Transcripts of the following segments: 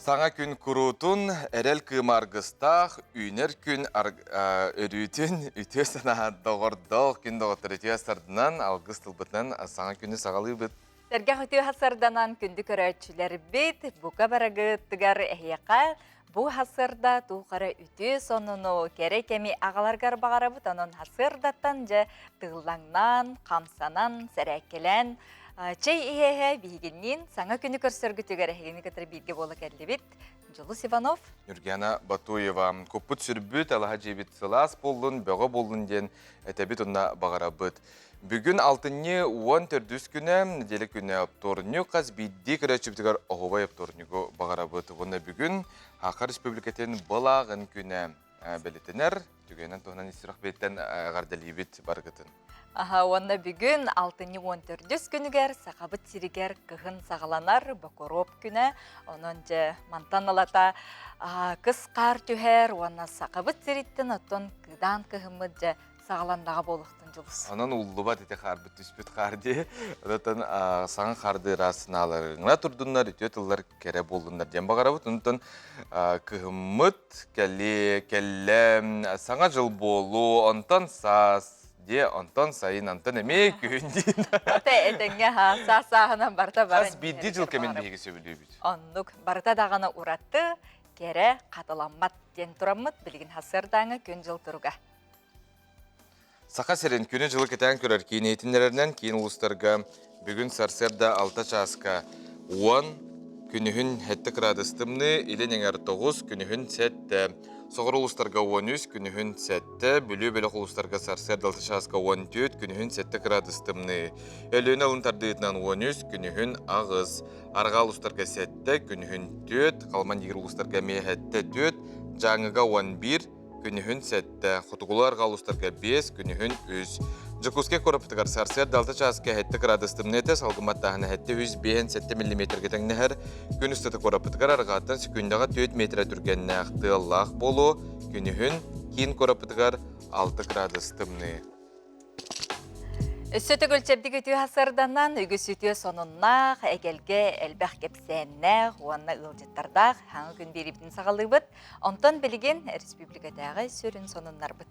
Саҥа күн куруутун, эрэл кыыма аргыстаах, үүнэр күн өрүүтүн, үтүө санаа доҕордоох күн доҕоттор үтүө сарданан, алгыс тылбытынан саҥа күнү саҕалыыбыт. Сэргэх үтүө сарданан күндү көрөөччүлэрбит, бука барыгытыгар эһиэхэ бу хасырда туухара үтүө сонуну, кэрэ кэми аҕаларгар баҕарабыт. Онон хасырдаттан дьэ тыыллаҥнаан, хамсанан, сэрээккэлээн Чэй иһэ-иһэ биһигинниин саҥа күнү көрсөргүтүгэр эһигини кытары бииргэ буола кэллибит. Дьулус Иванов. Нюргена Батуева. Куппут сүрбүт, алаһа дьиэбит сылаас буоллун, бөҕө буоллун диэн этэбит уонна баҕарабыт. Бүгүн алтынньы 14 күнэ, нэдиэлэ күнэ оптуорунньук хас биирдии көрөөччүбүтүгэр оһуобай оптуорунньугу баҕарабыт. Уонна бүгүн Саха Республикатын былааҕын күнэ бэлиэтэнэр. Түгэнэн туһунан ис сүрэхпититтэн эҕэрдэлиибит барыгытын. Аха, уонна бүгүн алтынньы 14 күнүгэр Сахабыт сиригэр кыһын саҕаланар Бокоруоп күнэ. Онон дьэ мантан ылата кыс хаар түһэр уонна Сахабыт сириттэн оттон кыдаан кыһыммыт дьэ саҕаланнаҕа буолуохтун дьулус. Онон уллубат ити хаарбыт түспүт хаар дии. Онтон саҥа хаарды ыраас санааларыҥа турдуннар, үтүө тыллар кэрэ буоллуннар диэн баҕарабыт. Онтон кыһыммыт кэлиэ, кэллэ, саҥа дьыл буолуо, онтон саас диэ, онтон сайын, онтон эмиэ күһүн диин. Ата этэҥҥэ ха, саас сааһынан барыта баран. Хас биирдии дьыл кэмин биһиги сөбүлүүбүт. Оннук, барыта даҕаны ураты, кэрэ, хатыламмат диэн тураммыт билигин хасыардааҥы күн-дьыл туруга. Саха сирин күнү-дьылы кэтээн көрөр киин иһитиннэрэринэн киин улуустарга бүгүн сарсыарда 6 чааска 10, күнүһүн 7 кыраадыс тымныы, илин эҥэр 9, күнүһүн 7, соҕуруу улуустарга 13, күнүһүн 7, Бүлүү бөлөх улуустарга сарсыарда 6 чааска 14, күнүһүн 7 кыраадыс тымныы, Өлүөнэ алын тардыытынан 13, күнүһүн 8, арҕаа улуустарга 7, күнүһүн 4, Халыман-Дигир улуустарга эмиэ 7, 4, Дьааҥыга 11, күнүһүн сэттэ, хотугулуу-арҕаа улуустарга биэс, күнүһүн үс. Дьокуускай куораппытыгар сарсыарда алта чааска сэттэ кыраадыс тымныы этэ, салгын баттааһына 757 миллиметргэ тэҥнэһэр. Күн устата куораппытыгар арҕааттан секундаҕа 4 метрэ түргэннээх тыаллаах буолуо, күнүһүн киин куораппытыгар 6 кыраадыс тымныы. Өссө төгүл чэбдик үтүө сарданан, үгүс үтүө сонуннаах, эгэлгэ элбэх кэпсээннээх уонна ыалдьыттардаах хаҥы күн биэриибитин саҕалыыбыт. Онтон билигин республикатааҕы сүрүн сонуннарбыт.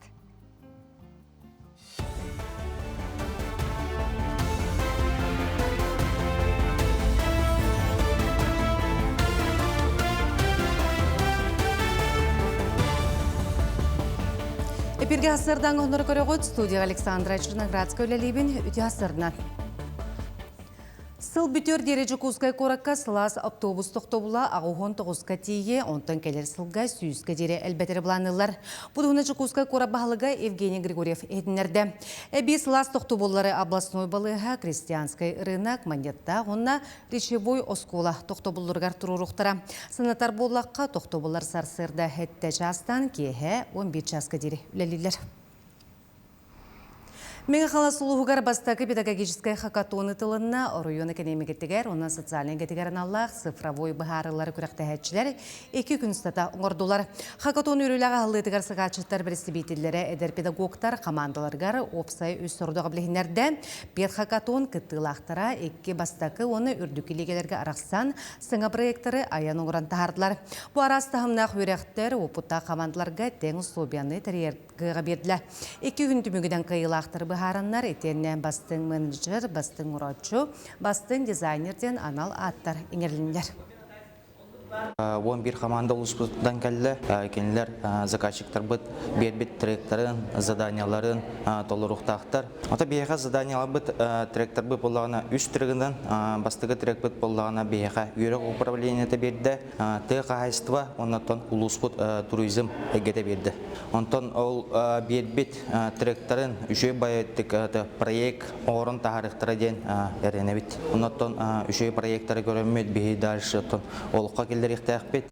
Эпирге асырдан оннор көрөҕүт студия Александра Черноградская үлэлиибин үтүө асырынан. Сыл бүтүөр диэри Дьокуускай куоракка сылаас автобус тохтобула 89-ка тиийэ, онтон кэлэр сылга сүүскэ диэри элбэтэр былаанныыллар. Бу туһунан Дьокуускай куорат баһылыга Евгений Григорьев иһитиннэрдэ. Эбии сылаас тохтобуллары областной балыыһа, Крестьянскай рынок, Манньыттаах уонна Речевой оскуола тохтобулларыгар туруоруохтара. Санатар буоллахха, тохтобуллар сарсыарда сэттэ чаастан киэһэ 11 чааска диэри үлэлииллэр. Мэҥэ Хаҥалас улууһугар бастакы педагогическай хакатон ытылынна. Оройуон экэниэмикэтигэр уонна социальнай эйгэтигэр аналлаах цифровой быһаарыылары күрэхтэһээччилэр икки күн устата оҥордулар. Хакатон үөрүүлээх аһыллыытыгар сыгааччыттар бэрэстэбиитэллэрэ эдэр педагогтар хамаандаларыгар уопсай үс сорудоҕу билиһиннэрдэ. Педхакатон кыттыылаахтара икки бастакы уонна үрдүкү лигэлэргэ арахсан саҥа проектары айан оҥорон таһаардылар. Бу араас таһымнаах үөрэхтэр уопуттаах хамаандаларга тэҥ условияны тэрийэр кыаҕа биэрдилэр. Икки күн түмүгүнэн кыайыылаахтары быһаараннар, итиэннэ бастыҥ менеджер, бастыҥ урооччу, бастыҥ дизайнер диэн анал ааттар иҥэрилиннилэр. 11 команда улууспутуттан кэллэ. Кинилэр заказчиктарбыт биэрбит тректарын, заданияларын толоруохтаахтар. Ото биһиэхэ заданияларбыт тректорбыт буоллаҕына үс трегынан, бастакы трекпит буоллаҕына биһиэхэ үөрэх управлениета биэрдэ, тыа хаһаайыстыба оннотон улууспут туризм эйгэтэ биэрдэ. Онтон ол биэрбит тректарын үчүгэй байытык проект оҥорон таһаарыахтара диэн эрэнэбит. Оннотон үчүгэй проектары көрөммүт биһи дальше олоххо киллэриэхтээхпит.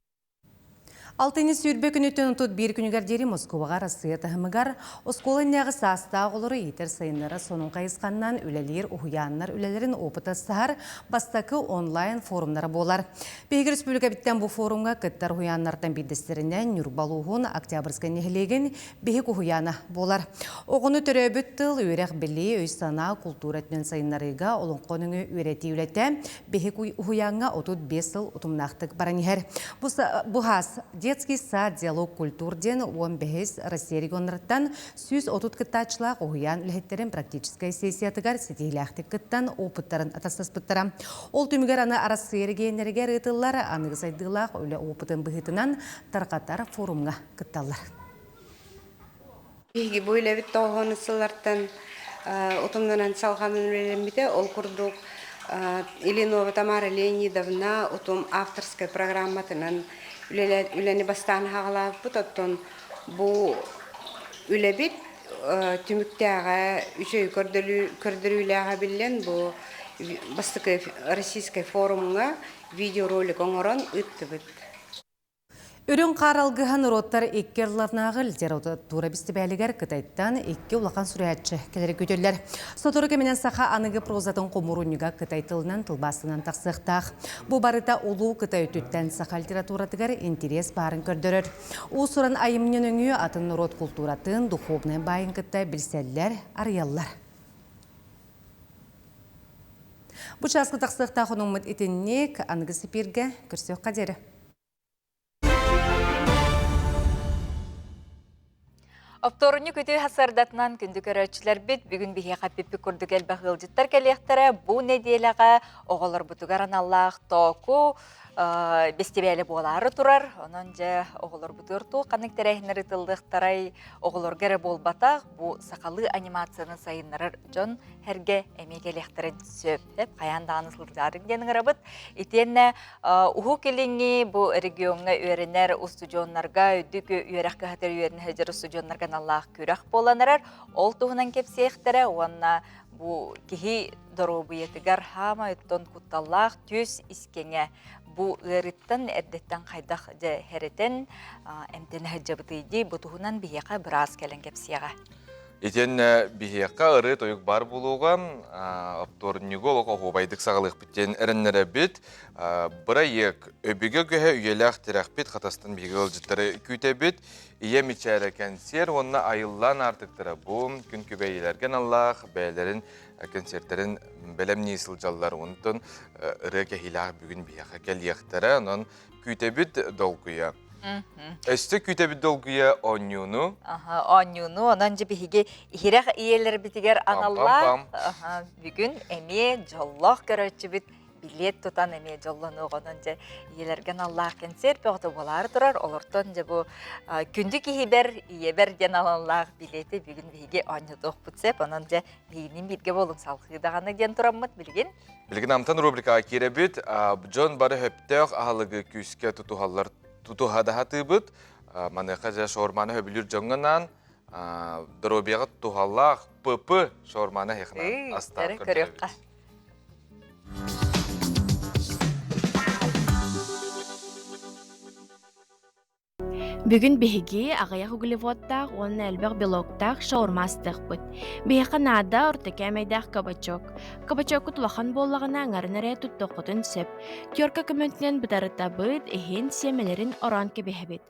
Алтынньы 20 күнүттэн 31 күнүгэр диэри Москубаҕа Арассыыйа таһымыгар оскуола иннинээҕи саастаах оҕолору иитэр сайыннара сонун хайысханнан үлэлиир уһуйааннар үлэлэрин опыта саһар бастакы онлайн форумнара буолар. Биһиги республикабыттан бу форумҥа кыттар уһуйааннартан биирдэстэринэн Ньурба улууһун Октябрьскай нэһилиэгин биһик уһуйаана буолар. Оҕону төрөөбүт тыл, үөрэх-билии, өй-санаа, култуура өттүнэн сайыннарыыга олоҥхо өҥү үөрэтии үлэтэ биһик уһуйааҥҥа 35 сыл утумнаахтык баран иһэр. Бу хаас «Детский сад. Диалог культур» диэн 15 Россия регионнарыттан 130 кыттааччылаах уһуйаан үлэһиттэрин практическай сессиятыгар ситиһиилээхтик кыттан опыттарын атастаспыттара. Ол түмүгэр аны Арассыыйа регионнарыгар ыытыллар аныгы сайдыылаах үлэ опытын быһыытынан тарҕатар форумҥа кытталлар. Биһиги бу үлэбит тоҕуһун сыллартан утумнанан салҕанан үлэлэммитэ. Ол курдук Ильинова Тамара Леонидовна утум авторскай программатынан үлэни бастаан хаҕалаабыппыт. Оттон бу үлэбит түмүктээҕэ үчүгэй көрдөрүүлээҕэ биллэн бу бастакы российскай форумҥа видеоролик оҥорон ыыттыбыт. Үрүҥ хаар алгыһа норуоттар икки ардыларынааҕы литература бэстибээлигэр Кытайтан икки улахан суруйааччы кэлэрэ күүтүллэр. Сотору кэминэн саха аныгы прозатын хомуурунньуга кытай тылынан тылбаастанан тахсыахтаах. Бу барыта улуу Кытай өттүттэн саха литературатыгар интэриэс баарын көрдөрөр. Уус-уран айымньы нөҥүө атын норуот култууратын, духовнай баайын кытта билсэллэр, арыйаллар. Бу чааска тахсыахтаах онуммут итинник аныгы сипииргэ көрсүөххэ диэри. Оптуорунньук үтүө сарсыардатынан күндү көрөөччүлэрбит бүгүн биһиэхэ пиппи курдук элбэх ыалдьыттар кэлиэхтэрэ. Бу нэдиэлэҕэ оҕолорбутугар аналлаах тооку бэстибээлэ буолаары турар. Онон дьэ оҕолорбутугар туох ханнык тэрээһиннэр ыытыллыахтарай, оҕолорго эрэ буолбатах, бу сахалыы анимацияны сайыннарар дьон сэргэ эмиэ кэлиэхтэрин сөп. Хайаан даҕаны сылдьаарыҥ диэн ыҥырабыт. Итиэннэ Уһук Илиҥҥи бу региоҥҥа үөрэнэр устудьуоннарга, үрдүк үөрэх кыһатыгар үөрэнэ сылдьар устудьуоннарга аналлаах күрэх буолан эрэр. Ол туһунан кэпсиэхтэрэ уонна бу киһи доруобуйатыгар хаамай оттон кутталлаах түөс искэҥэ бу ыарыыттан эрдэттэн хайдах дьэ хэрэтэн эмтэнэ сылдьабытый дии бу туһунан биһиэхэ быраас кэлэн кэпсиэҕэ. Итиэннэ биһиэхэ ырыа-тойук баар буолуоҕа, оптуорунньугу олох оһуобайдык саҕалыахпыт диэн эрэннэрэбит. Бырайыак өбүгэ көһө үйэлээх тирэхпит Хатастан биһиги ыалдьыттары күүтэбит. Ийэ мичээрэ кэнсиэр уонна айыллаан аартыктара бу күн күбэй ийэлэргэ аналлаах бэйэлэрин кэнсиэртэрин бэлэмнии сылдьаллар. Онтон ырыа кэһиилээх бүгүн биһиэхэ кэлиэхтэрэ. Онон күүтэбит долгуйа. Өссө күүтэбит долгуйа оонньууну. Аха, оонньууну. Онон дьэ биһиги иһирэх ийэлэрбитигэр аналлаах бүгүн эмиэ дьоллоох көрөөччүбүт билиэт тутан эмиэ дьоллонуох. Онон дьэ ийэлэргэ аналлаах кэнсиэр бөҕөтө буолаары турар. Олортон дьэ бу күндү киһибэр, ийэбэр диэн аналлаах билиэти бүгүн биһиги оонньотуохпут сөп. Онон дьэ биһигинин бииргэ буолуҥ салҕыы даҕаны диэн тураммыт билигин. Билигин Амтан рубрикаҕа киирэбит. Дьон бары сөптөөх аһылыгы күүскэ тутуһаллар тутуһа да сатыыбыт. Маныаха дьэ шаурманы сөбүлүүр дьоҥҥо анаан доруобуйаҕа туһалаах ПП шаурманы эһиэхэ астаах көрүөххэ. Бүгүн биһиги аҕыйах углеводтаах уонна элбэх белоктаах шаурма астыахпыт. Биһиэхэ наада орто кээмэйдээх кабачок. Кабачоккут улахан буоллаҕына аҥарын эрэ туттуоххутун сөп. Терка көмөтүнэн бытарытабыт, иһин, сиэмэлэрин ороон кэбиһэбит.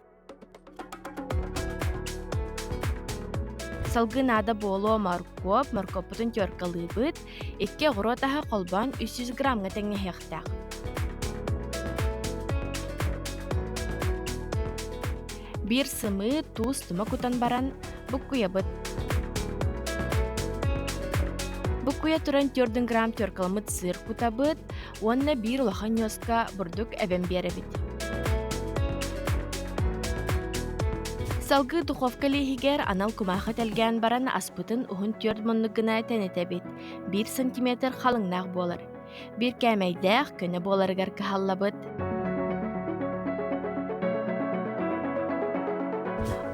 Салгыы наада буолуо моркуоп, моркуоппутун теркалыыбыт, икки оҕуруот аһа холбоон 300 граммҥа тэҥнэһиэхтээх. Биир сымыыт, туус тума кутан баран, буккуйабыт. Буккуйа туран 4 грамм теркаламмыт сыр кутабыт уонна биир улахан ньуоска бурдук эбэн биэрэбит. Салгыы духовка лииһигэр анал кумаахы тэлгээн баран аспытын уһун түөрт муннук гына тэнитэбит, биир сантиметр халыҥнаах буолар. Биир кээмэйдээх, көнө буоларыгар кыһаллабыт.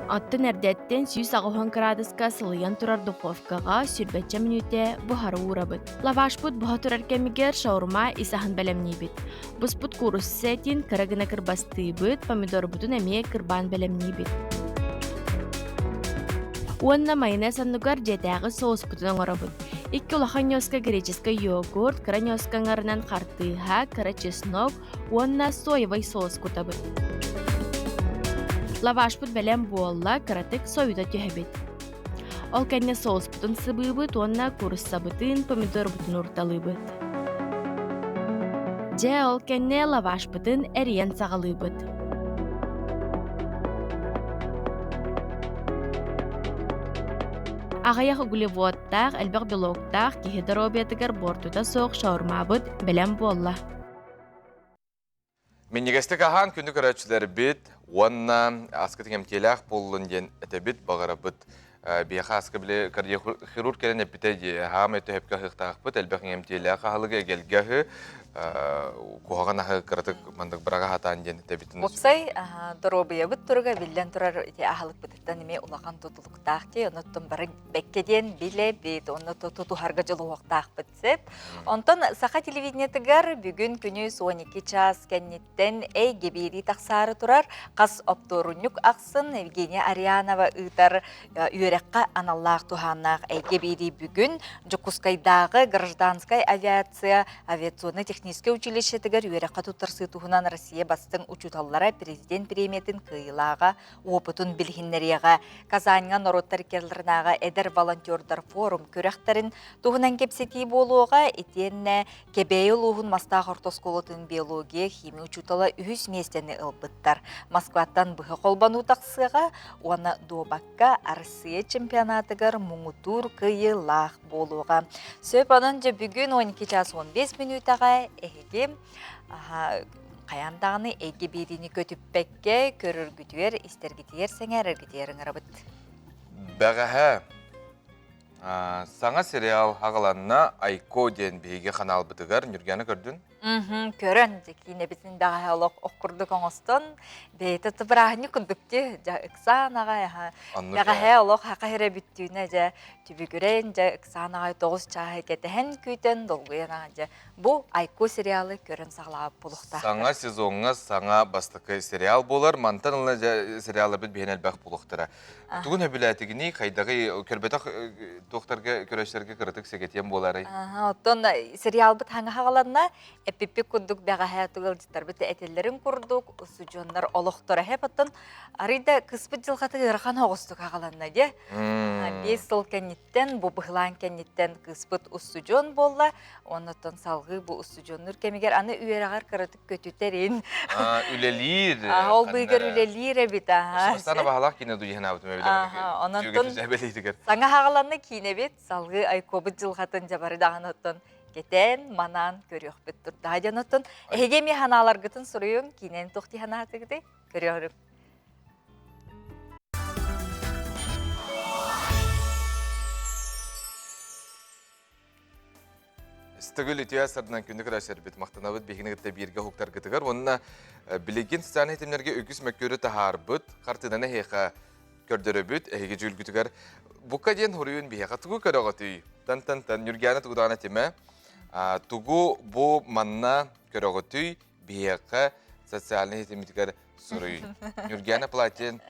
Оттон эрдэттэн 180 кыраадыска сылыйан турар духовкаҕа сүүрбэччэ мүнүүтэ буһара уурабыт. Лавашпыт буһа турар кэмигэр шаурма ис аһын бэлэмниибит. Буспут куурусса этин кыра гына кырбастыыбыт, помидорбутун эмиэ кырбаан бэлэмниибит. Уонна майонез оннугар дьиэтээҕи соуспутун оҥоробут. Икки улахан ньуоска греческэй йогурт, кыра ньуоска аҥарынан хартыыһа, кыра чеснок уонна соевай соус кутабыт. Лавашпыт бэлэм буолла, кыратык сойута түһэбит. Ол кэннэ соуспутун сыбыыбыт уонна кууруссабытын, помидорбутун уурталыыбыт. Дьэ, ол кэннэ лавашпытын эрийэн саҕалыыбыт. Аҕыйах углеводтаах, элбэх белоктаах киһи доруобуйатыгар буортута суох шаурмабыт бэлэм буолла. Минньигэстик аһаан күндү көрөөччүлэрбит уонна аскыт иҥэмтиэлээх буоллун диэн этэбит, баҕарабыт. Биһиэхэ аска били кардиохирург кэлэн эппитэ дии, хаамай төһөпкө аһыахтаахпыт, элбэх иҥэмтиэлээх аһылыгы, эгэлгэ аһы, куһаҕан аһы кыратык маннык быраҕа сатаан диэн этэбитин. Уопсай доруобуйабыт туруга биллэн турар ити аһылыкпытыттан эмиэ улахан тутулуктаах дии, оннуттан бары бэккэ диэн билэбит, онно тутуһарга дьулуһуохтаахпыт. Сөп. Онтон саха телевидениетыгар бүгүн күнүс 12 чаас кэнниттэн эйгэ биэрии тахсаары турар хас оптуорунньук ахсын Евгения Арианова ыытар үөрэххэ аналлаах туһааннаах эйгэ биэрии бүгүн Дьокуускайдааҕы гражданскай авиация авиационно-техническэй училищетыгар үөрэххэ туттарсыы туһунан Россия бастыҥ учууталлара президент премиятын кыайыылааҕа уопутун билиһиннэриэҕэ. Казаньҥа норуоттар иккиалларынааҕы эдэр волонтердар форум күрэхтэрин туһунан кэпсэтии буолуоҕа. Итиэннэ Кэбээйи улууһун Мастаах орто оскуолатын биология, химия учуутала үһүс миэстэни ылбыттар. Москваттан быһа холбонуу тахсыаҕа уонна дуобакка Арассыыйа чемпионатыгар муҥутуур кыайыылаах буолуоҕа. Сөп онон дьэ бүгүн 12 час 15 мүнүүтэҕэ эһиги хайаан даҕаны эйгэ биэриини көтүппэккэ көрөргүтүгэр, истэргитигэр, сэҥээрэргитигэр ыҥырабыт. Бэҕэһээ Саҥа сериал аҕаланна Айко диэн биһиги ханаалбытыгар Ньурганы көрдүн? Көрөн, дьэ киинэбитин бэҕэһээ олох ох курдук оҥостон, бэйэтэ бырааһынньык курдук дии, дьэ ыксаан аҕай, бэҕэһээ олох хаха эрэ бүттүүнэ дьэ түбүгүрэн, дьэ ыксаан аҕай тоҕус чааһы кэтэһэн күүтэн долгуйан аҕай дьэ бу Айко сериалы көрөн саҕалаабыт буолуохтаахтар. Саҥа сезоҥҥа саҥа бастакы сериал буолар. Мантан ыла дьэ сериалларбыт биһиэн элбэх буолуохтара. Тугун сөбүлээтигиний, хайдаҕый, көрбөтөх туохтарга көрөөччүлэргэ кыратык сэгэтиэн буолаарай? Оттон сериалбыт хаҥа хаҕаланна, эппиппит курдук бэҕэһээ тыгылдьыттарбыт этэллэрин курдук, устудьуоннар олохторо хэп оттон арый да кыспыт дьылҕата ыарахан оҕустук хаҕаланна дьэ. 5 сыл кэнниттэн, бу быһылаан кэнниттэн кыыспыт устудьуон буолла, Оннуттан салгыы бу устудьуоннуур кэмигэр аны үөрэҕэр кыратык көтүтэрин. Үлэлиир. Ол быыгар үлэлиир эбит. Сана баһалаах киинэ дуйанаабытым эбит. Онон саҥа хаҕаланна киинэбит салгыы айкобут дьылҕатын дьабары даҕаны оттон кэтээн, манаан көрүөхпүт турдаҕа диэн оттон эһиги эмиэ ханааларгытын суруйуҥ, киинэни туох дии санаатыгытый? Көрүөхүрүҥ. Стыгыл үтүө сарынан күндү көрөөччүлэрбит махтанабыт биһигини кытта бииргэ уһуктаргытыгар уонна билигин социальнай ситимнэргэ үгүс мөккүөрү таһаарбыт хартыынаны эһиэхэ көрдөрөбүт эһиги дьүүлгүтүгэр бука диэн хоруйун биһиэхэ тугу көрөҕүтүй тан-тан-тан Ньургиана тугудаҕана этимэ тугу бу манна көрөҕүтүй биһиэхэ социальнай ситиммитигэр суруй. Ньургиана Платин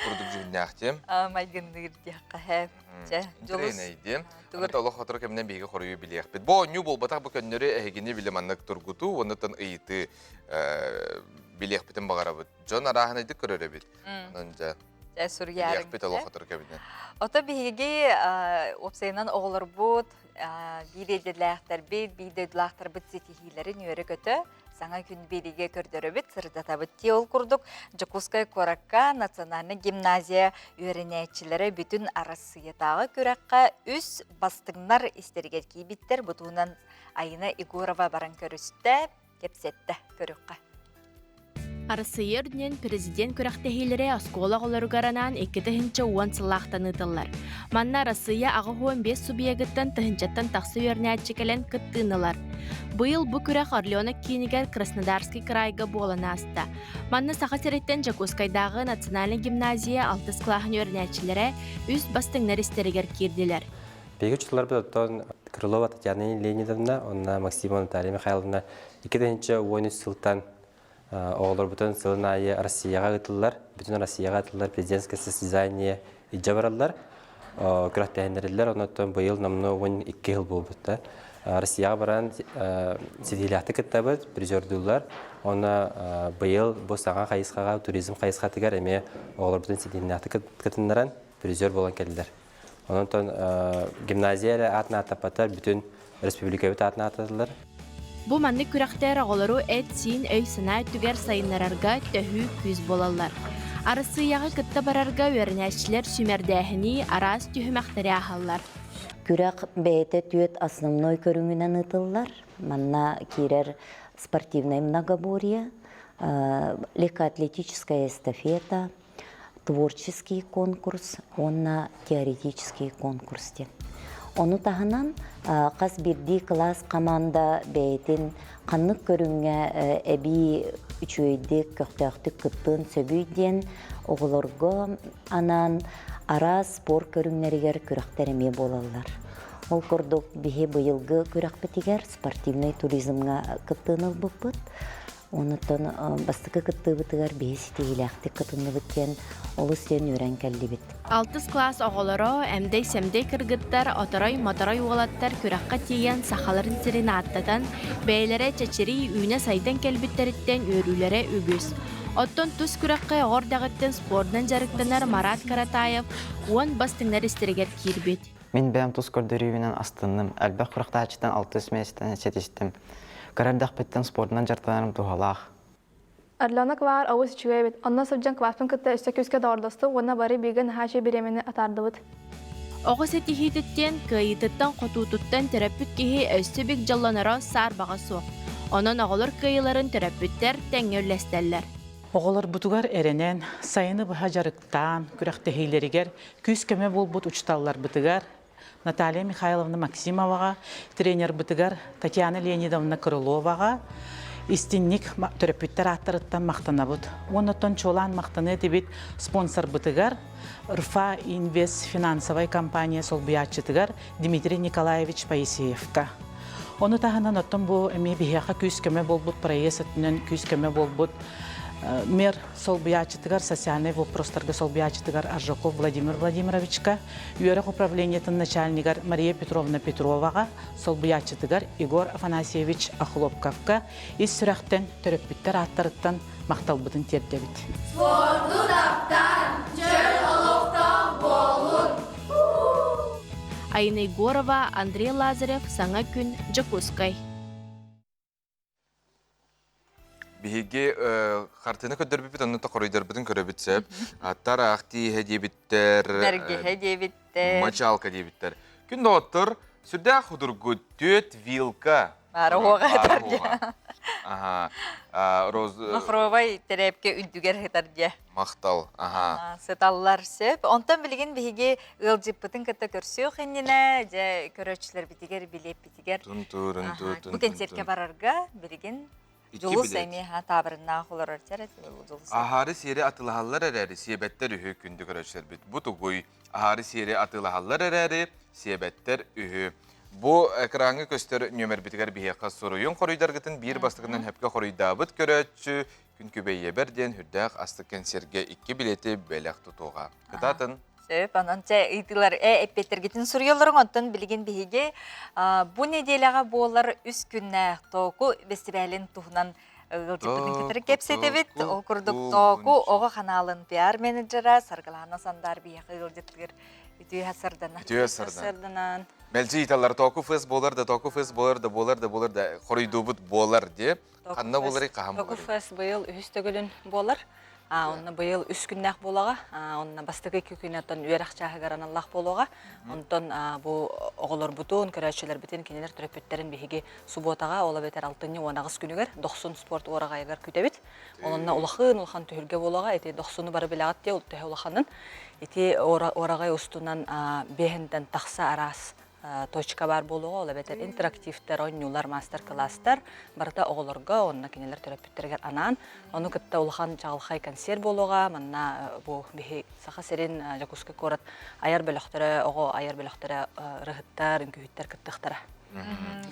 курдук дьүһүннээхтим. Майгынныыр диэххэ Чэ, дьулус. Интэриэнэйдиэн. Аны олох сотору кэминэн биһиги хоруйу билиэхпит. Бу оонньуу буолбатах бу көннөрү эһигини били маннык тургутуу уоннаттан ыйытыы билиэхпитин баҕарабыт. Дьон арааһынайдык көрөр эбит. Онон дьэ суруйаарыҥ. Билиэхпит олох сотору кэминэн. Ото биһиги уопсайынан оҕолорбут биир идэлээхтэрбит, биир дойдулаахтарбыт ситиһиилэрин үөрэ-көтө саҥа күн биэриигэ көрдөрөбүт, сырдатабыт. Ти ол курдук Дьокуускай куоракка национальнай гимназия үөрэнээччилэрэ бүтүн Арассыыйатааҕы күрэххэ үс бастыҥнар истэригэр киирбиттэр. Бу туһунан Айына Егорова баран көрүстэ, кэпсэттэ. Көрүөххэ. Арассыыйа үрдүнэн президент күрэхтэһиилэрэ оскуола оҕолоругар анаан 2010 сыллаахтан ыытыллар. Манна Арассыыйа 85 субъегыттан тыһыынчаттан тахса үөрэнээччи кэлэн кыттыыны ылар. Быйыл бу күрэх Орленок киинигэр Краснодарский крайга буолан ааста. Манна Саха сириттэн Дьокуускайдааҕы национальнай гимназия алтыс кылааһын үөрэнээччилэрэ үс бастыҥнар истэригэр киирдилэр. Биһиги учууталларбыт оттон Крылова Татьяна Леонидовна уонна Максимова Наталья Михайловна 2013 сылтан оҕолорбутун сылын аайы Россияҕа ыытыллар, бүтүн Россияҕа ыытыллар президентское состязание илдьэ бараллар, күрэхтэһиннэриллэр, онон быйыл номнуо 12 сыл буолбуттар. Россияҕа баран ситиһиилээхтик кыттабыт, призердууллар. Онно быйыл бу саҥа хайысхаҕа, туризм хайысхатыгар эмиэ оҕолорбутун ситиһиилээхтик кытыннаран призер буолан кэллилэр. Онон гимназия эрэ аатын ааттаппаттар, бүтүн республикабыт аатын ааттатылар. Бу маннык күрэхтэр оҕолору эт-сиин, өй-санаа өттүгэр сайыннарарга төһүү күүс буолаллар. Арассыыйаҕа кытта барарга үөрэнээччилэр сүүмэрдээһини араас түһүмэхтэри ааһаллар. Күрэх бэйэтэ түөрт основной көрүҥүнэн ыытыллар. Манна киирэр спортивное многоборье, легкоатлетическая эстафета, творческий конкурс уонна теоретический конкурс диэн. Ону таһынан хас биирдии кылаас хамаанда бэйэтин ханнык көрүҥҥэ эбии үчүгэйдик, көхтөөхтүк кыттыан сөбүй диэн оҕолорго анаан араас спорт көрүҥнэригэр күрэхтэр эмиэ буолаллар. Ол курдук биһи быйылгы күрэхпитигэр спортивнай туризмҥа кыттыыны ылбыппыт. Онуттан бастакы кыттыыбытыгар биһи ситиһиилээхтик кытынныбыт диэн олус диэн үөрэн кэллибит. Алтыс кылаас оҕолоро, эмдэй-сэмдэй кыргыттар, оторой-моторой уолаттар күрэххэ тиийэн сахаларын сирин ааттатан, бэйэлэрэ чэчирий үүнэ-сайдан кэлбиттэриттэн үөрүүлэрэ үгүс. Оттон тус күрэххэ оҕо эрдэҕиттэн спордунан дьарыктанар Марат Каратаев уон бастыҥнар истэригэр киирбит. Мин бэйэм тус көрдөрүүбүнэн астынным, элбэх күрэхтэһээччиттэн алтыс миэстэни ситистим. Кыра эрдэхпиттэн спордунан дьарыктанарым туһалаах. Орленок баар олус үчүгэй эбит. Онно сылдьан кылааспын кытта өссө күүскэ доҕордостум уонна бары бииргэ наһаа үчүгэй бириэмэни атаардыбыт. Оҕо ситиһиититтэн, кыайыытыттан-хотуутуттан төрөппүт киһи өссө бүк дьоллоноро саарбаҕа суох. Онон оҕолор кыайыыларын төрөппүттэр тэҥҥэ үллэстэллэр. Оҕолорбутугар эрэнэн, сайыны быһа дьарыктаан, күрэхтэһиилэригэр күүс-көмө буолбут учууталларбытыгар Наталья Михайловна Максимоваҕа, тренербытыгар Татьяна Леонидовна Крыловаҕа истинник төрөппүттэр ааттарыттан махтанабыт. Уонна чуолаан махтаныа этибит спонсорбытыгар РФА Инвест финансовай компания солбуйааччытыгар Дмитрий Николаевич Поисеевка. Ону таһынан оттон бу эмиэ биһиэхэ күүс-көмө буолбут проезд өттүнэн күүс-көмө буолбут мэр солбуйааччытыгар социальнай вопростарга солбуйааччытыгар Аржаков Владимир Владимировичка, үөрэх управлениетын начальнигар Мария Петровна Петроваҕа, солбуйааччытыгар Егор Афанасьевич Охлопковка ис сүрэхтэн төрөппүттэр ааттарыттан махталбытын тиэрдэбит. Спорду таптаан, чөл олохтоох буолун! Айна Егорова, Андрей Лазарев, Саҥа күн, Дьокуускай. Биһиги хартыына көрдөрбүппүт, онно хоруйдарбытын көрөбүт сөп. Аттар тииһэ диэбиттэр. Бэргэһэ диэбиттэр. Мочалка диэбиттэр. Күн доҕоттор, сүрдээх худургу түөт вилка. Баара уоҕа ытар дьэ. Аха. Роз... Махровай тэрээпкэ үрдүгэр сытар дьэ. Махтал. Аха. Сыталлар сөп. Онтон билигин биһиги ыалдьыппытын кытта көрсүөх иннинэ, дьэ көрөөччүлэрбитигэр билиэппитигэр Бу кэнсиэркэ барарга билигин Дьулус эмиэ таабырыннаах олорор Дьулус. Аһаары сиэри атылаһаллар эрээри сиэбэттэр үһү күндү көрөөччүлэрбит. Бу тугуй? Аһаары сиэри атыылаһаллар эрээри сиэбэттэр үһү. Бу экраҥҥа көстөр нүөмэрбитигэр биһиэхэ суруйуҥ хоруйдаргытын биир бастакынан сөпкө хоруйдаабыт көрөөччү күн күбэйиэбэр диэн үрдээх астык кэнсиэргэ икки билети бэлэх тутуоҕа. Кытаатын! Сөп, онон чэ ыйытыылар эппиэттэргитин суруйалларыҥ, онтон билигин биһиги бу нэдиэлэҕэ буолар үс күннээх Тооку бэстибээлин туһунан ыалдьыппытын кытары кэпсэтэбит. Ол курдук Тооку оҕо ханаалын пиар-менеджера Саргылаана Сандар биһиэхэ ыалдьыттыыр үтүө сардана. Үтүө сарданан. Мэлдьи ыйыталлар Тооку фест буолар да, Тооку фест буолар да, буолар да, буолар да, хоруйдуубут буолар диye. Ханна буоларый, хаһан Тооку буоларый? фест быйыл үһүс төгүлүн буолар. Онно быйыл үс күннээх буолаҕа. Онно бастакы икки күн оттон үөрэх чааһыгар аналлаах буолуоҕа. Онтон бу оҕолорбутун, көрөөччүлэрбитин, кинилэр төрөппүттэрин биһиги субуотаҕа, ол эбэтэр алтынньы 18 күнүгэр Дохсун спорт уораҕайыгар күүтэбит. Онно улахан улахан түһүлгэ буолуоҕа. Ити Дохсуну бары билэҕит дии, ол төһө улаханын. Ити уораҕай устунан биэһинтэн тахса араас точка баар буолуоҕа, ол эбэтэр интерактивтар, оонньуулар, маастар-кылаастар барыта оҕолорго уонна кинилэр төрөппүттэригэр анаан. Ону кытта улахан чаҕылхай концерт буолуоҕа. Манна бу биһи Саха сирин Дьокуускай куорат айар бөлөхтөрө, оҕо айар бөлөхтөрө ырыһыттар, үҥкүүһүттэр кыттыахтара.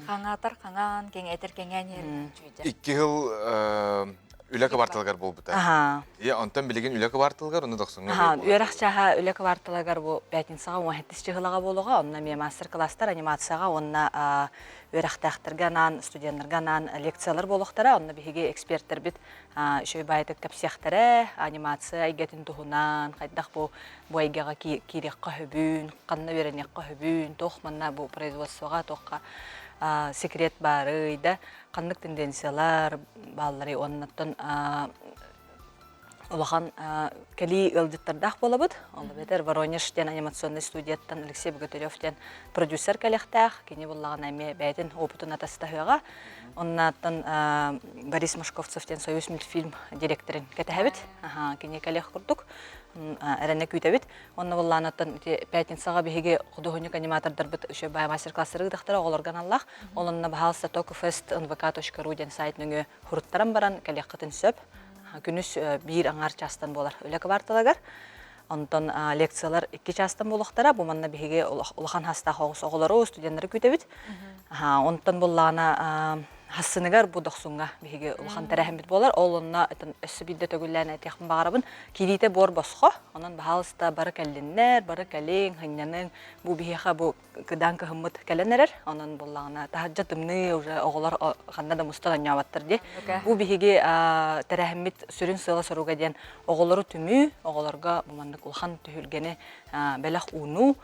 Хаҥаатар хаҥаан, кэҥээтэр кэҥээн иһэр Икки сыл үлэ кыбарталыгар буолбута. Ийэ, онтон билигин үлэ кыбарталыгар, ону дохсуҥҥа Үөрэх чааһа үлэ кыбарталыгар бу пятницаҕа 17 чыһылаҕа буолуоҕа, онно эмиэ мастер-класстар анимацияҕа уонна үөрэхтээхтэргэ анаан, студеннарга анаан лекциялар буолуохтара. Онно биһиги экспертэрбит үчүгэй баайытык кэпсиэхтэрэ, анимация эйгэтин туһунан, хайдах бу бу эйгэҕэ киириэххэ сөбүн, ханна үөрэниэххэ сөбүн, туох манна бу производствоҕа туохха секрет баарый да, ханнык тенденциялар баалларый уоннаттан улахан кэлии ыалдьыттардаах буолабыт. Ол эбэтэр Воронеж диэн анимационнай студияттан Алексей Богатырев диэн продюсер кэлиэхтээх. Кини буллаҕына эмиэ бэйэтин опытын атастаһыаҕа. Оннаттан Борис Машковцев диэн Союз мультфильм директорын кэтэһэбит. Кини кэлиэх курдук эрэнэ күүтэбит. Онно буллаанаттан ити пятницаҕа биһиги худуоһунньук аниматордарбыт үчүгэй баай мастер-класстары ыытахтара оҕолорго аналлаах. Ол онно баһаалыста tokofest.nvk.ru диэн сайт нөҥүө хуруттаран баран кэлиэххитин сөп. Күнүс биир аҥаар чаастан буолар үлэ кыбаарталыгар. Онтон лекциялар икки чаастан буолуохтара. Бу манна биһиги улахан хастаах оҕус оҕолору, студеннары күүтэбит. Онтон буллаҕына хассыныгар бу дохсуҥҥа биһиги улахан тэрээһиммит буолар. Ол онно өссө биирдэ төгүллээн этиэхпин баҕарабын. Киириитэ буор босхо. Онон баһаалыста бары кэллиннэр, бары кэлиҥ, сынньаныҥ. Бу биһиэхэ бу кыдаан кыһыммыт кэлэн эрэр. Онон буллаҕына таһырдьа тымныы уже оҕолор ханна да мустан оонньооботтор дии. Бу биһиги тэрээһиммит сүрүн сыала-соруга диэн оҕолору түмүү, оҕолорго бу маннык улахан түһүлгэни бэлэх уунуу.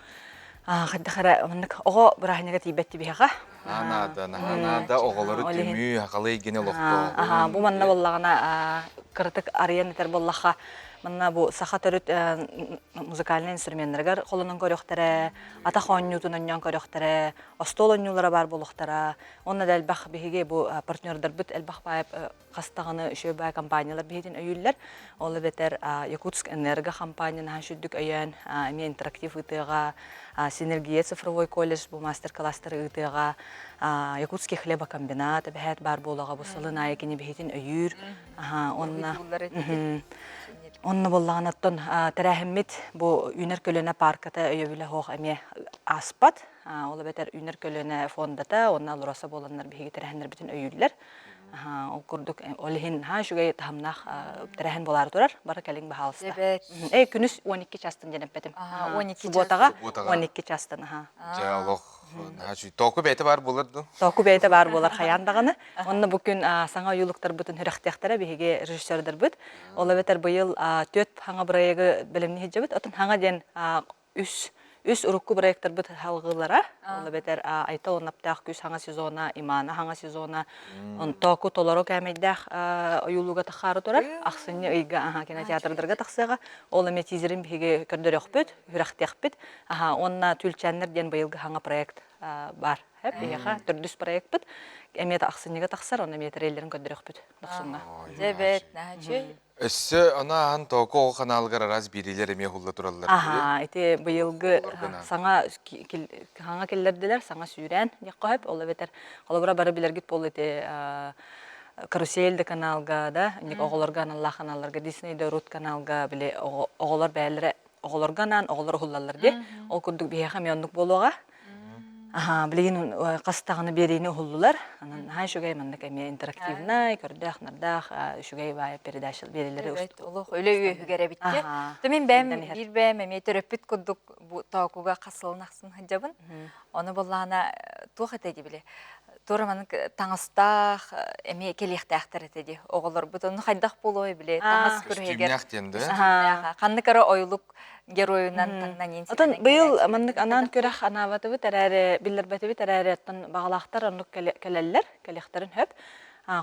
Хайдах эрэ маннык оҕо бырааһынньыга тиийбэт тибиһэҕэ. Наада, наада оҕолору түмүү, хахалы эйгэни олохтооһун. Бу манна буоллаҕына кыратык арыйан этэр буоллахха, манна бу саха төрүт музыкальнай инструменнарыгар холонон көрүөхтэрэ, атах оонньуутун оонньоон көрүөхтэрэ, остуол оонньуулара баар буолуохтара. Уонна да элбэх биһиги бу партнердарбыт элбэх баай хас даҕаны үчүгэй баай компаниялар биһитин өйүүллэр. Ол эбэтэр Якутск Энерго компания наһаа сүрдүк өйөөн эмиэ интерактив ыытыаҕа, Синергия цифровой колледж бу мастер-класстары ыытыаҕа, Якутский хлебокомбинат эбэһээт баар буолаҕа бу сылын аайы кини биһитин өйүүр. Онна Онно буоллаҕына оттон тэрээһиммит бу Үүнэр көлүөнэ паарката өйөбүлэ суох эмиэ ааспат. Ол эбэтэр Үүнэр көлүөнэ фондата уонна АЛРОСА буоланнар биһиги тэрээһиннэрбитин өйүүллэр. Ол курдук ол иһин наһаа үчүгэй таһымнаах тэрээһин буолаары турар. Бары кэлиҥ баһаалыста. Эй, күнүс 12 чаастан диэн эппэтим. 12 Субуотаҕа 12 чаастан. Дьэ, олох наһаа үчүгэй. Тооку бэйэтэ баар буолар дуу? Тооку бэйэтэ баар буолар хайаан даҕаны. Онно бу күн саҥа ойуулуктарбытын сүрэхтиэхтэрэ биһиги режиссердарбыт. Ол эбэтэр быйыл түөрт хаҥа бырайыагы бэлэмнии сылдьабыт. Отон хаҥа диэн үс үс урукку проекттарбыт халгыылара, ол эбэтэр Айтал Онаптаах күүс хаҥа сезона, Имана хаҥа сезона, онтооку толору кээмэйдээх ойуулууга тахаары турар. Ахсынньы ыйга аха кинотеатрдарга тахсыаҕа. Ол эмиэ тизерин биһиги көрдөрүөхпүт, үрэхтиэхпит. Аха уонна Түлчээннэр диэн быйылгы хаҥа проект бар. Хэп биһиэхэ төрдүс проекпыт. Эмиэ ахсынньыга тахсар, онно эмиэ трейлерин көрдөрүөхпүт дохсуҥҥа. Дьэ бэт, наһаа үчүгэй. Өссө ону ааһан Тооку оҕо ханаалыгар араас биэриилэр эмиэ уһулла тураллар. Аһаа, ити быйылгы саҥа саҥа киллэрдилэр, саҥа сүүрээн диэххэ сөп. Ол эбэтэр холобура бары билэргит буолла ити Карусель да каналга да, оҕолорго аналлаах каналларга, Дисней да Рут каналга били оҕолор бэйэлэрэ оҕолорго анаан оҕолор уһуллаллар дии. Ол курдук биһиэхэ эмиэ оннук буолуоҕа. Аһаа, билигин хас даҕаны биэриини уһуллулар. Онон наһаа үчүгэй маннык эмиэ интерактивнай, көрдөөх-нардаах, үчүгэй баайа передача биэриилэри Олох үлэ үөһүгэр эбит дии. Мин бэйэм биир бэйэм эмиэ төрөппүт курдук бу тоокуга хас сылын ахсын сылдьабын. Ону буоллаҕына туох этэ дии били туора маннык таҥастаах эмиэ кэлиэхтээхтэр этэ дии оҕолорбут ону хайдах буолуой били таҥас күрүһүгэр Көстүүмнээх диэн да ханнык эрэ ойулук геройунан таҥнан Отон быйыл маннык анаан күрэх анаабатыбыт эрээри биллэрбэтибит эрээри оттон баҕалаахтар оннук кэлэллэр, кэлиэхтэрин сөп.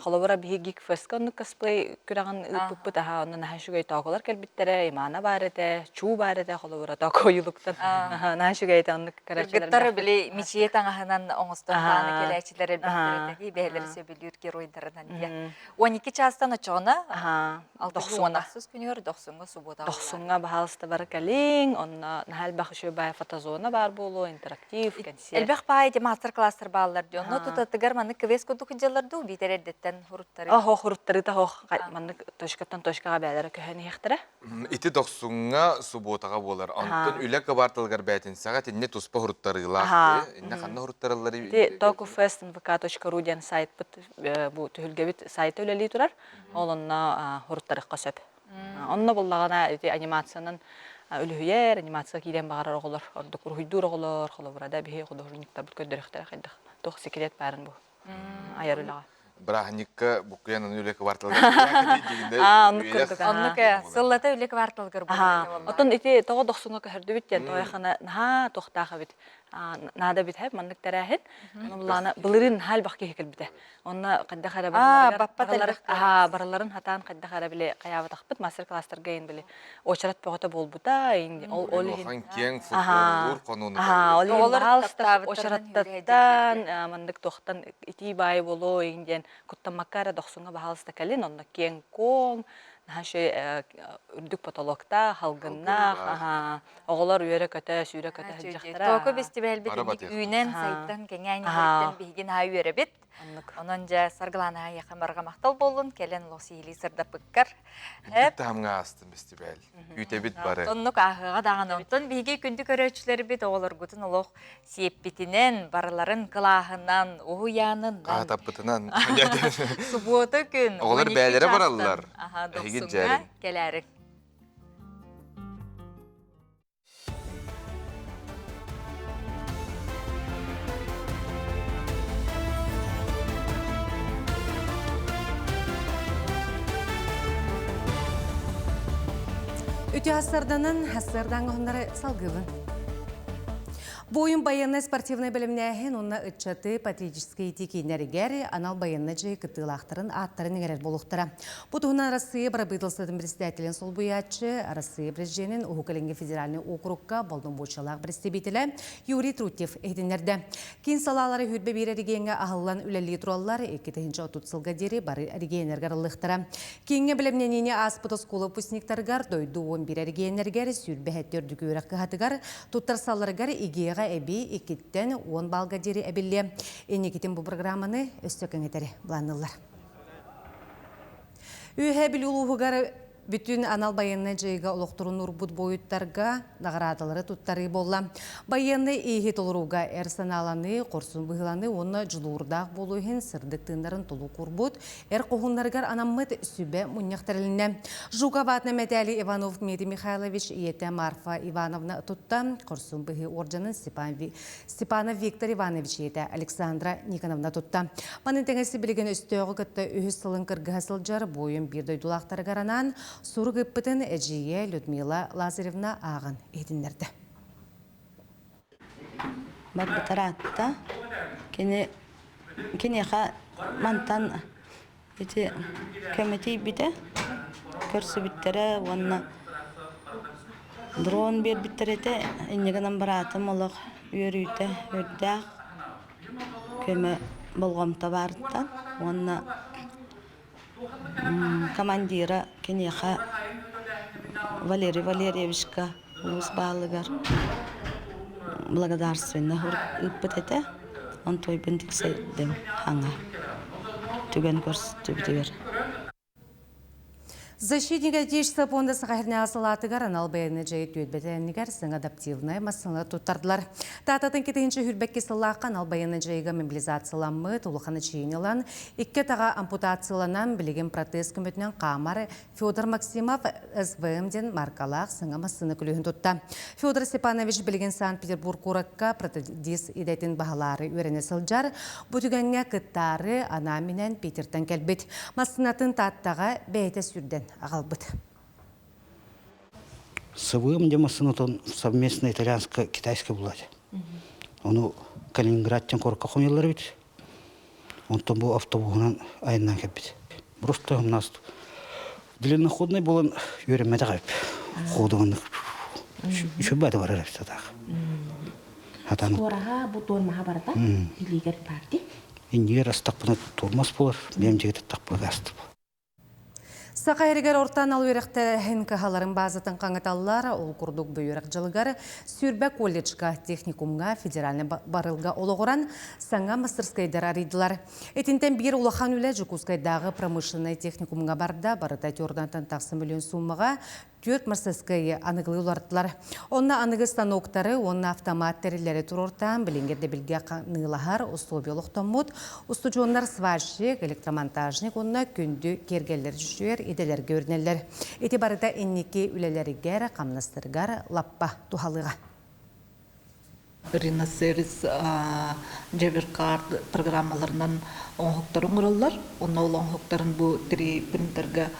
Холобура биһи Geek Fest-ка оннук косплей күрэҕин ыыппыппыт аха онно наһаа үчүгэй тооколор кэлбиттэрэ, Имана баар этэ, Чуу баар этэ, холобура тоокой улуктан наһаа үчүгэй этэ оннук Кыргыттар били мичийэ таҥаһынан оҥостон тааны кэлээччилэр элбэхтэр этэ бэйэлэри сөбүлүүр геройдарынан диye. 12 чаастан очоҕуна Дохсуҥҥа күнүгэр Дохсуҥҥа субуота Дохсуҥҥа баһаалыста бары кэлиҥ, онно наһаа элбэх үчүгэй баай фотозона баар буолуо, интерактив, кэнсиэр. Элбэх баай ити мастер-класстар бааллар дии. Онно тутатыгар маннык квест курдук дьаллар дуу, биитэр эрдэттэн хуруттары. Оһох хуруттарыта оһох маннык точкаттан точкаҕа бээлэрэ көһөн иһиэхтэрэ. Ити дохсуҥҥа субуотаҕа буолар. Онтон үлэ кыбаарталыгар бээтинсэҕэ итиннэ туспа хуруттарыылаах. Иннэ ханна хуруттарыллары Ити tokufest.nvk.ru диэн сайтпыт бу түһүлгэбит сайта үлэлии турар. Ол онно хуруттарыахха сөп. Онно буллаҕына ити анимациянан үлүһүйэр, анимация киирэн баҕарар оҕолор, ордук уруһуйдуур оҕолор, холобура да биһи художниктарбыт көрдөрүөхтэрэ хайдах туох секрет баарын бу айар үлэҕэ. Бырааһынньыкка буккуйан аны үлэ кварталыгар Аа, оннук курдук. Оннук сыллата үлэ кварталыгар буолар. Оттон ити тоҕо дохсуҥҥа көһөрдүбүт диэн тоойхана наһаа туохтаах эбит. Наада эбит маннык тэрээһин. Ону былырыын наһаа элбэх киһи кэлбитэ. Онно хайдах эрэ барыларын хатаан хайдах эрэ били хайаабатахпыт мастер-класстарга иин били уочарат бөҕөтө буолбута ол ол иһин киэҥ футболлуур хонууну ол иһин уочараттаттан маннык туохтан итии баайы буолуо иин диэн куттаммакка эрэ дохсуҥҥа баһаалыста кэлин онно киэҥ-куоҥ наһаа үчүгэй үрдүк потолоктаах салгыннаах оҕолор үөрэ-көтө, сүүрэ-көтө сылдьахтара. Токо бэстибээлбит үүнэн, сайдан, кэҥээн иһиттэн биһиги наһаа үөрэбит. Онон дьэ Саргылаана эйиэхэ барҕа махтал буоллун, кэлэн лос иһилии сырдаппыккар. Үрдүк таһымҥа аастын бэстибээл. Күүтэбит бары. Оннук ааһыаҕа даҕаны. Онтон биһиги күндү көрөөччүлэрбит оҕолоргутун олох сиэппитинэн, барыларын кылааһынан, уһуйаанынан. Хаатаппытынан. Субуота күн. Оҕолор бээлэрэ бараллар. Эһиги дьээрин. Кэлээриҥ. Үтүө ассарданан, ассардаҥ оһоннары салгыыбын. Буойун байыаннай спортивнай бэлэмнээһин уонна ыччаты патриотическай иитии кииннэригэр анал байыаннай дьайыы кыттыылаахтарын ааттарын иҥэрэр буолуохтара. Бу туһунан Арассыыйа бырабыыталыстыбатын председателин солбуйааччы, Арассыыйа президенин Уһук Илиҥҥи федеральнай уокурукка боломуочуйалаах представителэ Юрий Трутьев иһитиннэрдэ. Киин салаалара 21 эрэгийиэҥҥэ аһыллан үлэлии тураллар, 2030 сылга диэри бары эрэгийиэннэргэ арыллыахтара. Кииҥҥэ бэлэмнэниини ааспыт оскуола выпускниктарыгар дойду 11 эрэгийиэннэригэр 27 үрдүк үөрэх кыһатыгар туттарсалларыгар ИГИЭҕэ эбии иккиттэн уон баалга диэри эбиллиэ. Инникитин бу программаны өссө кэҥэтэри былаанныыллар. Үөһээ Бүлүү улууһугар бүтүн анал байыаннай дьайыыга олохторун уурбут буойуттарга наҕараадалары туттарыы буолла. Байыаннай ииһи толорууга эр санааланыы, хорсун быһыыланыы уонна дьулуурдаах буолуу иһин сырдык тыыннарын толук уурбут эр хоһууннарыгар анаммыт сүбэ мунньах тэрилиннэ. Жуков аатынан мэтээли Иванов Дмитрий Михайлович ийэтэ Марфа Ивановна тутта, хорсун быһыы уордьанын Степанов Виктор Иванович ийэтэ Александра Никоновна тутта. Маны тэҥэ сибилигин өстөөҕү кытта үһүс сылын кыргыһа сылдьар буойун биир дойдулаахтарыгар анаан сурук ыыппытын эдьиийэ Людмила Лазаревна ааҕан иһитиннэрдэ. Барбыт ыраатта. Кини киниэхэ мантан ити көмө тиийбитэ, көрсүбүттэрэ уонна дрон биэрбиттэр этэ. Инньэ гынан быраатым олох үөрүүтэ үрдээх көмө болҕомто баарыттан уонна командира киниэхэ Валерий Валерьевичка улуус баһылыгар благодарственный ыыппыт этэ. Онтуойбун тиксэрдим хаҥа түгэн көрсүбүтүгэр. Защитник Отечества пуонда Саха сиринээҕи салаатыгар анал байыаннай дьайыы түөлбэтэнигэр саҥа адаптивнай массыыналар туттардылар. Таататын китиһинчи хүрбэкки сыллаахха анал байыаннай дьайыыга мобилизацияламмыт улахан эчийиини ылан, икки атаҕа ампутацияланан, билигин протез көмөтүнэн хаамар Федор Максимов СВМ диэн маркалаах саҥа массыына күлүүһүн тутта. Федор Степанович билигин Санкт-Петербург куоракка протезист идэтин баһылаары үөрэнэ сылдьар. Бу түгэҥҥэ кыттаары анаан-минээн Питертэн кэлбит. Массыынатын Тааттаҕа бэйэтэ сүүрдэн аҕалбыт. СВМ диэн массыынатын совместно итальянско-китайская была. Ону Калининградтан куоракка хомуйаллар эбит. Онтон бу автобуһунан айаннаан кэлбит. Просто у нас длинноходный буолан үөрэммэтэх эбит. Ходуганнык үчүгэй да барар эбит сатаах. Хатан. Туораһа бу туормаһа барыта илиигэр баар дии. Иннигэр астахпына туормас буолар, бэйэм дьиэ таттахпына астып. Саха эригэр орто анал үөрэхтээһин кыһаларын баазатын хаҥаталлар. Ол курдук бу үөрэх дьылыгар Сүрбэ колледжка, техникумҥа, федеральнай барылга олоҕуран саҥа мастерскайдар арыйдылар. Итинтэн биир улахан үлэ Дьокуускайдааҕы промышленнай техникумҥа барда. Барыта төрдантан тахса миллион сууммаҕа түөрт мастерскайы аныгылыы уларыттылар. Онно аныгы станоктары уонна автомат тэриллэри туруортаан, билиҥҥи ирдэбилгэ ханыылаһар условия олохтоммут. Устудьуоннар сварщик, электромонтажник уонна күндү киэргэллэр дьүһүйэр идэлэргэ үөрэнэллэр. Ити барыта инники үлэлэригэр, хамнастарыгар лаппа туһалыаҕа. Риносервис Джаверкард программаларынан оҥоһуктары оҥороллор. Онно ол оҥоһуктарын бу 3 принтерга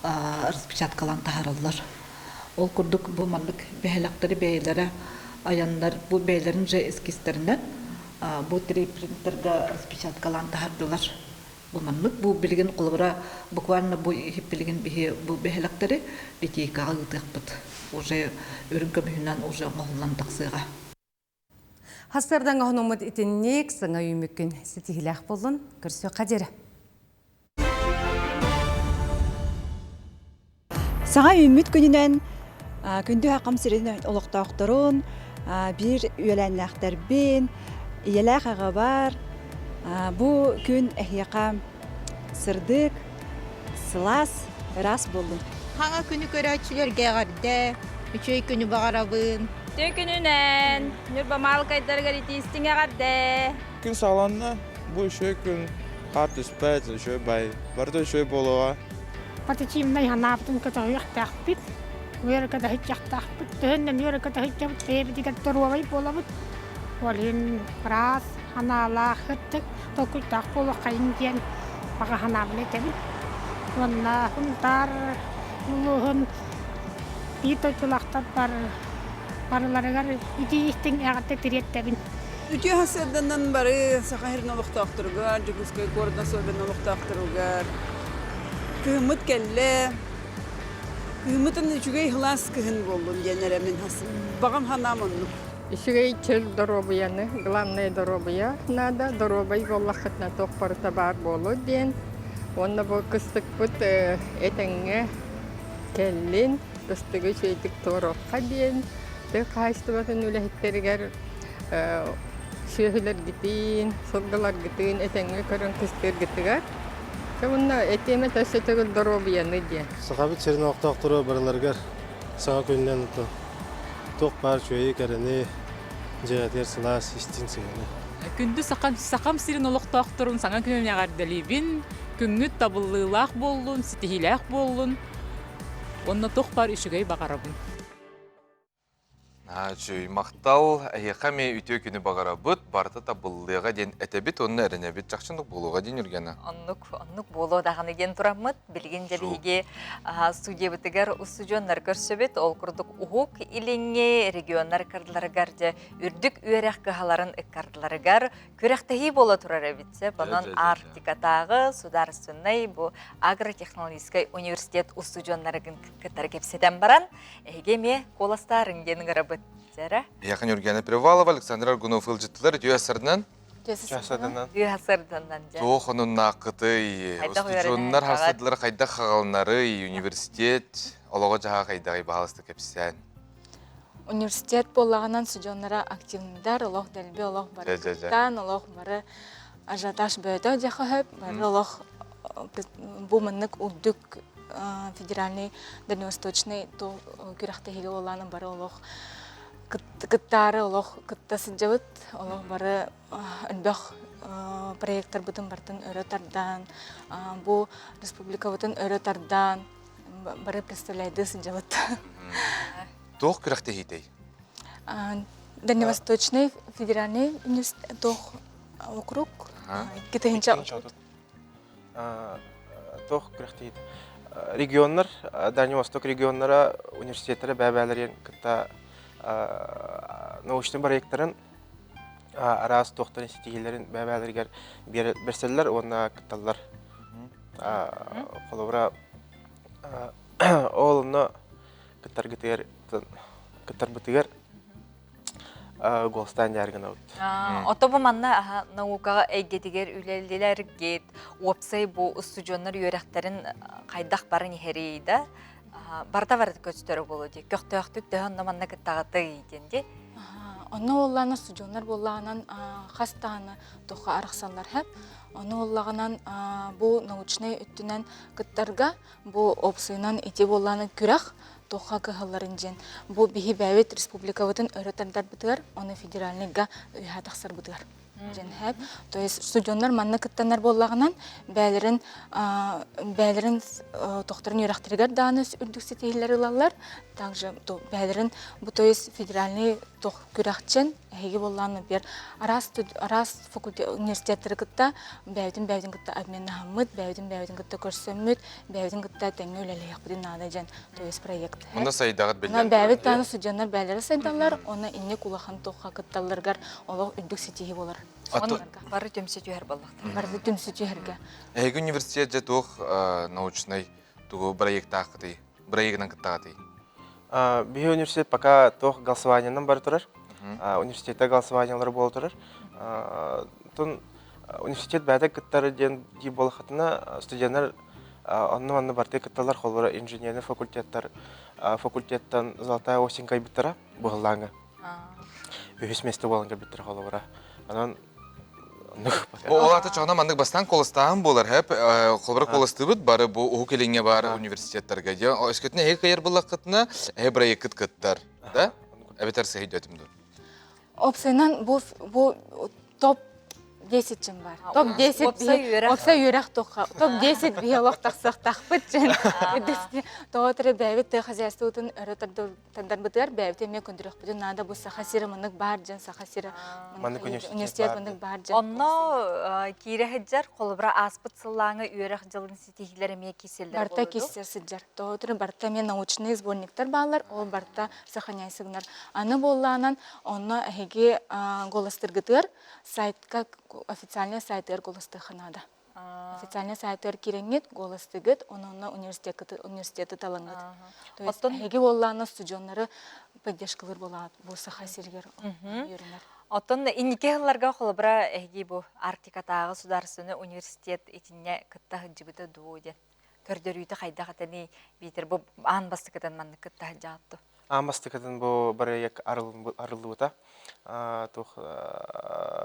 распечаткалаан таһаараллар. Ол курдук бу маннык бэһэлэхтэри бэйэлэрэ айаннар бу бэйэлэрин же эскизтэринэн бу 3 принтерга распечаткалаан таһаардылар. Бу маннык бу билигин холобура буквально бу билигин биһи бу бэһэлэхтэри литейкаҕа ыытыахпыт. Уже үрүҥ көмүһүнэн уже оҥоһуллан тахсыаҕа. Хастардан оһонуммут итинник саҥа үүмүккүн ситиһилээх боллун көрсүөххэ диэри. Саҥа үүммүт күнүнэн күндү хакам сирин олохтоохторун, биир үөлээннээхтэрбин, ийэлээх аҕабар бу күн эһиэхэ сырдык, сылаас, ыраас буоллун. Хаҥа күнү көрөөччүлэргэ эҕэрдэ, үчүгэй күнү баҕарабын. Үтүө күнүнэн, Ньурба маалыкайдарыгар итиистиҥ эҕэрдэ. Күн саҕаланна, бу үчүгэй күн, хаар түспэт, үчүгэй бай, барыта үчүгэй буолуоҕа. Позитивнай санаабытын көтөҕүөхтээхпит, үөрэ-көтө сылдьыахтаахпыт. Төһөннөн үөрэ-көтө сылдьабыт, бэйэбитигэр доруобай буолабыт. Ол иһин ыраас санаалаах, ытык толкуйдаах буолуоххайыҥ диэн баҕа санаабын этэбин. Уонна Сунтаар улууһун биир дойдулаахтар барыларыгар итии-истиҥ эҕэрдэ тириэрдэбин. Үтүө сарсыарданан бары Саха сирин олохтоохторугар, Дьокуускай куорат особенно олохтоохторугар кыһыммыт кэллэ. Кыһыммытын үчүгэй сылаас кыһын буоллун диэн эрэмин баҕам санаам оннук. Үчүгэй чөл доруобуйаны, главное доруобуйа надо, доруобай буоллаххытына туох барыта баар буолуо диэн. Уонна бу кыстыкпыт этэҥҥэ кэллин, кыстыгы үчүгэйдик туоруохха диэн тыа хаһаайыстыбатын үлэһиттэригэр сүөһүлэргитин, сылгыларгытын этэҥҥэ көрөн кыстыыргытыгар уонна этиэмэ өссө төгүл доруобуйаны диэн. Сахабыт сирин олохтоохторо барыларыгар саҥа күнүнэн туох баар үчүгэйи кэрэни дьиэтигэр сылаас истиҥ сыһыаны. Күндү сахам, сахам сирин олохтоохторун саҥа күнүн эҕэрдэлиибин. Күҥҥүт табыллыылаах буоллун, ситиһиилээх буоллун. Уонна туох баар үчүгэй баҕарабын. Үчүгэй махтал. Эһиэхэ эмиэ үтүө күнү баҕарабыт. Барыта табыллыаҕа диэн этэбит уонна эрэнэбит. Чахчы буолуоҕа диэн Юргена. Оннук, оннук буолуо даҕаны диэн тураммыт. Билигин дьэ биһиги студиябытыгар устудьуоннар көрсөбүт. Ол курдук Уһук Илиҥҥи регионнар ыккардыларыгар дьэ үрдүк үөрэх кыһаларын ыккардыларыгар күрэхтэһии буола турар эбит. Онон Арктикатааҕы судаарыстыбаннай бу агротехнологическай университет устудьуоннарын кытары кэпсэтэн баран Эһиги эмиэ куоластаарыҥ диэн ыҥырабыт. Дьэрэ. Биһиэхэ Ньургена Привалова, Александр Аргунов ыалдьыттылар үтүө сарынан. Үтүө сарданан. Туох онуннааххытый? Устудьуоннар харсадылар хайдах хаҕалынарый? Университет олоҕо-дьаһаҕа хайдаҕый баһаалыста кэпсээн. Университет буоллаҕынан студеннара активныйдар, олох дэлби олох бары кыттан, олох бары ажиотаж бөөтө дьэхэ хөп, бары олох бу маннык үрдүк федеральный дальневосточный күрэхтэһиигэ буоллаана бары олох кыттаары олох кытта сылдьабыт олох бары элбэх проекттарбытын барытын өрө тардан бу республикабытын өрө тардан бары представляйдыы сылдьабыт. Туох күрэхтэһиитэй? Дальневосточный федеральный туох округ 2000 Туох күрэхтэһиит регионнар Дальний Восток регионнара университеттара бэйэ-бэйэлэрин кытта научный проекттарын. Араас туохтарын ситиһиилэрин бэйэ-бэйэлэригэр бэрсэллэр уонна кытталлар. Холобура, ол онно кыттаргытыгар кыттарбытыгар голстаан дьаар гынабыт. Ото бу манна наукаҕа эйгэтигэр үлэлилэргит, уопсай бу устудьуоннар үөрэхтэрин хайдах баран иһэрий да, барыта барыта көстөрө буолуо дии. Көхтөөхтүк төһө онно манна кыттаҕытый диэн дии. Онно буоллаҕына устудьуоннар буоллаҕынан хас даҕаны туохха арахсаллар хэп. Ону буоллаҕынан бу научнай өттүнэн кыттарга бу опсуйунан ити буоллаҕына күрэх туохха кыһалларын диэн бу биһи бэйэбит республикабытын өрө тардарбытыгар оны федеральныйга үһэ тахсарбытыгар диэн хэп. То есть студеннар манна кыттанар буоллаҕынан бэйэлэрин бэйэлэрин тохторун үөрэхтэригэр даҕаны үрдүк ситиһиилэр ылаллар. Также бэйэлэрин бу то есть федеральный тох күрэхчэн эһиги буоллаан например араас араас факультет университеттары кытта бэйэбитин бэйэбитин кытта обменнаһаммыт бэйэбитин бэйэбитин кытта көрсөммүт бэйэбитин кытта тэҥҥэ үлэлэһиэхпитин наада диэн то есть проект Онно сайдаҕыт биллэн бэйэбит даҕаны студеннар бэйэлэрэ сайдаллар онно инник улахан туохха кытталларыгар олох үрдүк ситиһии болар бары түмсэ түһэр буоллахтар бары түмсэ түһэргэ Эһиги университет дьэ туох научнай тугу бырайыактааххытый бырайыгынан кыттаҕытый Биһи университет пока туох голосованиенан бара турар. Университетте голосованиелар буола турар. Тун университет бэйэтэ кыттар диэн дии буолахатына студеннар онно-манна барытыгар кытталлар. Холобура инженерный факультеттар факультеттан Золотая осень кайбыттара быһыллааҥҥа. Үһүс место буолан кэлбиттэрэ холобура. Онон Ол аата чоҕуна маннык бастаан куоластааһын буолар хэп холобура куоластыыбыт бары бу Уһук Илиҥҥэ баар университеттарга дьэ өскөтүнэ эһиги кыайар буллаххытына эһи бырайыаккыт кыттар да эбэтэр сыһыйдыатым дуо Опсайынан бу бу топ 10 чем бар. Топ 10 уопсай үөрэх туохха топ 10 биһи олох тахсыахтаахпыт дьэн. Тоҕо төрө бэйэбит тыа хозяйствотын өрө тардарбытыгар бэйэбит эмиэ көндүрүөхпүтүн наада бу Саха сирэ маннык баар дьэн Саха сирэ маннык университет маннык баар дьэн. Онно киирэ сылдьар холобура ааспыт сыллааҥы үөрэх дьылын ситиһиилэр эмиэ киирсэллэр Барта киирсэ сылдьар. Тоҕо төрө барта эмиэ научный сборниктар бааллар, ол барта сохраняйсыгынар. Аны буоллаанан онно эһиги голостыргытыгар сайтка официальный сайтыгар голостыахха наада. Официальный сайтыгар киирэҥҥит, голостыгыт, онно университеты университеты талаҥҥыт. То есть эһиги буоллаана студеннары поддержкалыыр буолаат бу Саха сиригэр үөрэнэр. Оттон инники сылларга холобура эһиги бу Арктикатааҕы судаарыстыбаннай университет итиннэ кытта сылдьыбыта дуу диэн көрдөрүүтэ хайдах этэний биитэр бу аан бастакытын маннык кытта сылдьаҕыт дуо? Аан бастакытын бу бырайыак арыллыбыта. Туох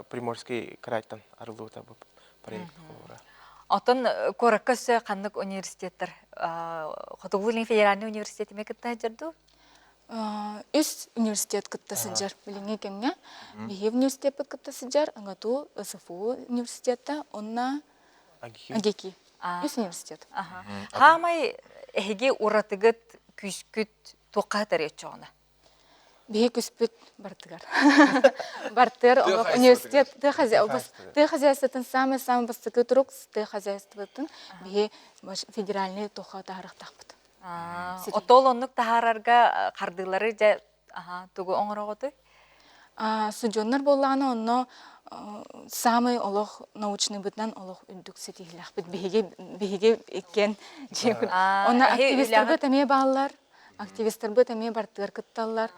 Приморский крайтан арыллыбыта бу проект холобура. Оттон куоракка өссө ханнык университеттар Хотугулуу-Илин федеральный университет эмиэ кытта сылдьар дуу? Үс университет кытта сылдьар билиҥҥи кэмҥэ. Биһиги университеппит кытта сылдьар, АГАТУ, СФУ университетта, онно АГИКИ. Үс университет. Хаамай эһиги уратыгыт, күүскүт туохха сытар оччоҕуна? Биһи күспүт бартыгар. Бартыгар олох университет тыа хозяйствотын самый-самый бастакы турук тыа хозяйствотын биһи федеральный туохха таһарыахтаахпыт. Отол оннук таһаарарга хардыылары дьэ тугу оҥороҕутуй? Судьуоннар буоллаҕына онно самый олох научныйбытынан олох үрдүк ситиһиилээхпит. Биһиги биһиги иккиэн Онно активистарбыт эмиэ бааллар. Активистарбыт эмиэ бартыгар кытталлар.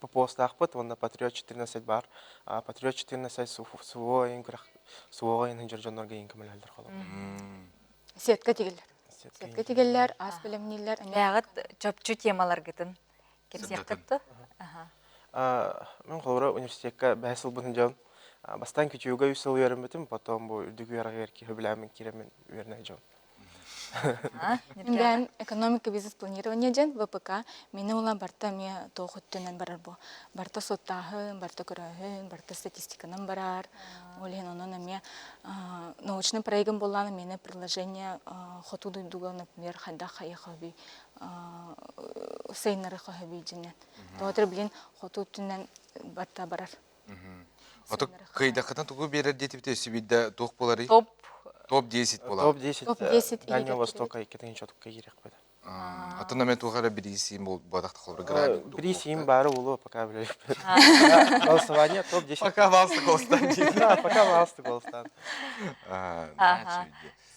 ППО-стаахпыт уонна Патриот 14 баар. Патриот 14 СВО күрэх СВО иһин дьоннорго иин көмөлөһөллөр холобур. Сетка тигиллэр. Сетка тигиллэр, ас бэлэмнииллэр. Бэҕит чопчу темаларгытын кэпсиэххит дуо? Мин холобура университекка бэһис сылбын дьон бастаан күтүүгэ үс сыл үөрэммитим, потом бу үрдүк үөрэҕигэр киһи билээмин киирэммин үөрэнэ дьон. Мин бэйэм экономика бизнес планирование диэн ВПК мини ула барта эмиэ туох өттүнэн барар бу. Барта суоттааһын, барта көрөөһүн, барта статистиканан барар. Ол иһин онон эмиэ научный проегым буоллаҕына миэнэ приложение хоту дойдуга, например, хайдах хайыхаби сайыннары хаһаби дьинэн. Тоҕо билин хоту өттүнэн барта барар. Ото кыйдаххытан тугу биэрэр диэтибит өссө биирдэ туох буоларый? Топ Топ 10 буолар. Топ 10 Топ 10 Дальнего Востока 2000 киириэхпит. Атын эмэ туох эрэ бириисиим буолбатах холобур график Бириисиим баара буолуо пока билэбиппин. Голосование топ-10. Пока валсы голостан Да, пока валсы голостан.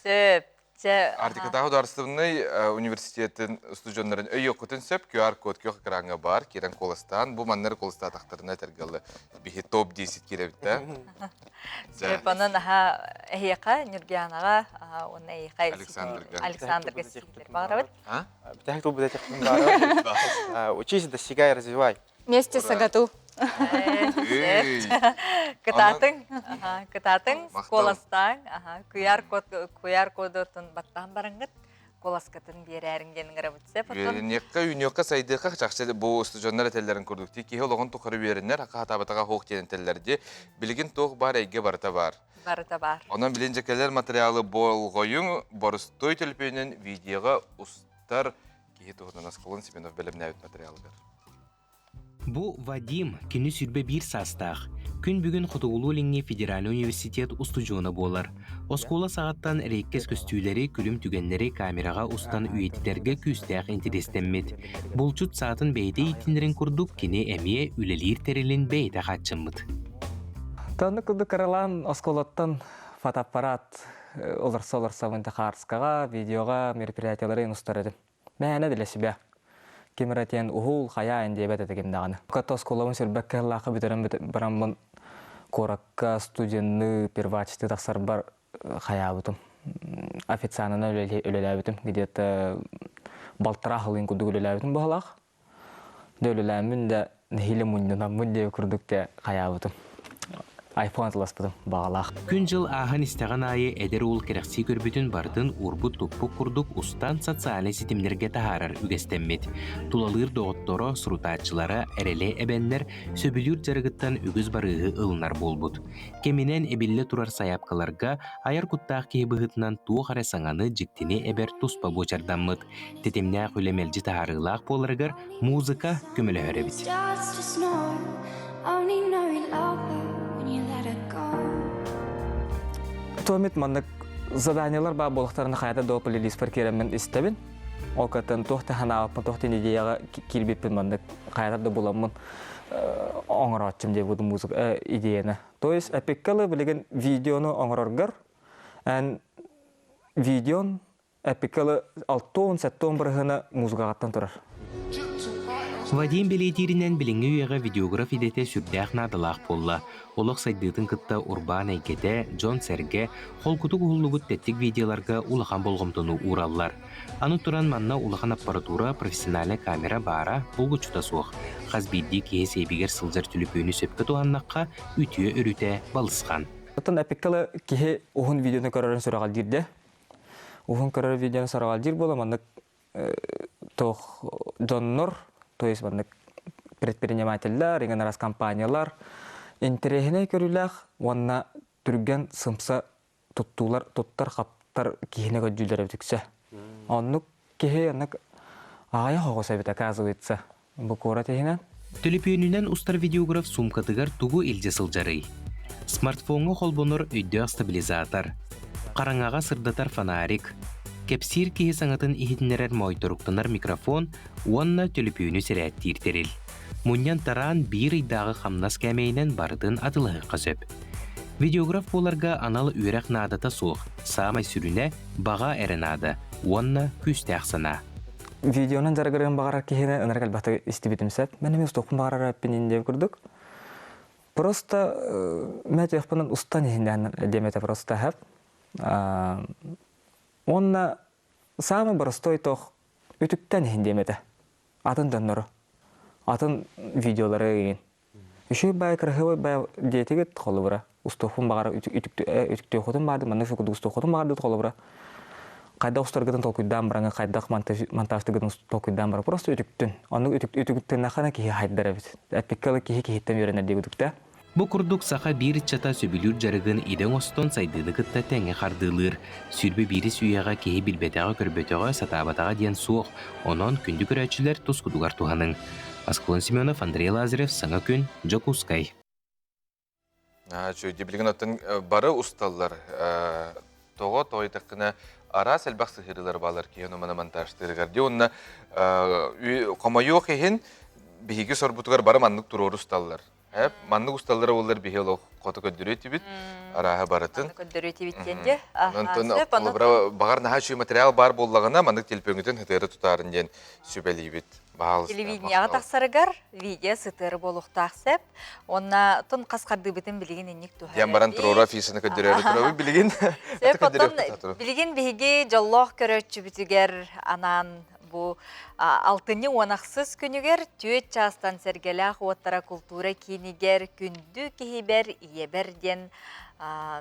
Сөп. Чэ, Арктикатааҕы судаарыстыбаннай университетын устудьуоннарын өйүөххүтүн сөп QR-код күөх экраҥҥа баар киирэн куоластаан бу маннары куоластаатахтарына этэргэллэ биһи топ-10 киирэбит да. Сөп, онон аха эһиэхэ Нюргианаҕа уонна эйиэхэ Александрга. Александрга ситиһиилэр баҕарабыт. Бүтэһик тыл бүтэһик баҕарабыт. Учись, достигай, развивай. Вместе сагату. Кытаатыҥ, кытаатыҥ, куоластааҥ, QR-код QR-кодутун баттаан бараҥҥыт куоласкытын биэрээриҥ диэн ыҥырабыт сөп. Үөрэниэххэ, үүнүөххэ, сайдыахха чахчы бу устудьуоннар этэллэрин курдук ти киһи олоҕун тухары үөрэнэр, хахаатаабатаҕа суох диэн этэллэр дии. Билигин туох баар эйгэ барыта баар. Барыта баар. Онон билин дьэ кэлэр материалы болҕойуҥ, борустуой төлөпүөнүн видеоҕа устар киһи туһунан Аскалон Семенов бэлэмнээбит материалыгар. Бу Вадим, кини 21 саастаах. Күн бүгүн Хотугулуу-Илиҥҥи федеральнай университет устудьуона буолар. Оскуола саҕаттан эриэккэс көстүүлэри, күлүм түгэннэри камераҕа устан үйэтитэргэ күүстээх интэриэстэммит. Булчут саатын бэйэтэ ииттинэрин курдук кини эмиэ үлэлиир тэрилин бэйэтэ хааччыммыт. Тонну курдук кыралаан оскуолаттан фотоаппарат олорсо-олорсобун Хаарскаҕа, видеоҕа мероприятиялары устар этим. Мээнэ для себя. Ким эрэ диэн уһул, хайаа диэбэт этэ ким даҕаны. Катта оскуолабын сүрбэккэ сыллаахха бүтэрэн бараммын куоракка студенны первачты тахсарбар хайаабытым. Официанынан үлэлээбитим. Где-то балтараа сылын курдук үлэлээбитим быһалаах. Дьэ үлэлээммин да нэһиилэ мунньунаммын диэбит курдук дьэ хайаабытым. Айфон атыласпытым баҕалаах. Күн-дьыл ааһан истэҕин аайы эдэр уол кэрэхсии көрбүтүн барытын уурбут-туппут курдук устан социальнай ситимнэргэ таһаарар үгэстэммит. Тулалыыр доҕотторо, сурутааччылара эрэли эбэннэр, сөбүлүүр дьарыгыттан үгүс барыыһы ылынар буолбут. Кэминэн эбиллэ турар сайаапкаларга айар куттаах киһи быһыытынан туох эрэ саҥаны, дьиктини эбэр туспа буочардаммыт. Тэтимнээх үлэ мэлдьи таһаарыылаах буоларыгар музыка көмөлөһөр эбит. Томит маннык заданиелар баар буолахтарына хайата до плейлистпар киирэммин истэбин. Ол кытын туох да ханаабаппын, туох да идеяҕа киирбиппин маннык хайата да буламмын оҥорооччум диэбит музыка идеяны. То есть эпиккалы билигин видеону оҥороргор эн видеон Эпикалы 60-70 бырыһына музыкаҕаттан турар. Вадим бэлиэтииринэн билиҥҥи үйэҕэ видеограф идэтэ сүрдээх наадалаах буолла. Олох сайдыытын кытта урбаан эйгэтэ, дьон-сэргэ холкутук уһуллубут тэттик видеоларга улахан болҕомтону уураллар. Аны туран манна улахан аппаратура, профессиональнай камера баара булгуччута суох. Хас биирдии киһи сиэбигэр сылдьар түлүпүөнү сөпкө туһаннахха, үтүө өрүтэ балысхан. Оттон эпиккалы киһи уһун видеону көрөрүн сүрэҕэлдиирдэ. Уһун көрөр видеоны сараҕалдьыыр буола маннык туох дьоннор, то есть маннык предпринимателлэр, иҥэн араас компаниялар интэриэһинэй көрүүлээх уонна түргэн сымса туттуулар туттар-хаптар киһини көрдүүллэр эбит үксэ. Оннук киһи оннук аҕыйах оҕус эбит оказывается Бу куорат иһинэн? Төлөпүөнүнэн устар видеограф суумкатыгар тугу илдьэ сылдьарый? Смартфоҥҥа холбонор өйдөөх стабилизатор, хараҥаҕа сырдатар фонарик, кэпсиир киһи саҥатын иһитиннэрэр моойторуктанар микрофон уонна төлөпүөнү сэрээттиир тэрил. Мунньан-тараан биир ыйдааҕы хамнас кээмэйинэн барытын атыылаһыахха сөп. Видеограф буоларга анал үөрэх наадата суох, саамай сүрүнэ баҕа эрэ наада уонна күүстээх санаа. Видеонан дьарыгырыан баҕарар киһини ынырык элбэхтик истибитим сөп. Мен эмиэ устуохпун баҕарар эппин диэн курдук. Просто мэ туохпунан устан иһин диэм этэ просто сөп. Уонна самый простой тох үтүктэн иһин диэм этэ. Атын дьоннору. Атын видеолары игин. Үчүгэй баай кыраһыабай баай диэтигит холобура устуохпун баҕара үтүктүөххүтүн баҕарды маннык курдук устуоххутун баҕардыт холобура хайдах устаргытын толкуйдаан бараҥы хайдах монтажтыгытын толкуйдаан бара просто үтүктүн оннук үтүктүннэххинэ киһи хайдар эбит эппиккэ ылы киһи киһиттэн үөрэнэр диэбитикте Бу курдук саха биир ыччата сөбүлүүр дьарыгын идэ оҥостон сайдыыны кытта тэҥҥэ хардыылыыр. 21 үйэҕэ киһи билбэтэҕэ-көрбөтөҕө, сатаабатаҕа диэн суох. Онон күндү көрөөччүлэр тускутугар туһаныҥ. Аскалон Семенов, Андрей Лазарев, Саҥа күн, Дьокуускай. Үчүгэй. Билигин оттон бары усталлар. Тоҕо тоойдаххына Араас элбэх сыһыарыылар баалар киһи ону маны монтажтыырыгар дии. Уонна хомойуох иһин биһиги сорбутугар бары маннык туруору усталлар. Маннык усталлара буоллар биһи олох хоту көрдөрүө этибит. Арааһа барытын. Көрдөрүө этибит диэн дьэ. Онтон холобура баҕар наһаа үчүгэй материал баар буоллаҕына маннык телефоҥҥутун сытыары тутаарын диэн сүбэлиибит. Баһаалыста. Телевидениеҕа тахсарыгар видео сытыары буолуохтаах сөп. Уонна тон хас хардыыбытын билигин инник туһа. Диэн баран туруору афишаны көрдөрөөрү турабыт билигин. Сөп, оттон билигин биһиги дьоллоох көрөөччүбүтүгэр анаан Бу алтынньы уон ахсыс күнүгэр түөрт чаастан Сэргэлээх уоттара култуура киинигэр Күндү киһибэр ийэбэр диэн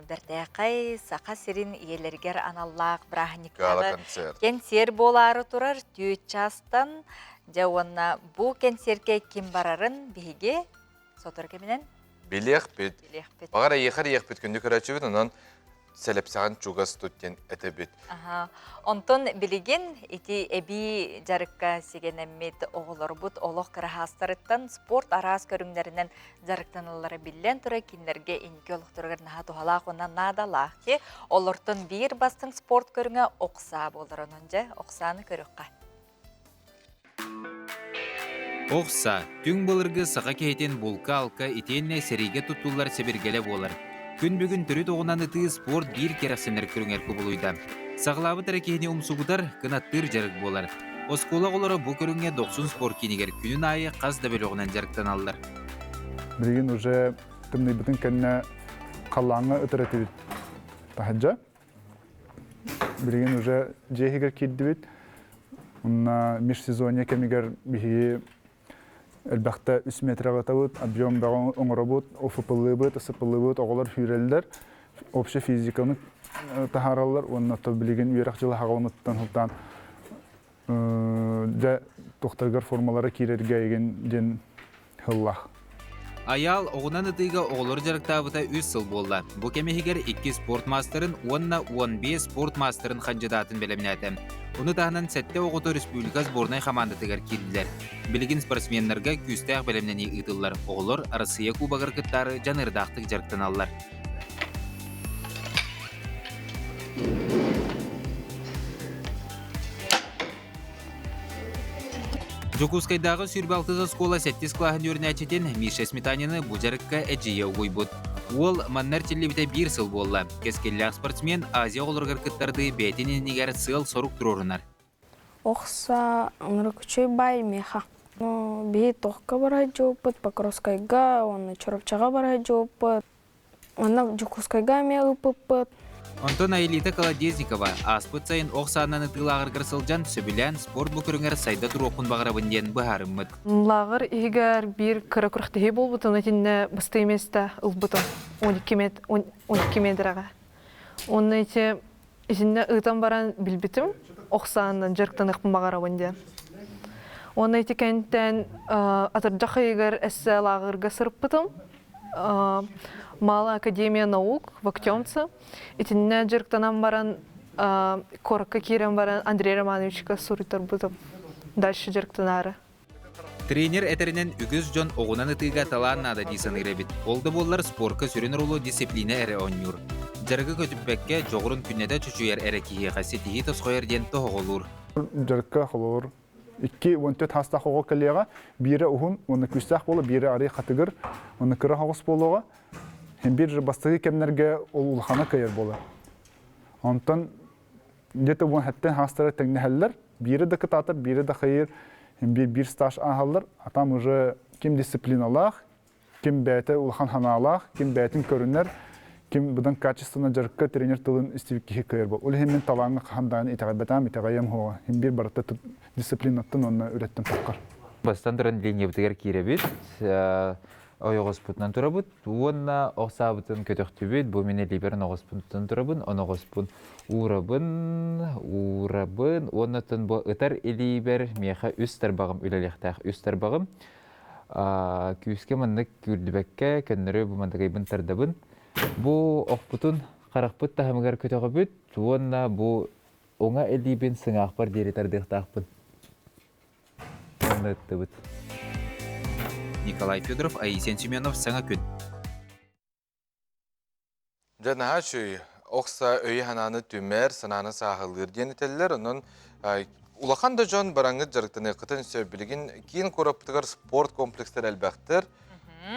бэртээхэй Саха сирин ийэлэригэр аналлаах бырааһынньыктааҕы кэнсиэр буолаары турар түөрт чаастан дьэ уонна бу кэнсиэркэ ким барарын биһиги сотору кэминэн билиэхпит. Билиэхпит. Баҕар эйиэхэ эрийиэхпит күндү көрөөччүбүт онон сэлэпсэҕин чугас тут диэн этэбит. Аха. Онтон билигин ити эбии дьарыкка сигэнэммит оҕолорбут олох кыраһаастарыттан спорт араас көрүҥнэринэн дьарыктаналлара биллэн турар кинилэргэ инники олохторугар наһаа туһалаах уонна наадалаах ки олортон биир бастыҥ спорт көрүҥэ ох саа буолар онон дьэ ох сааны көрүөххэ. Ох саа, түҥ былыргы саха киһитин булка-алка итиэннэ сэриигэ туттуллар сэбиргэлэ буолар. Күн бүгүн төрүт оҕунан ытыы спорт биир кэрэхсэнэр көрүҥэр кубулуйда. Саҕалаабыт эрэ киһини умсугутар, кынаттыыр дьарык буолар. Оскуола оҕолоро бу көрүҥҥэ дохсун спорт киинигэр күнүн аайы хас да бөлөҕүнэн дьарыктаналлар. Билигин уже тымныйбытын кэннэ халлааҥҥа ытыр этибит таһырдьа. Билигин уже дьиэ иһигэр киирдибит. Уонна межсезонье кэмигэр биһиги элбэхтэ үс метрэ ытабыт, объем бөҕө оҥоробут, ОФП-лыыбыт, СП-лыыбыт, оҕолор сүүрэллэр, общая физиканы таһаараллар уонна то билигин үөрэх дьыла хаҕаламыттан сылтаан дьэ туохтарыгар формалара киирэргэ игин диэн һыллах. Айаал оҕунан ытыыга оҕолору дьарыктаабыта үс сыл буолла. Бу кэм иһигэр икки спорт маастарын уонна 15 спорт маастарын хандьыдаатын бэлэмнээтэ. Ону таһынан сэттэ оҕото республика сборнай хамаандатыгар киирдилэр. Билигин спортсменнарга күүстээх бэлэмнэнии ыытыллар. Оҕолор Арассыыйа Кубогар кыттаары дьаныардаахтык дьарыктаналлар. Дьокуускайдааҕы 26 оскуола сэттис кылааһын үөрэнээччитин Миша Сметанины бу дьарыкка эдьиийэ угуйбут. Уол манна эрчиллибитэ биир сыл буолла. Кэскиллээх спортсмен Азия оҕолоругар кыттардыы бэйэтин иннигэр сыал-сорук туруорунар. Охса ыҥырыкчый бай меха. Биһи тохка бара сылдьыбыппыт, Покровскайга уонна Чурапчаҕа бара сылдьыбыппыт. Онно Дьокуускайга эмиэ ыыппыппыт. Онтон Аэлита Колодезникова ааспыт сайын ох саанан ытыылааҕыргар сылдьан сөбүлээн спорт бу көрүҥэр сайда туруохпун баҕарабын диэн быһаарыммыт. Лааҕыр иһигэр биир кыра күрэхтэһии буолбутун итиннэ бастыы миэстэ ылбытым 12 метрэҕэ. Уонна ити итиннэ ыытан баран билбитим ох саанан дьарыктаныахпын баҕарабын диэн. Уонна ити кэнниттэн атырдьах ыйыгар эссе лааҕырга сырыппытым. Малая академия наук в Актемце. Итиннэ дьарыктанан баран куоракка киирэн баран Андрей Романовичка суруйтарбытым. Дальше дьарыктанаары. Тренер этэринэн, үгүс дьон оҕунан ытыыга талаан наада дии саныыр эбит. Ол да буоллар спорка сүрүн оруолу дисциплина эрэ оонньуур. Дьарыгы көтүппэккэ, дьоҕурун күннэтэ чочуйар эрэ киһиэхэ ситиһии тосхойор диэн тоһоҕолуур. Дьарыкка холобур 2-14 саастаах оҕо кэлиэҕэ, биирэ уһун уонна күүстээх буола, биирэ арый хатыгыр уонна кыра оҕус буолуоҕа. Биир бастакы кэмнэргэ ол улахана кыайар буолар. Онтон где-то уон хэттэн хаастара тэҥнэһэллэр, биирэ да кытаатар, биирэ да хайыр, биир биир стаж ааһаллар, а там уже ким дисциплиналаах, ким бэйэтэ улахан санаалаах, ким бэйэтин көрүнэр, ким быдан качественно дьарыкка тренер тылын истибит киһи кыайар буол. Ол иһин мин талааҥҥа хаһан даҕаны итэҕэйбэтээм, итэҕэйиэм суоҕа. Иһин биир барыта дисциплинаттан уонна үлэттэн таххар. Бастан туран линиябытыгар киирэбит, ойоҕоспутунан турабыт уонна ох саабытын көтөхтүбүт. Бу мин илиибэр оноҕоспун тутан турабын, оноҕоспун уурабын, уурабын уонна оттон бу ытар илиибэр миэхэ үс тарбаҕым үлэлиэхтээх үс тарбаҕым. Күүскэ маннык күүрдүбэккэ көннөрү бу мандагайбын тардабын. Бу охпутун харахпыт таһымыгар көтөҕөбүт уонна бу уҥа илиибин сыҥаахпар диэри тардыахтаахпын. Онно ыттыбыт. Николай Федоров, Айсен Семенов, Саҥа күн. Дьэ, наһаа үчүгэй. Охса өйү-санааны түмэр, санааны сааһылыыр диэн этэллэр. Онон улахан да дьон бараҥҥыт дьарыктаныаххытын сөп. Билигин киин куораппытыгар спорт комплекстар элбэхтэр.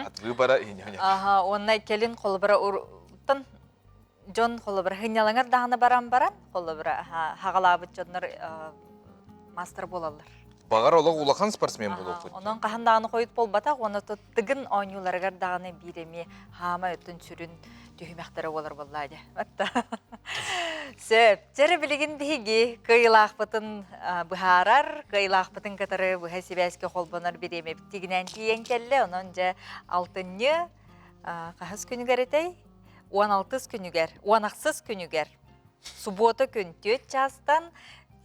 От выбора и не Аха, уонна кэлин холобура уртан дьон холобура хынньалаҥар даҕаны баран баран холобура хаҕалаабыт дьоннор мастер буолаллар. Баҕар олох улахан спортсмен буолуохпут. Онон хаһан даҕаны хойут буолбатах уонна тыгын оонньууларыгар даҕаны биир эмиэ хаама өттүн сүрүн түһүмэхтэрэ буолар буоллаа дьэ. Батта. Сөп. Дьэрэ билигин биһиги кыайыылаахпытын быһаарар, кыайыылаахпытын кытары быһа сибээскэ холбонор бириэмэбит тигинээн тиийэн кэллэ. Онон дьэ алтынньы хаһыс күнүгэр этэй? 16 күнүгэр, 16 күнүгэр субуота күн 4 чаастан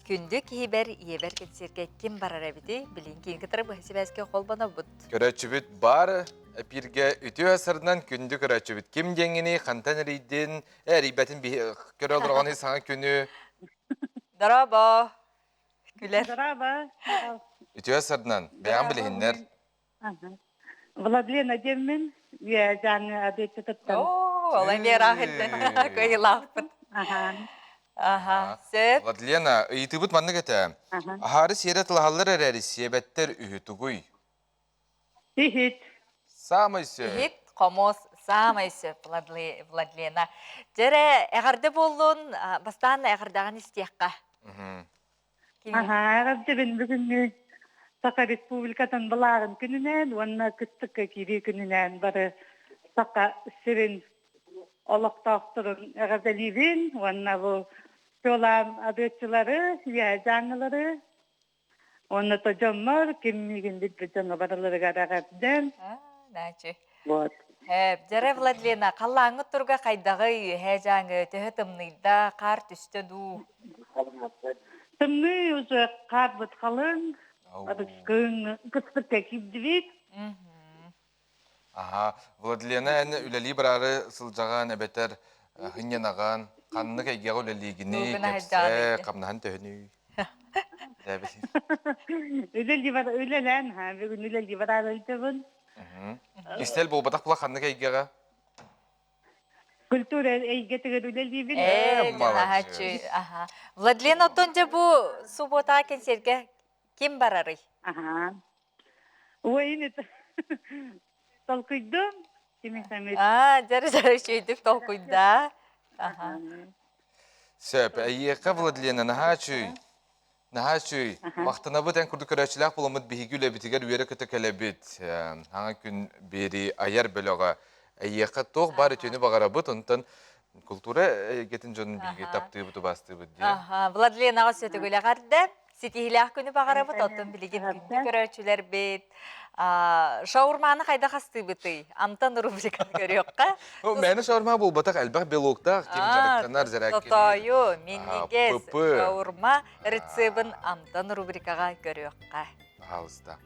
күндү киһибэр ийэбэр кэнсиэргэ ким барар эбитий? Билин киин кытары быһа сибээскэ холбонобут. Көрөөччүбүт бар эпииргэ үтүө сырынан күндү көрөөччүбүт ким диэҥҥиний, хантан эрийдин, эрийбэтин көрө олороҕуный саҥа күнү. Дорообо. Күлэр. Дорообо. Үтүө сырынан, бэйэҕин билиһиннэр. Владлена диэммин, Үөдьээҥҥэ адыаччытыттан. Оо, ол эмиэ ыраах иттэн кыайыылаахпыт. Аха, сөп. Владлена, ыйытыыбыт маннык этэ. Аһаары сиэрэ тылаһаллар эрээри сиэбэттэр үһү тугуй? Иһит. Саамай сөп. Иһит, хомус, саамай сөп, Владлена. Дьэрэ, эҕэрдэ буоллун, бастаан эҕэрдэҕин истиэххэ. Аһаа, эҕэрдэбин бүгүҥҥү Саха Республикатын былааҕын күнүнэн уонна кыстыкка киирии күнүнэн бары Саха сирин олохтоохторун эҕэрдэлиибин уонна бу чуолаан адыаччылары, үөһэ уонна то дьоммор ким миигин билбит дьоҥҥо барыларыгар эҕэрдэм. Наачы. Вот. Дьэрэ Владлена, халлааҥҥыт туруга хайдаҕый үөһээ дьааҥы төһө тымныйда, хаар түстэ дуу? Тымныы уже хаарбыт халыҥ, кыһын кыстыкка киирдибит. Аха, Владлена эн үлэлии бараары сылдьаҕын эбэтэр хынньанаҕын, ханнык эйгэҕэ үлэлиигиний, кэпсээ, хамнаһын төһөнүй? Үлэлии бар үлэлээн, бүгүн үлэлии бараары ыйдыбын. Кистэл буолбатах була ханнык эйгэҕэ? Культура эйгэтигэр үлэлиибин. Ээ, наһааччы. Аха. Владлен, оттон дьэ бу суббота кэнсиэргэ ким барарый? Аха. Ой, толкуйдум. Кими самит. Аа, дьэрэ дьэрэ үчүгэйдик толкуйдаа. Аха. Сөп, эйиэхэ Владлена наһаа үчүй. Наһаа үчүгэй. Махтанабыт эн курдук көрөөччүлээх буоламмыт биһиги үлэбитигэр үөрэ-көтө кэлэбит. Аҥа күн биэрии айар бөлөҕө эйиэхэ туох баар үтүөнү баҕарабыт, онтон култуура эйгэтин дьонун биһиги таптыыбыт, убаастыыбыт диye. Аха, Владленаҕа сөтөгүл эҕэрдэ. Ситиһиилээх күнү баҕарабыт, оттон билигин күндү көрөөччүлэрбит. Шаурманы хайдах астыыбытый? Амтан рубриканы көрүөххэ. Мээнэ шаурма буолбатах, элбэх белоктаах, ким дьарыктанар, зэрээккэлиир. Тотоойу, минньигэс шаурма рецебин Амтан рубрикаҕа көрүөххэ. Пожалуйста.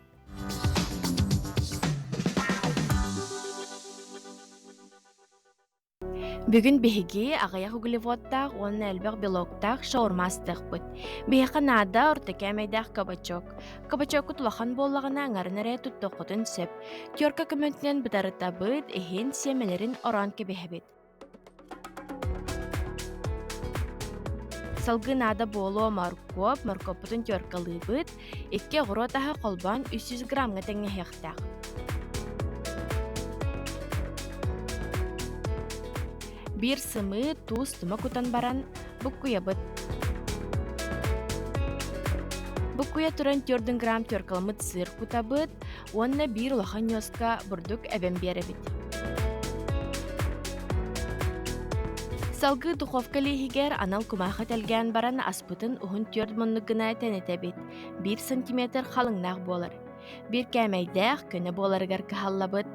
Бүгүн биһиги аҕыйах углеводтаах уонна элбэх белоктаах шаурма астыахпыт. Биһиэхэ наада орто кээмэйдээх кабачок. Кабачоккут улахан буоллаҕына аҥарын эрэ туттуоххутун сөп. Терка көмөтүнэн бытарытабыт, иһин, сиэмэлэрин ороон кэбиһэбит. Салгыы наада буолуо моркуоп, моркуоппутун теркалыыбыт, икки оҕуруот аһа холбоон 300 граммҥа тэҥнэһиэхтээх. Биир сымыыт, туус тума кутан баран, буккуйабыт. Буккуйа туран 4 грамм теркаламмыт сыр кутабыт уонна биир улахан ньуоска бурдук эбэн биэрэбит. Салгыы духовка лииһигэр анал кумаахы тэлгээн баран аспытын уһун түөрт муннук гына тэнитэбит, биир сантиметр халыҥнаах буолар. Биир кээмэйдээх, көнө буоларыгар кыһаллабыт.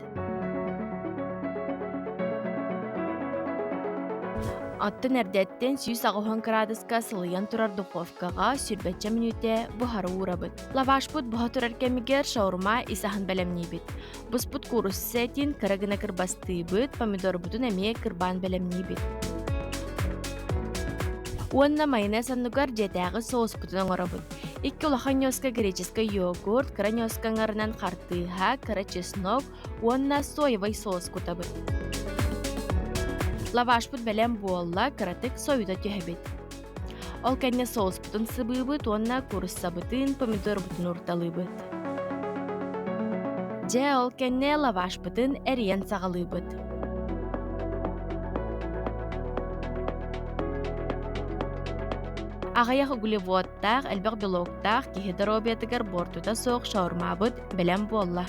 Оттон эрдэттэн 180 кыраадыска сылыйан турар духовкаҕа сүүрбэччэ мүнүүтэ буһара уурабыт. Лавашпыт буһа турар кэмигэр шаурма ис аһын бэлэмниибит. Буспут куурусса этин кыра гына кырбастыыбыт, помидорбутун эмиэ кырбаан бэлэмниибит. Уонна майонез оннугар дьиэтээҕи соуспутун оҥоробут. Икки улахан ньуоска греческэй йогурт, кыра ньуоска аҥарынан хартыыһа, кыра чеснок уонна соевай соус кутабыт. Лавашпыт бэлэм буолла, кыратык сойута түһэбит. Ол кэннэ соуспутун сыбыыбыт уонна кууруссабытын, помидорбутун уурталыыбыт. Дьэ, ол кэннэ лавашпытын эрийэн саҕалыыбыт. Аҕыйах углеводтаах, элбэх белоктаах киһи доруобуйатыгар буортута суох шаурмабыт бэлэм буолла.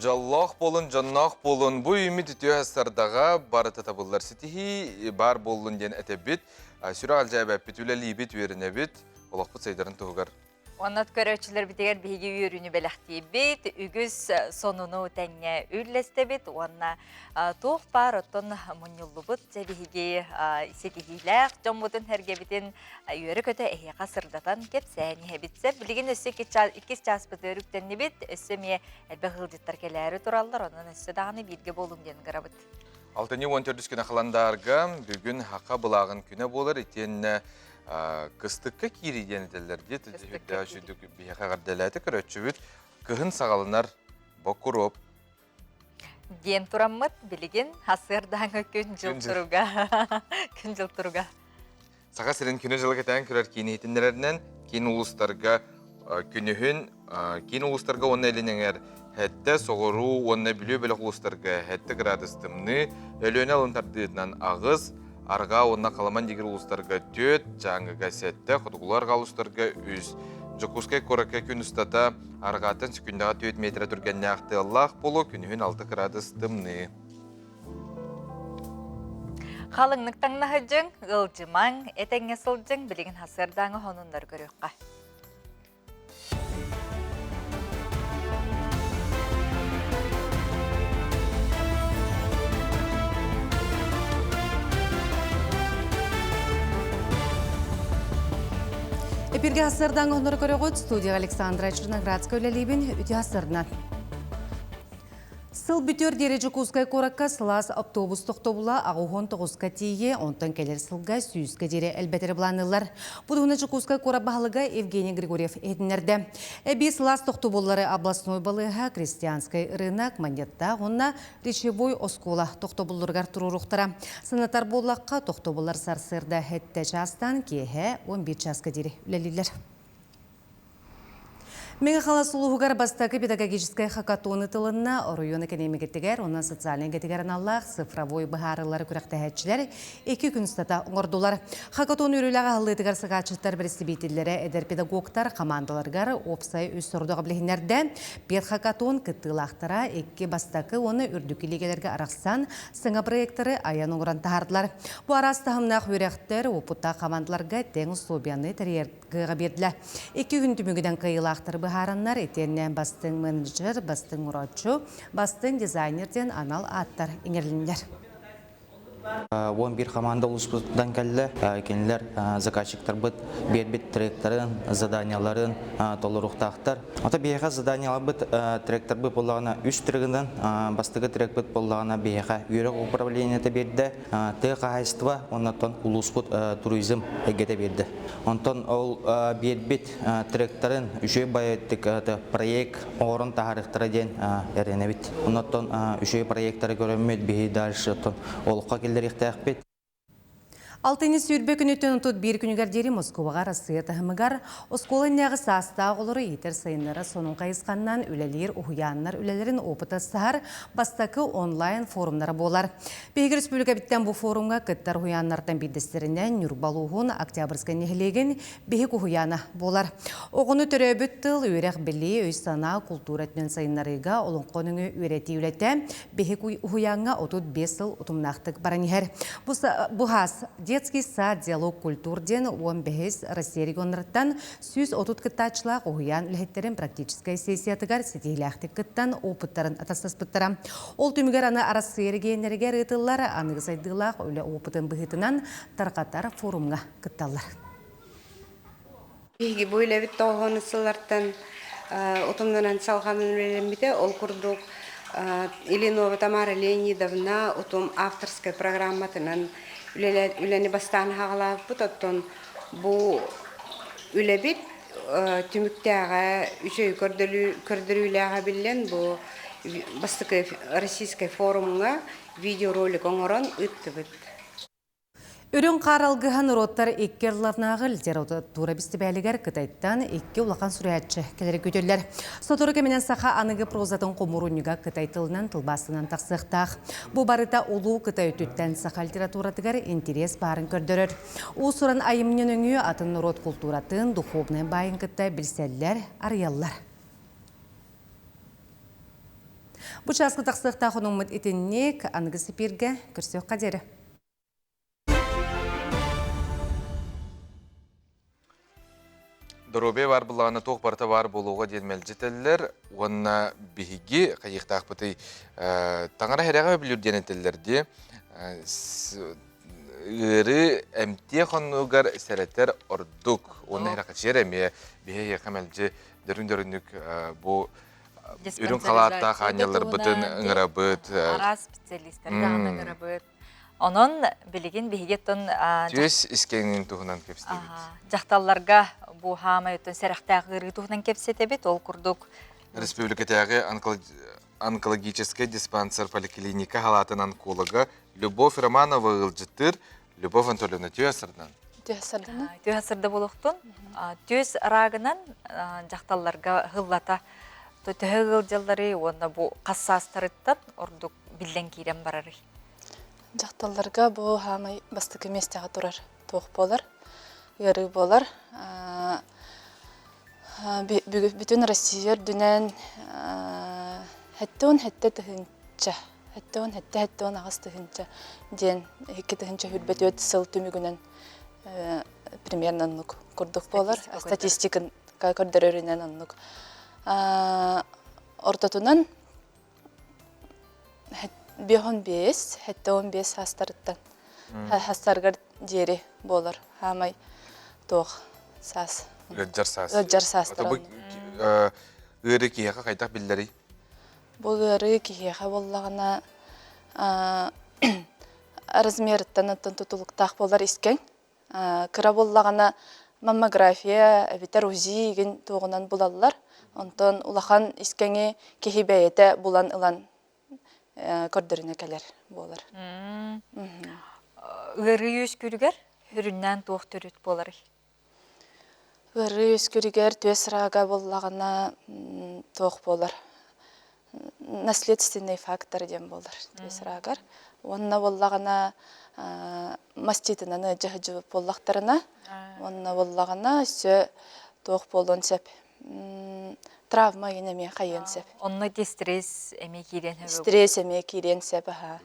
Дьоллоох буолун, дьонноох буолун, бу үүммүт үтүө сардаҕа барыта табыллар ситиһии баар буоллун диэн этэбит. Сүрэх алдьаабэппит, үлэлиибит, үөрэнэбит, олохпут сайдарын туһугар Оннот көрөөччүлэрбитигэр биһиги үөрүүнү бэлэхтиибит, үгүс сонуну тэҥҥэ үллэстэбит уонна туох баар оттон мунньуллубут дьэ биһиги ситиһиилээх дьоммутун сэргэбитин үөрэ-көтө эһиэхэ сырдатан кэпсээн иһэбит. Сөп билигин өссө иккис чааспытыгар үктэннибит, өссө эмиэ элбэх ыалдьыттар кэлээри тураллар, онон өссө даҕаны бииргэ буолуҥ диэн ыҥырабыт. Алтынньы 14 күнэ халандаарга бүгүн Хаха былааҕын күнэ буолар итиэннэ кыстыкка киирии диэн этэллэр дии үрдээх үчүгдүк биһиэхэ эҕэрдэлээтэ көрөөччүбүт кыһын саҕаланар бокуруоп диэн тураммыт билигин сарсыардааҥы күн дьыл туруга күн дьыл туруга Саха сирин күнү-дьылы кэтээн көрөр киин иһитиннэрэринэн киин улуустарга күнүһүн киин улуустарга уонна илин эҥэр сэттэ, соҕуруу уонна Бүлүү бөлөх улуустарга сэттэ градус тымныы, Өлүөнэ алын тардыытынан аҕыс, арҕаа уонна Халаман дигир улуустарга түөрт, Дьааҥыга сэттэ, хотугулуу арҕаа улуустарга үс. Дьокуускай куоракка күн устата арҕааттан секундаҕа түөрт миэтэрэ түргэннээх тыаллаах буолуо, күнүһүн алта градус тымныы. Халыҥнык таҥнаһыдьыҥ, ыалдьымаҥ, этэҥҥэ сылдьыҥ, билигин сарсыардааҥы сонуннары көрүөххэ. Эпирге сарсыардааҥы сонуннары көрөҕүт. Студияҕа Александра Черноградская үлэлиибин. Үтүө сарсыарданан. Сыл бүтүөр диэри Дьокуускай куоракка сылаас автобус тохтобула 89-ка тиийэ, онтон кэлэр сылга сүүскэ диэри элбэтэр былаанныыллар. Бу туһунан Дьокуускай куорат баһылыга Евгений Григорьев иһитиннэрдэ. Эбии сылаас тохтобуллары областной балыыһа, Крестьянскай рынок, Монеттаах уонна Речевой оскуола тохтобулларыгар туруоруохтара. Санатар буоллахха, тохтобуллар сарсыарда сэттэ чаастан киэһэ 11 чааска диэри үлэлииллэр. Мэҥэ Хаҥалас улууһугар бастакы педагогическай хакатон ытылынна. Оройуон экэниэмикэтигэр уонна социальнай эйгэтигэр аналлаах цифровой быһаарыылары күрэхтэһээччилэр икки күн устата оҥордулар. Хакатон үөрүүлээх аһыллыытыгар сакааччыттар бэрэстэбиитэллэрэ эдэр педагогтар хамаандаларыгар уопсай үс сорудоҕу билиһиннэрдэ. Педхакатон кыттыылаахтара икки бастакы уонна үрдүкү лигэлэргэ арахсан саҥа проектары айан оҥорон таһаардылар. Бу араас таһымнаах үөрэхтэр уопуттаах хамаандаларга тэҥ условияны тэрийэр кыаҕа биэрдилэ. Икки күн түмүгүнэн кыайыылаахтары быһаараннар, итиэннэ бастыҥ менеджер, бастыҥ урооччу, бастыҥ дизайнер диэн анал ааттар иҥэрилиннилэр. 11 команда улууспутуттан кэллэ. Кинилэр заказчиктарбыт биэрбит тректарын, заданияларын толоруохтаахтар. Ото биһиэхэ заданияларбыт тректорбыт буоллаҕына үс трегынан, бастакы трекпит буоллаҕына биһиэхэ үөрэх управлениета биэрдэ, тыа хаһаайыстыба уонна улууспут туризм эйгэтэ биэрдэ. Онтон ол биэрбит тректарын үчүгэй байытык проект оҥорон таһаарыахтара диэн эрэнэбит. Оннуттан үчүгэй проектары көрөммүт биһи дальше олоххо киллэриэхтээхпит. Алтынньы сүүрбэ күнүттэн 31 күнүгэр диэри Москубаҕа Арассыыйа таһымыгар оскуола иннээҕи саастаах оҕолору иитэр сайыннара сонун хайысханнан үлэлиир уһуйааннар үлэлэрин опыта саһар бастакы онлайн форумнара буолар. Биһиги республикабыттан бу форумҥа кыттар уһуйааннартан биирдэстэринэн Ньурба улууһун Октябрьскай нэһилиэгин биһик уһуйаана буолар. Оҕону төрөөбүт тыл, үөрэх-билии, өй-санаа, култуура өттүнэн сайыннарыыга олоҥхо өҥү үөрэтии үлэтэ биһик уһуйааҥҥа 35 сыл утумнаахтык баран иһэр. Бу хаас «Детский сад. Диалог культур» диэн 15 Россия регионнарыттан 130 кыттааччылаах уһуйаан үлэһиттэрин практическай сессиятыгар ситиһиилээхтик кыттан опыттарын атастаспыттара. Ол түмүгэр аны Арассыыйа эрэгийиэннэригэр ыытыллар аныгы сайдыылаах үлэ опытын быһыытынан тарҕатар форумҥа кытталлар. Биһиги бу үлэбит тоҕоһону сыллартан утумнанан салҕанан үлэлэммитэ. Ол курдук Ильинова Тамара Леонидовна утум авторскай программатынан үлэни бастаан хаҕалаабыппыт. Оттон Бу үлэбит түмүктээҕэ үчүгэй көрдөрүүлээҕэ биллэн бу бастакы российскай форумҥа видеоролик оҥорон ыыттыбыт. Үрүҥ хаар алгыһа норуоттар икки ардыларынааҕы литература бэстибээлигэр Кытайтан икки улахан суруйааччы кэлэри күүтэллэр. Сотору кэминэн саха аныгы прозатын хомуурунньуга кытай тылынан тылбаастанан тахсыахтаах. Бу барыта улуу Кытай өттүттэн саха литературатыгар интэриэс баарын көрдөрөр. Уус-уран айымньы нөҥүө атын норуот култууратын, духовнай баайын кытта билсэллэр, арыйаллар. Бу чааска тахсыахтаах онуммут итинник аныгы сипииргэ көрсүөххэ диэри. Доруобуйа баар буллаҕына туох барыта баар буолуоҕа диэн мэлдьитэллэр уонна биһиги хайыахтаахпытый таҥара эрэҕэ өбүлүүр диэн этэллэр дии ыарыы эмтиэх оннугар сэрэтэр ордук уонна эрэхэчиэр эмиэ биһи эһиэхэ мэлдьи дөрүн-дөрүннүк бу үрүҥ халааттаах аанньалларбытын ыҥырабыт араас специалистарга ыҥырабыт Онон билигин биһиги оттон Түөс искэҥин туһунан кэпсэтибит. Дьахталларга бу хаамай оттон сэрэхтээх ыарыы туһунан кэпсэтэбит. Ол курдук Республикатааҕы онкологическай диспансер поликлиника халаатын онколога Любовь Романова ыалдьыттыыр. Любовь Анатольевна түөс сырдан. Түөс сырдана. Түөс сырда буолуохтун. Түөс рагынан дьахталларга хыллата төһө ыалдьаллары уонна бу хас саастарыттан ордук биллэн киирэн барарый? Дьахталларга бу хаамай бастакы миэстэҕэ турар туох буолар, ыарыы буолар. Бүтүн Россия үрдүнэн 77 тыһыынча, 77 78 тыһыынча диэн 2024 сыл түмүгүнэн примерно оннук курдук буолар. Статистика көрдөрөрүнэн оннук. Ортотунан 55, 75 саастарыттан саастарыгар диэри буолар. Хаамай туох саас. Ыалдьар саас. Ыалдьар саастар. Бу ыарыы киһиэхэ хайдах биллэрий? Бу ыарыы киһиэхэ буоллаҕына размерыттан оттон тутулуктаах буолар искэҥ. Кыра буоллаҕына маммография эбэтэр УЗИ игин туоҕунан булаллар. Онтон улахан искэҥи киһи бэйэтэ булан ылан көрдөрүнэ кэлэр буолар. Ыарыы үөскүүрүгэр үрүннээн туох төрүт буоларый? Ыарыы үөскүүрүгэр түөс рага буоллаҕына туох буолар? Наследственный фактор диэн буолар түөс рагар. Уонна буоллаҕына маститынан ыалдьа сылдьыбыт буоллахтарына, уонна буоллаҕына өссө туох буолуон сөп травма игин эмиэ хайыан сөп. Онно ити стресс эмиэ киириэн сөп. Стресс эмиэ киириэн сөп аһаа.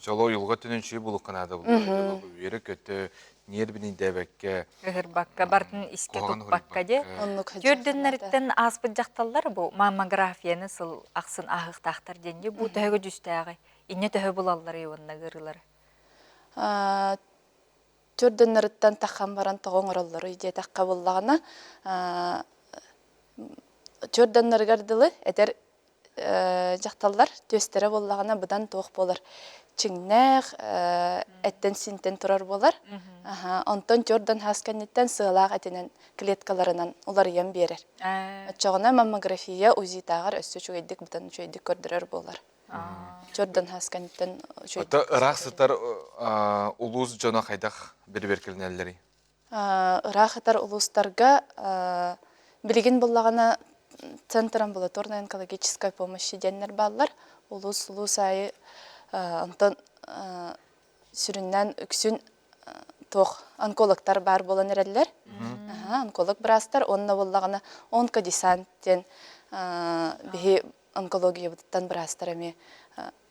Чоло уйулҕа түнүн чүй булукка наада булла. Үөрэ көтө ньиэрбинийдээбэккэ Ыһырбакка, бартын искэ туппакка де. Түрдүннэриттэн ааспыт дьахталлар бу маммографияны сыл ахсын ааһыахтаахтар диэн бу төһөгө дьүстээҕи инньэ төһө булалларый уонна ыарыылары? Түрдүннэриттэн таххан баран тоҕо оҥороллоруй диэтэххэ буллаҕына түрдүннэригэр дылы эдэр дьахталлар түөстэрэ буоллаҕына быдан туох буолар чиҥнээх эттэн-сиинтэн турар буолар онтон түөрдэн хас кэнниттэн сыалаах этинэн клеткаларынан уларыйан биэрэр оччоҕуна маммография УЗИтааҕар өссө үчүгэйдик быдан үчүгэйдик көрдөрөр буолар түөрдэн хас кэнниттэн үчүгэйдик ыраах сытар улуус дьоно хайдах бэрэбиэркэлэнэллэрий Ыраах ытар улуустарга билигин буллаҕына Центр амбулаторной онкологической помощи диэннэр бааллар. Улуус улуус аайы онтон сүрүннээн үксүн туох онкологтар баар буолан эрэллэр. Онколог быраастар уонна буоллаҕына онкодесант диэн биһи онкологиябытыттан быраастар эмиэ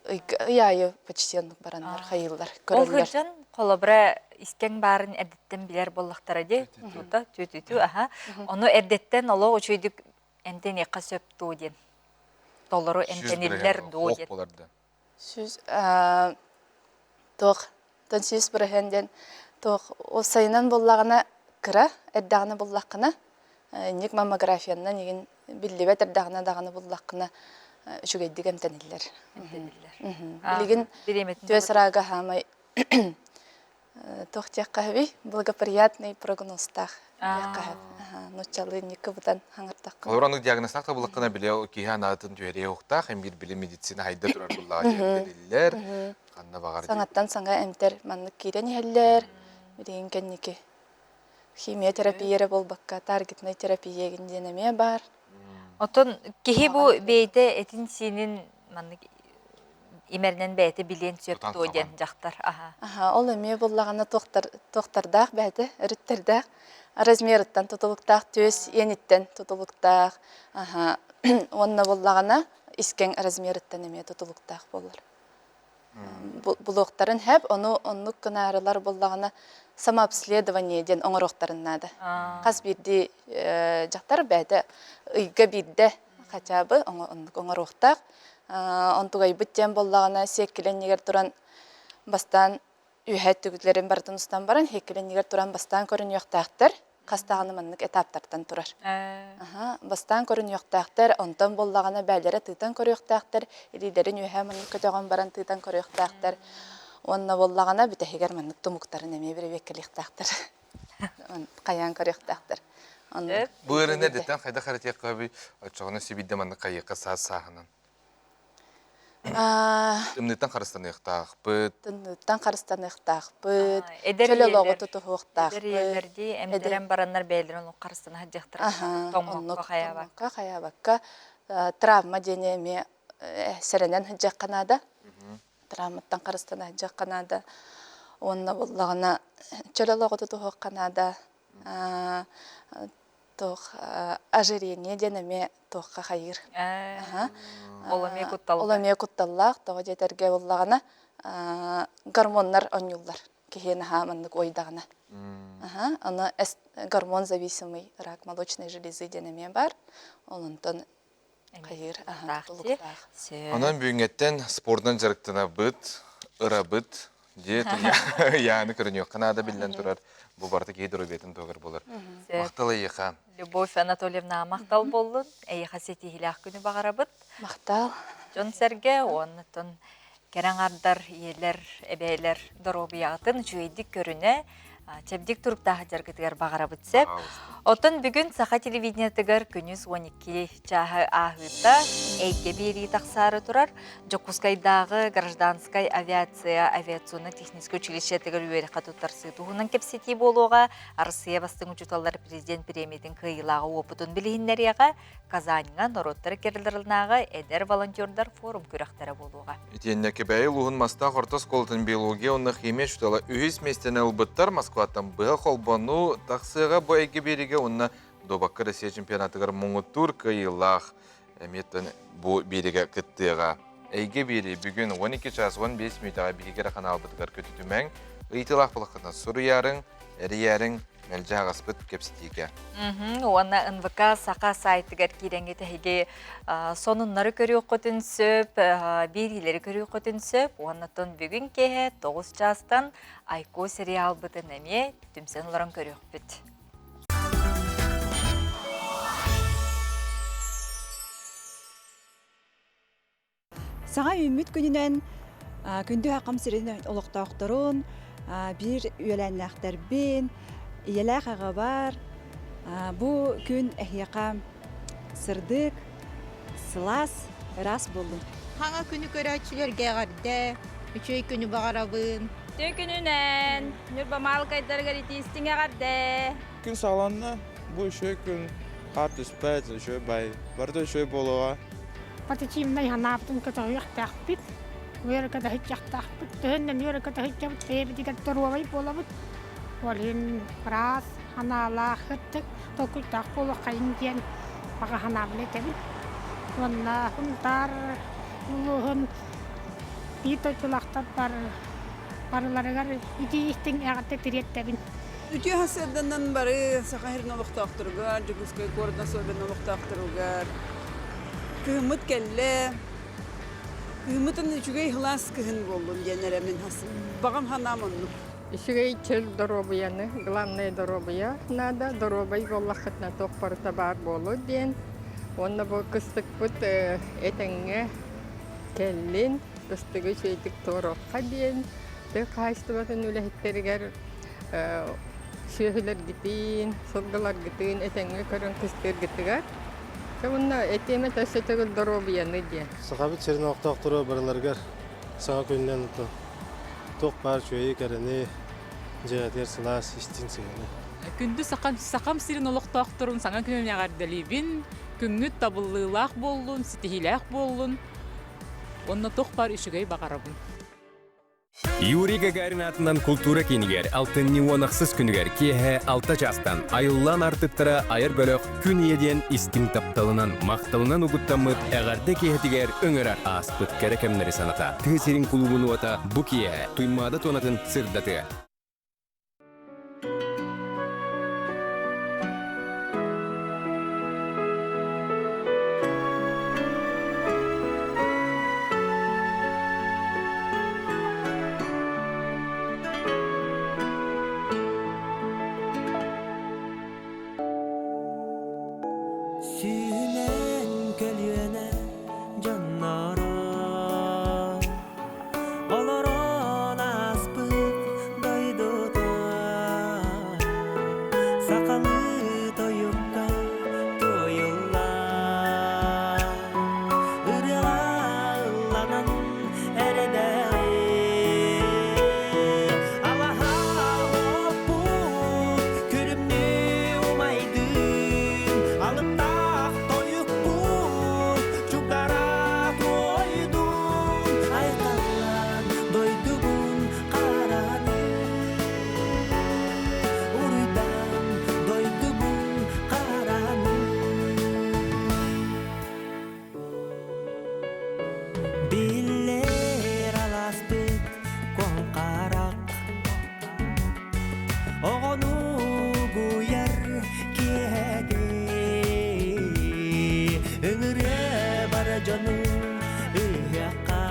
ый аайы почти оннук бараннар хайыыллар Ол көрөллөр. сылдьан холобура искэҥ баарын эрдэттэн билэр буоллахтара дии тута тү-тү-тү аха ону эрдэттэн олох үчүгэйдик эмтэниэххэ сөп дуу диэн толору эмтэниллэр дуу диэн Сүүс туох тон 100% диэн туох ол сайынан буллаҕына кыра эрдэҕинэ буллаххына инник маммографиянан игин биллибэт эрдэҕинэ даҕаны буллаххына үчүгэйдик эмтэниллэр. Эмтэниллэр. Билигин түөс рага хаамай. Туох диэххэ сөбүй? Благоприятный прогнозтаах диэххэ сөп. Нууччалыы инникки бутан хаҥыртахха. Олор оннук диагнозтаах да буллаххына били киһи анаатын түһэриэ уохтаах, эмиир били медицина хайда турар буллаҕа диэн ханна баҕар. Саҥаттан саҥа эмтэр маннык киирэн иһэллэр. Билигин кэнники химия терапия эрэ буолбакка таргетнай терапия диэн эмиэ баар. Оттон киһи бу бэйэтэ этин-сиинин маннык имэринэн бэйэтэ билиэн сөп дуо диэн дьахтар. Аха. Аха, ол эмиэ буллаҕына туохтар туохтардаах бэйэтэ өрүттэрдээх размерыттан тутулуктаах, түөс иэниттэн тутулуктаах, аха, уонна буллаҕына искэҥ размерыттан эмиэ тутулуктаах буолар. Булуохтарын хэп, ону оннук гынаарылар буллаҕына самообследование диэн оҥоруохтарын наада. Хас биирдии дьахтар бэйэтэ ыйга биирдэ хотя бы оннук оҥоруохтаах. Онтугайбыт диэн буоллаҕына сиэккилэннигэр туран бастаан үөһэ өттүгүлэрин барытын устан баран сиэккилэннигэр туран бастаан көрүнүөхтээхтэр. Хас даҕаны маннык этаптартан турар. Бастаан көрүнүөхтээхтэр, онтон буоллаҕына бээлэрэ тыытан көрүөхтээхтэр, илиилэрин үөһэ маннык көтөҕөн баран тыытан көрүөхтээхтэр. Уонна буоллаҕына бүтэһигэр маннык тумуктарын эмиэ бэрэбиэккэлиэхтээхтэр. Хайаан көрүөхтээхтэр. Бу ыарыыны эрдэттэн хайдах эрэтиэххэ оччоҕуна сибиирдэ маннык хайыахха саас сааһынан? Тымныыттан харыстаныахтаахпыт. Тымныыттан харыстаныахтаахпыт. Чөл олоҕу тутуһуохтаахпыт. Эдэр ийэлэрдии эмтэрэн бараннар бэйэлэрин олох харыстана сылдьыахтара. Тоҥмокко хайаабакка. Хайаабакка. Травма диэни эмиэ сэрэнэн сылдьыахха наада. Травматтан харыстана сылдьыахха наада. Уонна буоллаҕына чөл олоҕу тутуһуохха наада. Туох ожирение диэн эмиэ туохха хайыыр. Ол эмиэ кутталлаах. Ол эмиэ кутталлаах. Тоҕо диэтэргэ буоллаҕына гормоннар онньууллар. Киһи наһаа маннык уойдаҕына. Аны гормон зависимый рак молочной железы диэн эмиэ баар. Ол онтон хайыыр тутулуктаах. Онон бүгүҥҥэттэн спордунан дьарыктанабыт, ырабыт, дьиэ ыйааны көрүнүөххэ наада биллэн турар. Бу барыта киһи доруобуйатын туһугар буолар. Махтал эйиэхэ. Любовь Анатольевна махтал буоллун. Эйиэхэ ситиһиилээх күнү баҕарабыт. Махтал. Дьон-сэргэ уонна кэрэ аҥардар, ийэлэр, эбээлэр доруобуйаҕытын үчүгэйдик көрүнэ, чэбдик туруктаах дьаргытыгар баҕарабыт сөп. Оттон бүгүн саха телевидениетыгар күнүс 12 чааһы ааһыыта эйгэ биэрии тахсаары турар Дьокуускайдааҕы гражданскай авиация авиационно-техническэй училищетыгар үөрэххэ туттарсыы туһунан кэпсэтии буолуоҕа. Арассыыйа бастыҥ учууталлар президент премиятын кыайыылааҕы уопутун билиһиннэриэҕэ. Казаньҥа норуоттар иккардыларынааҕы эдэр волонтердар форум күрэхтэрэ буолуоҕа. Итиэннэ Кэбээйи улууһун Мастаах орто оскуолатын биология уонна химия учуутала үһүс миэстэни ылбыттар Москваттан быһа холбонуу тахсыаҕа бу эйгэ биэриигэ уонна дуобакка Россия чемпионатыгар муҥутуур кыайыылаах эмиэ бу биэриигэ кыттыаҕа. Эйгэ биэрии бүгүн 12 час 15 мүнүүтэҕэ биһиги эрэ ханаалбытыгар көтүтүмэҥ, ыйытыылаах булаххытына суруйаарыҥ, эрийээриҥ, мэлдьи аҕаспыт кэпсэтиигэ. Уонна НВК Саха сайтыгар киирэҥҥит эһиги сонуннары көрүөххүтүн сөп, биэриилэри көрүөххүтүн сөп. Уонна бүгүн киэһэ 9 чаастан Айко сериалбытын эмиэ түмсэн олорон көрүөхпүт. Саҥа үүммүт күнүнэн күндү хакам сирин олохтоохторун, биир үөлээннээхтэрбин, ийэлээх аҕабар бу күн эһиэхэ сырдык, сылаас, ыраас буоллун. Хаҥа күнү көрөөччүлэргэ эҕэрдэ, үчүгэй күнү баҕарабын. Үтүө күнүнэн, Ньурба маалыкайдарыгар итиистиҥ эҕэрдэ! Күн саҕаланна, бу үчүгэй күн, хаар түспэт, үчүгэй бай, барыта үчүгэй буолуоҕа. Позитивнай санаабытын көтөҕүөхтээхпит, үөрэ-көтө сылдьыахтаахпыт. Төһөннөн үөрэ-көтө сылдьабыт, бэйэбитигэр доруобай буолабыт. Ол иһин ыраас санаалаах, ытык толкуйдаах буолуоххайыҥ диэн баҕа санаабын этэбин. Уонна Сунтаар улууһун биир дойдулаахтар барыларыгар итии-истиҥ эҕэрдэ тириэрдэбин. Үтүө сарсыарданан бары Саха сирин олохтоохторугар, Дьокуускай куорат особенно олохтоохторугар кыһыммыт кэллэ. Кыһыммытын үчүгэй сылаас кыһын буоллун диэн эрэ мин баҕам санаам оннук. Үчүгэй чөл доруобуйаны, главное доруобуйа надо, доруобай буоллаххытына туох барыта баар буолуо диэн. Уонна бу кыстыкпыт этэҥҥэ кэллин, кыстыгы үчүгэйдик туоруохха диэн. Тыа хаһаайыстыбатын үлэһиттэригэр сүөһүлэргитин, сылгыларгытын этэҥҥэ көрөн кыстыыргытыгар. Уонна этиэмэ өссө төгүл доруобуйаны диэн. Сахабыт сирин олохтоохторо барыларыгар саҥа күнүнэн туох баар үчүгэйи кэрэни, дьиэтигэр сылаас истиҥ сыһыаны. Күндү сахам, сахам сирин олохтоохторун саҥа күнүн эҕэрдэлиибин. Күҥҥүт табыллыылаах буоллун, ситиһиилээх буоллун. Уонна туох баар үчүгэй баҕарабын. Юрий Гагарин аатынан култуура киинигэр алтынньы уон ахсыс күнүгэр киэһэ алта чаастан айыллаан артыктара айар бөлөх Күн Ийэ диэн истиҥ тапталынан, махталынан угуттаммыт эҕэрдэ киэһэтигэр ыҥырар ааспыт кэрэ кэмнэри саната. Тыа сирин кулуубун уота бу киэһэ Туймаада туонатын сырдатыа. Сүүнэн көлүөнэ дьонноро Олорон ааспыт дойдута Сахалыы тойукка туойуллар Ырыаҕа ылланан эрэдэҕи Алаһа оппут күлүмнүү умайдын Алыптаах тойукпут чугдара туойдун Айхаллан дойдубун хараны Уруйдан дойдубун хараны Биллэр алааспыт куоҥхарах Оҕону угуйар киэһэтэ Ыҥырыа бара дьону ыһыахха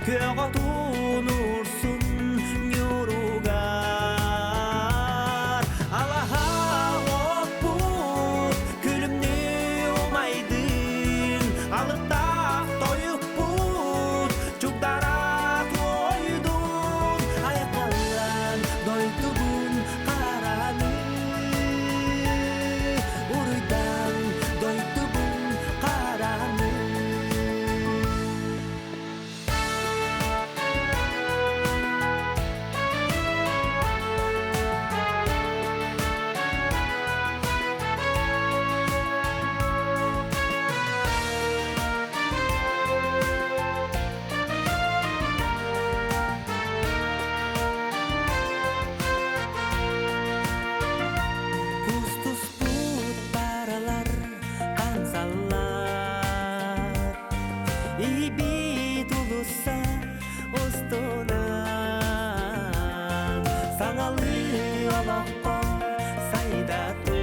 Күөх отун урсун ньуругар Алаһа оппут күлүмнүү умайдын Алыптаах тойукпут чугдара туойдун Айхаллан дойдубун хараны Уруйдан дойдубун хараны Кустуспут паралар хансаллар Ибит улусса устунан Саҥалыы олоххо сайда тур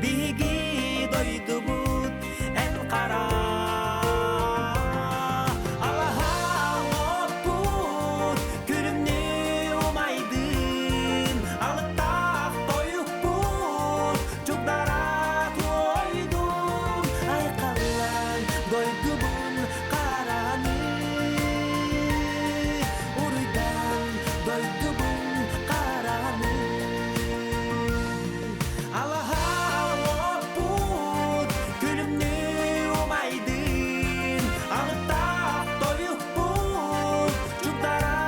Биһиги дойдубут эн хара Алаһа оппут күлүмнүү умайдын Алыптаах тойукпут чугдара туойдун Айхаллан дойдубун хараны Уруйдан дойдубун хараны Алаһа оппут күлүмнүү умайдын Алыптаах тойукпут чугдара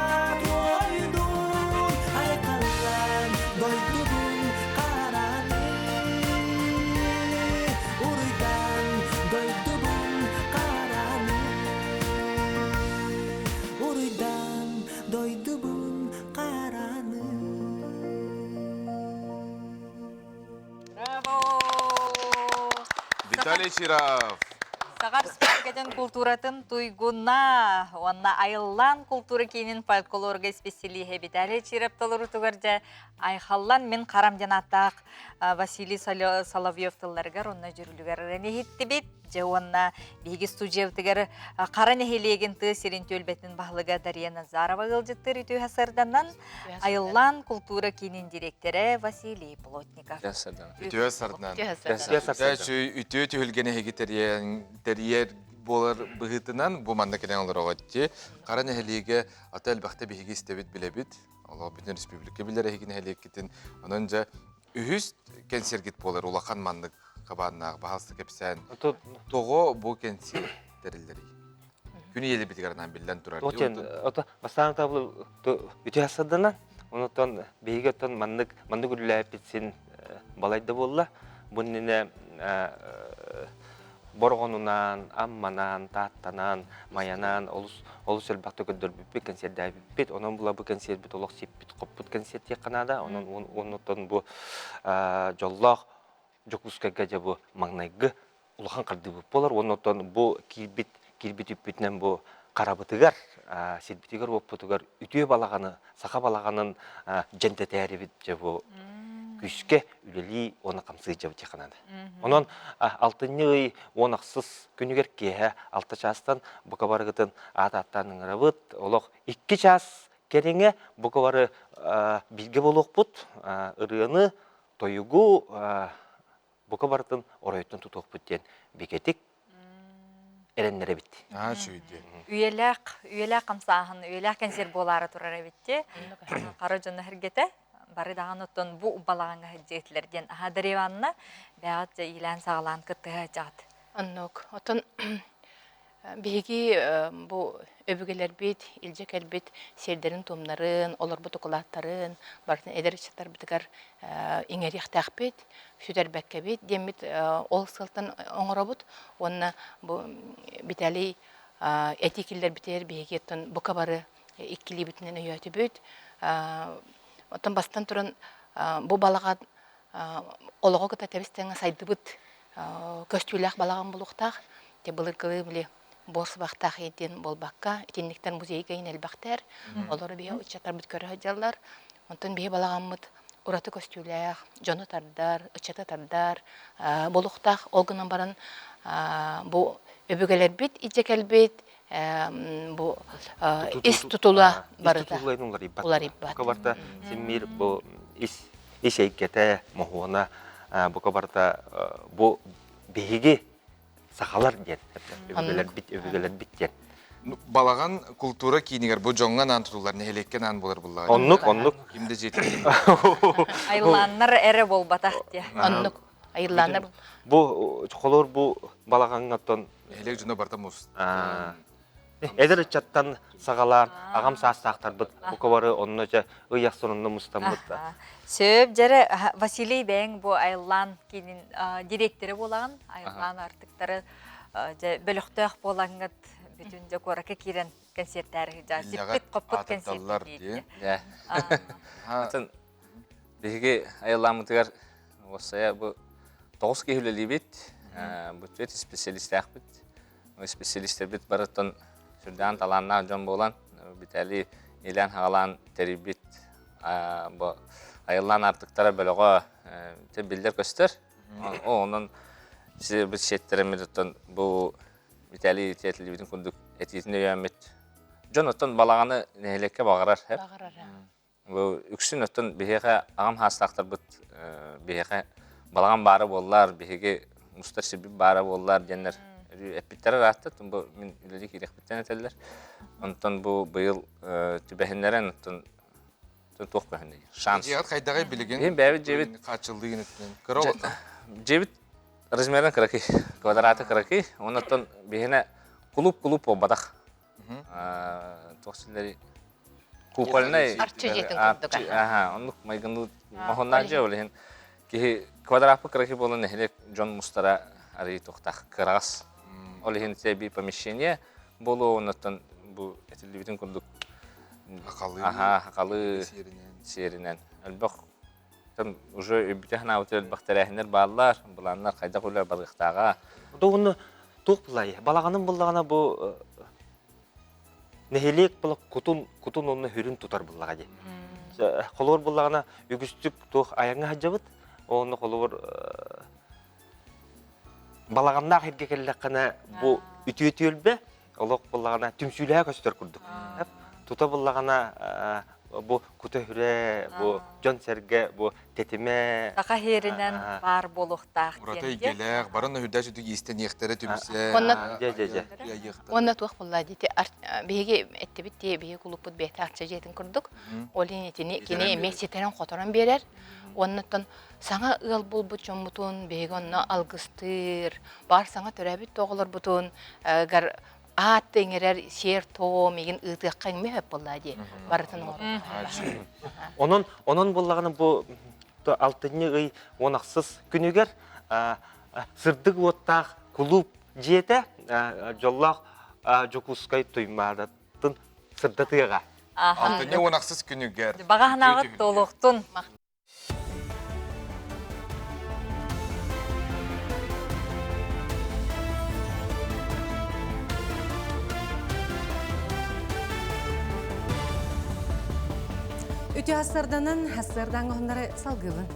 туойдун Айхаллан дойдубун хараны Уруйдан дойдубун хараны Уруйдан дойдубун хараны Браво! Виталий Чиров! Саха Республикатын култууратын туйгуна уонна айыллаан култуура киинин фольклорга исписэлииһэ Виталий Чиров толоруутугар дьэ айхаллан мин харам диэн ааттаах Василий Соловьев тылларыгар уонна дьүрүлүгэр ырыан иһиттибит. Дьэ уонна биһиги студиябытыгар Хара нэһилиэгин тыа сирин түөлбэтин баһылыга Дария Назарова ыалдьыттыыр үтүө сарданан Айыллаан култуура киинин дириэктэрэ Василий Плотников. Үтүө сардан. Үтүө түһүлгэни эһиги тэрийэр буолар быһыытынан бу манна кэлэн олороҕут Хара нэһилиэгэ ата элбэхтэ биһиги истэбит билэбит. Олох бүтүн республика билэр эһиги нэһилиэккитин. Онон дьэ үһүс кэнсиэргит буолар улахан маннык хабааннаах баһаалыста кэпсээн. Тоҕо бу кэнсиэр тэриллэрий? Күн ийэлэрбитигэр анаан биллэн турар. Ото бастаан табыл үтүө асырданан, онотон биһиги оттон маннык маннык үлэлээппит син балайда буолла. Бу иннинэ Борҕонунаан, Амманаан, Тааттанаан, Майанаан олус олус элбэхтэ көрдөрбүппүт, кэнсиэрдээбиппит. Онон була бу кэнсиэрбит олох сиппит-хоппут кэнсиэр диэххэ наада. Онон оннуттан бу дьоллоох Дьокуускайга дьэ бу маҥнайгы улахан хардыыбыт буолар. Уонна оттон бу киирбит киирбит үппүтүнэн бу харабытыгар, сирбитигэр-уоппутугар үтүө балаҕаны, саха балаҕанын дьэнтэтээрибит дьэ бу күүскэ үлэлии уонна хамсыы дьабыт наада. Онон алтынньы ый 10 ахсыс күнүгэр киэһэ 6 чаастан бука барыгытын аат ааттаан ыҥырабыт. Олох 2 чаас кэриҥэ бука бары бииргэ буолуохпут. Ырыаны, тойугу бука барытын оройуттан тутуохпут диэн бигэтик эрэннэрэбит. Аа, үчүгэй Үйэлээх, үйэлээх хамсааһын, үйэлээх кэнсиэр буолаары турар эбит дии. Хара дьоно сэргэтэ бары даҕаны оттон бу балаҕаҥҥа сылдьыытылар диэн аһаа Дарья Ивановна бэйэҕит дьэ иилээн-саҕалаан кыттыһа сылдьаҕыт. Оннук. Оттон биһиги бу өбүгэлэрбит илдьэ кэлбит сиэрдэрин-туомнарын, олорбут укулааттарын барытын эдэр ыччаттарбытыгар иҥэриэхтээхпит, сүтэрбэккэбит диэммит ол сыалтан оҥоробут. Уонна бу Виталий этии киллэрбитигэр биһиги оттон бука бары иккилиибитинэн өйөөтүбүт. Оттон бастан туран бу балаҕан олоҕу кытта тэбис-тэҥҥэ сайдыбыт көстүүлээх балаҕан буолуохтаах. Те былыргылыы били буор сыбахтаах диэн буолбакка, итинниктэн музейга иин элбэхтэр. Олору биһи ыччаттарбыт көрө сылдьаллар. Онтон биһи балаҕаммыт ураты көстүүлээх, дьону тардар, ыччаты тардар буолуохтаах. Ол гынан баран бу өбүгэлэрбит илдьэ кэлбит бу ис тутула барыта уларыйбат. Бука барыта симмир бу ис ис эйгэтэ, моһуона бука барыта бу биһиги сахалар диэн өбүгэлэрбит өбүгэлэрбит диэн. Балаҕан култуура киинигэр бу дьоҥҥо анаан тутуллар, нэһилиэккэ анаан буолар буллаҕа. Оннук, оннук. Ким да дьиэтин Айыллааннар эрэ буолбатах диye. Оннук. Айыллааннар. Бу холор бу балаҕаҥҥаттан нэһилиэк дьоно барыта мус. Эдэр ыччаттан саҕалаан аҕам саастаахтарбыт бука бары онно дьэ ый ахсын онно мустаммыт. Сөп дьэрэ Василий бэйэҥ бу Айыллаан киинин директоры буолаҕын. Айыллаан артыктары дьэ бөлөхтөөх буолаҥҥыт бүтүн дьэ куоракка киирэн концерттээри сылдьар. Сиппит хоппут концерт дии. Атын биһиги айыллааммытыгар уоссайа бу 9 киһи үлэлиибит. Бу түөрт специалистээхпит. Специалистэрбит барыттан сүрдээн талааннаах дьон буолан, Виталий илээн-хаҕалаан тэрийбит бу айыллаан аартыктара бөлөҕө биллэр-көстөр. Онон бу сиэттэриммит оттон бу Виталий тиэтиллибитин курдук этиитин өйөөммүт. Дьон оттон балаҕаны нэһилиэккэ баҕарар. Баҕарар. Бу үксүн оттон биһиэхэ аҕам хаастаахтарбыт биһиэхэ балаҕан баара буоллар, биһиги мустар сирбит баара буоллар диэннэр эппиттэрэ ыраатта. Бу мин үлэлии киириэхпиттэн этэллэр. Онтон бу быйыл түбэһиннэрэн оттон туох көһүннэ шанс. Дьиэҕит хайдаҕый билигин? Билигин бэйэбит дьиэбит хааччыллыы гынытынан кыра улахан. Дьиэбит размерын кыракый, квадраты кыракый. Оннуттан биһиэнэ кулууп-кулууп буолбатах. Туох силлэри купольнай Арчы дьиэтин курдук. Аха, оннук майгынлыы моһуннаах дьиэ ол иһин киһи квадраппы кыракый буолан нэһилиэк дьон мустара арыый туохтаах кыраҕас. Ол иһин би помещение буолуо оннуттан бу этиллибитин курдук хахалыы аха хахалыы сиэринэн элбэх там уже үбүтэ ханаабыт элбэх тэрээһиннэр бааллар былааннар хайдах үлэ барыахтааҕа Тугуну туох булай балаҕанын буллаҕына бу нэһилиэк була кутун кутун онно хүрүн тутар буллаҕа дии. Холобур буллаҕына үгүстүк туох айаҥҥа сылдьабыт онно холобур балаҕаннаах эргэ кэллэххинэ бу үтүө түөлбэ олох буллаҕына түмсүүлээх көстөр курдук. Тута буллаҕына. бу кута-хүрэ, бу дьон-сэргэ, бу тэтимэ. Саха иһэринэн баар буолуохтаах Ураты эйгэлээх, барын өһүрдээх сүтүк иистэниэхтэрэ түмсэ. Онно Онно туох буолла диити биһиги эттибит дии биһиги кулуппут бэйэтэ арчы дьиэтин курдук. Ол иһин итини кини эмиэ ситэрэн-хоторон биэрэр. Оннуттан саҥа ыал буолбут дьоммутун биһиги онно алгыстыыр, баар саҥа төрөөбүт оҕолорбутун гар аат иҥэрэр сиэр-туом игин ыытыахха иҥмэ сөп буолла дии барытын оҥорон. Онон онон буоллаҕына бу алтынньы ый уон ахсыс күнүгэр сырдык уоттаах кулууп дьиэтэ дьоллоох Дьокуускай Туймаадатын сырдатыаҕа. Алтынньы уон ахсыс күнүгэр. Баҕа санааҕыт туолуохтун. Үтүө ассарданан, ассардаҥ оһоннары салгыбын.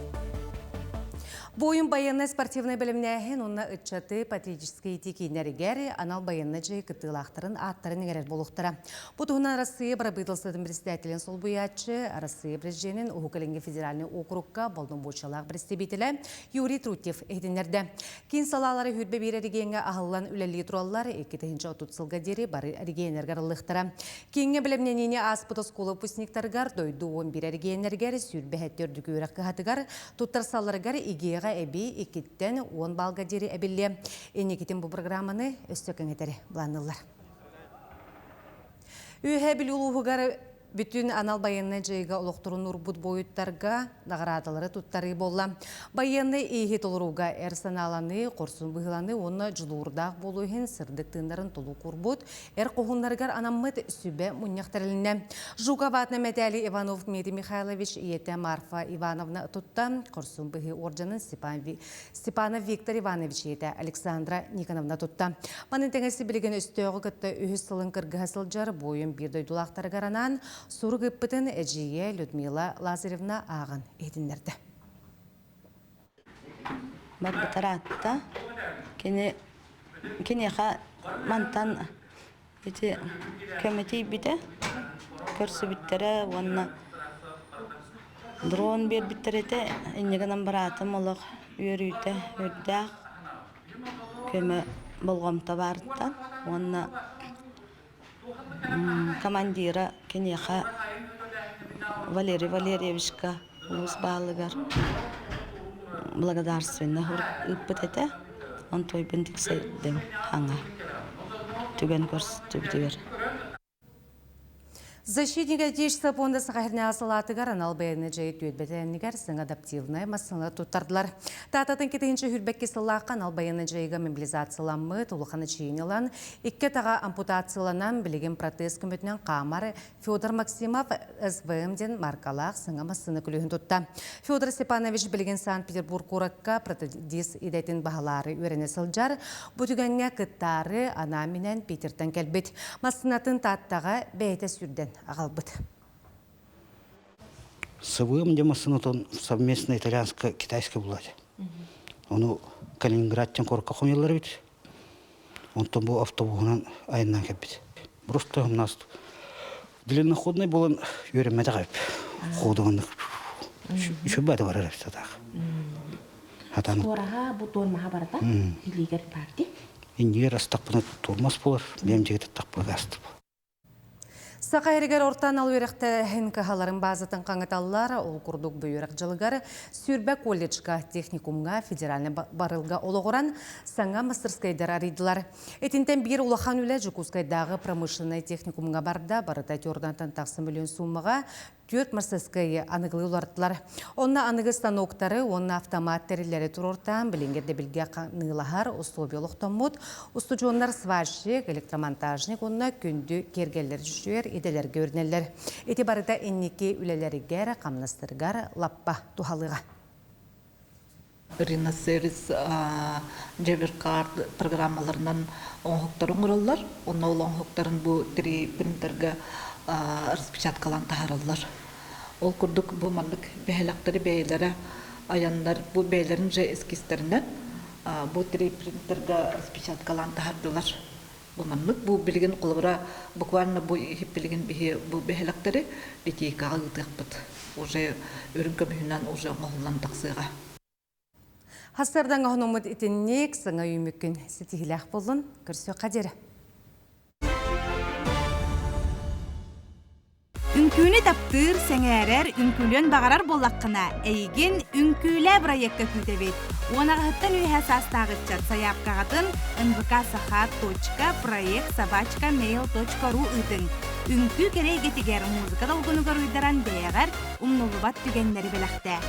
Буойун байыаннай спортивнай бэлэмнээһин уонна ыччаты патриотическай иитии кииннэригэр анал байыаннай дьайыы кыттыылаахтарын ааттарын иҥэрэр буолуохтара. Бу туһунан Арассыыйа бырабыыталыстыбатын председателин солбуйааччы, Арассыыйа президенин Уһук Илиҥҥи федеральнай уокурукка боломуочуйалаах представителэ Юрий Трутьев иһитиннэрдэ. Киин салаалара 21 эрэгийиэҥҥэ аһыллан үлэлии тураллар, 2030 сылга диэри бары эрэгийиэннэргэ арыллыахтара. Кииҥҥэ бэлэмнэниини ааспыт оскуола выпускниктарыгар дойду 11 эрэгийиэннэригэр 27 үрдүк үөрэх кыһатыгар туттарсалларыгар ИГЭ-ҕэ эбии иккиттэн уон баалга диэри эбиллиэ. Инникитин бу программаны өссө кэҥэтэри былаанныыллар. Үөһээ Бүлүү улууһугар бүтүн анал байыаннай дьайыыга олохторун уурбут буойуттарга наҕараадалары туттарыы буолла. Байыаннай ииһи толорууга эр санааланыы, хорсун быһыыланыы уонна дьулуурдаах буолуу иһин сырдык тыыннарын толук уурбут эр хоһууннарыгар анаммыт сүбэ мунньах тэрилиннэ. Жуков аатынан мэтээли Иванов Дмитрий Михайлович ийэтэ Марфа Ивановна тутта, хорсун быһыы уордьанын Степанов Виктор Иванович ийэтэ Александра Никоновна тутта. Маны тэҥэ сибилигин өстөөҕү кытта үһүс сылын кыргыһа сылдьар буойун биир дойдулаахтарыгар анаан сурук ыыппытын эдьиийэ Людмила Лазаревна ааҕан иһитиннэрдэ. Барбытар аатта кини киниэхэ мантан ити көмө тиийбитэ көрсүбүттэрэ уонна дрон биэрбиттэр этэ инньэ гынан быраатым олох үөрүүтэ үрдээх көмө болҕомто баарыттан уонна командира киниэхэ Валерий Валерьевичка улуус баһылыгар благодарственный ыыппыт этэ. Онтуойбун тиксэрдим хаҥа түгэн көрсүбүтүгэр. Защитник Отечества пуонда Саха салаатыгар анал байыаннай дьайыы түөлбэтэнигэр саҥа адаптивнай массыына туттардылар. Таататын китиһинчи хүрбэкки сыллаахха анал байыаннай дьайыыга мобилизацияламмыт улахан эчийиини ылан, икки атаҕа ампутацияланан, билигин протез көмөтүнэн хаамар Федор Максимов СВМ диэн маркалаах саҥа массыына күлүүһүн тутта. Федор Степанович билигин Санкт-Петербург куоракка протезист идэтин баһылаары үөрэнэ сылдьар. Бу түгэҥҥэ кыттаары анаан-минээн Питертэн кэлбит. Массыынатын Тааттаҕа бэйэтэ сүүрдэн аҕалбыт. СВМ диэн массыынатын совместно итальянско-китайская буолла Ону Калининградтан куоракка хомуйаллар эбит. Онтон бу автобуһунан айаннаан кэлбит. Просто у нас длинноходный буолан үөрэммэтэх эбит. Ходу үчүгэй баата барар эбит сатаах. Хатан. Туораһа бу туормаһа барата илиигэр парти. Иннигэр астахпына туормас буолар, бэйэм дьиэ таттахпына астып. Саха эригэр орто анал үөрэхтээһин кыһаларын баазатын хаҥаталлар. Ол курдук бу үөрэх дьылыгар Сүрбэ колледжка, техникумҥа, федеральнай барылга олоҕуран саҥа мастерскайдар арыйдылар. Итинтэн биир улахан үлэ Дьокуускайдааҕы промышленнай техникумҥа барда. Барыта төрдантан тахса миллион сууммаҕа түөрт мастерскайы аныгылыы уларыттылар. Онно аныгы станоктары уонна автомат тэриллэри туруортаан, билиҥҥи ирдэбилгэ ханыылаһар условия олохтоммут. Устудьуоннар сварщик, электромонтажник уонна күндү киэргэллэр дьүһүйэр идэлэргэ үөрэнэллэр. Ити барыта инники үлэлэригэр, хамнастарыгар лаппа туһалыаҕа. Риносервис Джеверкард программаларынан оҥоһуктары оҥороллор. Онно ол оҥоһуктарын бу три принтерга распечаткалаан таһаараллар. Ол курдук бу маннык бэһэлэхтэри бэйэлэрэ айаннар бу бэйэлэрин же эскизтэринэн бу три принтерга распечаткалаан таһаардылар. Бу маннык бу билигин холобура буквально бу иһип билигин биһи бу бэһэлэктэри литейкаҕа ыытыахпыт. Уже үрүҥ көмүһүнэн уже оҥоһуллан тахсыаҕа. Хастардан оһонуммут итинник саҥа үүмүккүн ситиһилээх боллун көрсүөххэ диэри. Үҥкүүнү таптыыр, сэҥээрэр, үҥкүүлүөн баҕарар буоллаххына, эйигин Үҥкүүлээ бырайыакка күүтэбит. Уон аҕыһыттан үөһэ саастаах ыччат сайаапкаҕытын nvk-саха.проект собачка mail.ru ыытыҥ. Үҥкүү кэрэ эйгэтигэр музыка долгунугар уйдаран бэйэҕэр умнуллубат түгэннэри бэлэхтээ.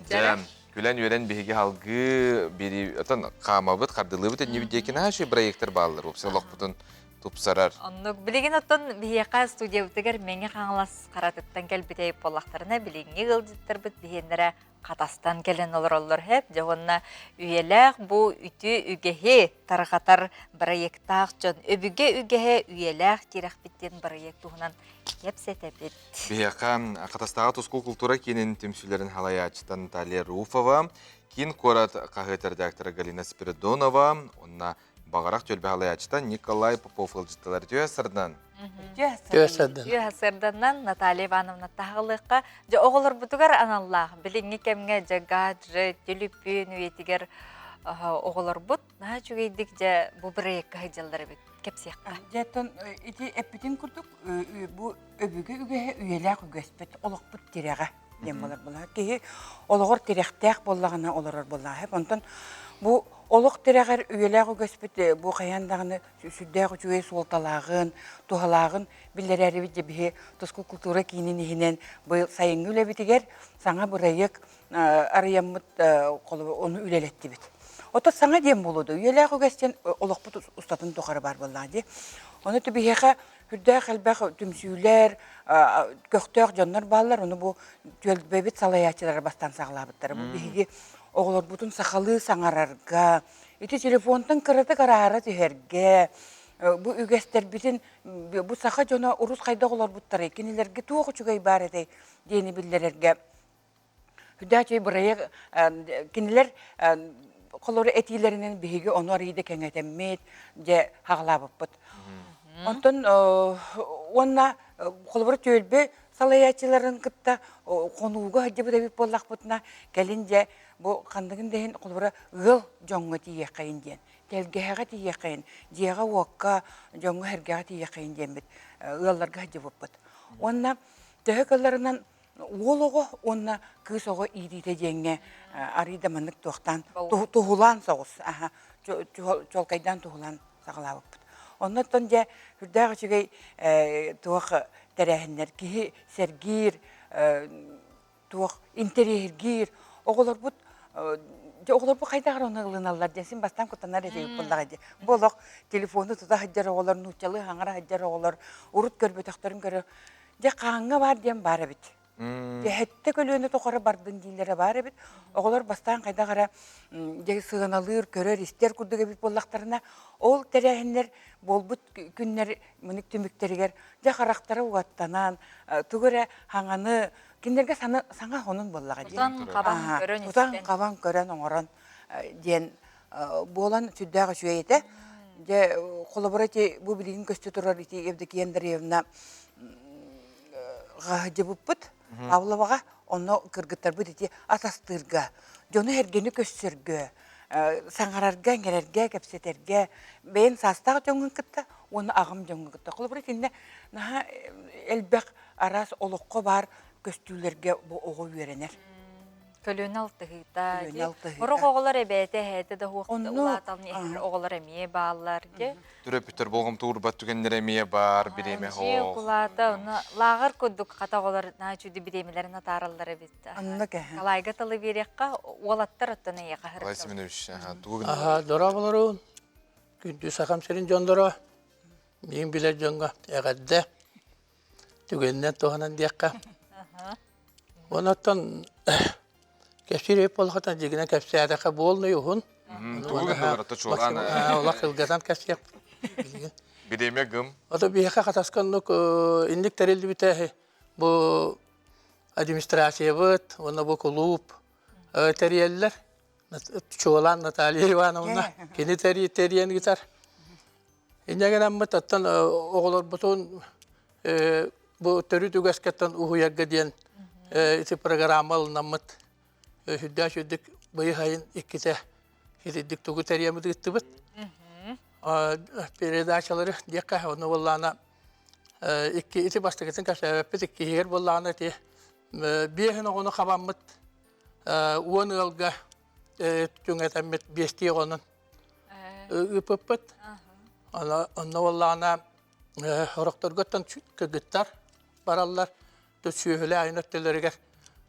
Дьэ, күлэн-үөрэн биһиги салгыы бири отон хаамабыт, хардылыыбыт иннибит диэки наһаа үчүгэй проектар бааллар, уопсай олохпутун тупсарар. Оннук билигин оттон биһиэхэ студиябытыгар Мэҥэ Хаҥалас Харатыттан кэлбит буоллахтарына, билиҥҥи ыалдьыттарбыт биһиэннэрэ Хатастан кэлэн олороллор һэп. Дьэ уонна үйэлээх бу үтүө үгэһи тарҕатар бырайыактаах дьон өбүгэ үгэһэ үйэлээх тирэхпит диэн бырайыак туһунан кэпсэтэбит. Биһиэхэ Хатастааҕы Тускул култуура киинин түмсүүлэрин салайааччыта Наталья Руфова, киин куорат хаһыат редактора Галина Спиридонова уонна Баҕарах түөлбэ салайааччыта Николай Попов ыалдьытталар үтүө сардан. Үтүө сарданнан Наталья Ивановна таһалыахха дьэ оҕолорбутугар аналлаах билиҥҥи кэмҥэ дьэ гаджет, түлүпүөн үйэтигэр оҕолорбут наһаа үчүгэйдик дьэ бу бырайыакка сылдьаллар эбит кэпсиэххэ. Дьэ оттон ити эппитин курдук бу өбүгэ үгэһэ үйэлээх үгэспит, олохпут тирэҕэ диэн буолар буоллаҕа. Киһи олоҕор тирэхтээх буоллаҕына олорор буоллаҕа. Онтон бу олох тирэҕэр үйэлээх үгэспит бу хайаан даҕаны сүрдээх үчүгэй суолталааҕын, туһалааҕын биллэрээрибит дьэ биһи Тускул култуура киинин иһинэн быйыл сайыҥҥы үлэбитигэр саҥа бырайыак арыйаммыт ону үлэлэттибит. Ото саҥа диэн буолуо да үйэлээх үгэс диэн олохпут устатын тухары баар буоллаҕа дии. Ону биһиэхэ Үрдээх элбэх түмсүүлэр, көхтөөх дьоннор бааллар. Ону бу түөлбэбит салайааччылара бастаан саҕалаабыттара. Бу биһиги оҕолорбутун сахалыы саҥарарга, ити телефонтан кыратык араара түһэргэ, бу үгэстэрбитин бу саха дьоно урут хайдах олорбуттарай, кинилэргэ туох үчүгэй баар этэй диэни биллэрэргэ Үрдээх үчүгэй бырайыак кинилэр холору этиилэринэн биһиги ону арыйда кэҥэтэммит, дьэ хаҕалаабыппыт. Онтон уонна холобура түөлбэ салайааччыларын кытта хонууга сылдьыбыт эбит буоллахпытына, кэлин дьэ бу ханныгын да иһин холобура ыал дьоҥҥо тиийиэххэйин диэн, тэлгэһэҕэ тиийиэххэйин, дьиэҕэ-уокка, дьоҥҥо-сэргэҕэ тиийиэххэйин диэммит ыалларга сылдьыбыппыт. Уонна төһө кылларынан уол оҕо уонна кыыс оҕо иитиитэ диэҥҥэ арыый да маннык туохтаан туһулаан соҕус аха чуолкайдаан туһулаан саҕалаабыппыт. Оннуттан дьэ сүрдээх үчүгэй туох тэрээһиннэр киһи сэргиир туох интэриэһиргиир оҕолорбут дьэ оҕолорбут хайдах эрэ ону ылыналлар диэн син бастаан куттанар этибит буоллаҕа дии. Бу олох телефону тута сылдьар оҕолор нууччалыы хаҥара сылдьар оҕолор урут көрбөтөхтөрүн көрө Дьэ хааҥҥа баар диэн баар эбит. Дьэ сэттэ көлүөнэ тухары бардын дииллэрэ баар эбит. Оҕолор бастаан хайдах эрэ дьэ сыаналыыр, көрөр-истэр курдук эбит буоллахтарына, ол тэрээһиннэр буолбут күннэр мынык түмүктэригэр дьэ харахтара уоттанан, тугу эрэ хаҥаны кинилэргэ саҥа сонун буоллаҕа дии. Тутан-хабан көрөн Тутан-хабан көрөн оҥорон диэн буолан сүрдээх үчүгэй этэ. Дьэ, холобура ити бу билигин көстө турар ити Евдокия Андреевна хаһдьыбыппыт Павловаҕа онно кыргыттарбыт ити ас астыырга, дьону-сэргэни көрсөргө, саҥарарга, иҥэрэргэ, кэпсэтэргэ бэйэҥ саастаах дьоҥҥун кытта уонна аҕам дьоҥҥун кытта. Холобура итиннэ наһаа элбэх араас олоххо баар көстүүлэргэ бу оҕо үөрэнэр. Көлүөнэ алтыһыыта. Көлүөнэ алтыһыыта. Сорох оҕолор эбээтэ, эһээтэ да суох улаатан иһэр оҕолор эмиэ бааллар. Төрөппүттэр болҕомто уурбат түгэннэрэ эмиэ баар, бириэмэ суох. Кулаата, ону лааҕыр курдук хата оҕолор наһаа үчүгэй бириэмэлэрин атаараллар эбит. Оннук эһэ. Алайга тылы биэриэххэ, уолаттар оттон эйиэхэ Алай Семенович, тугу Аха, дорооболорун. Күндү Сахам сирин дьонноро, миин билэр дьоҥҥо эҕэрдэ. Түгэнинэн туһанан диэххэ. Онон кэпсиир өй буоллаххытына дьигинэн кэпсээтэххэ буолнай уһун. Тугу гыннылар ото чуолаан? Олох кылгатан кэпсиэх билигин. Бириэмэ гым. Ото биһиэхэ хатаска оннук инник тэриллибитэ бу администрациябыт уонна бу кулууп тэрийэллэр. Чуолаан Наталья Ивановна кини тэрийэн ыытар. Инньэ гынаммыт оттон оҕолорбутун бу төрүт үгэскэттэн уһуйарга диэн ити программа ылынаммыт сүрдээх үрдүк быйыл сайын иккитэ итирдик тугу тэрийэммит ыыттыбыт. Передачалары диэххэ онно буоллаҕына икки ити бастакытын кэпсээбэппит иккиһигэр буоллаҕына ити биэһин оҕону хабаммыт уон ыалга түҥэтэммит биэстии оҕонун ыыппыппыт. Онно буоллаҕына сорохторготтон кыргыттар бараллар сүөһүлээх айан өттүлэригэр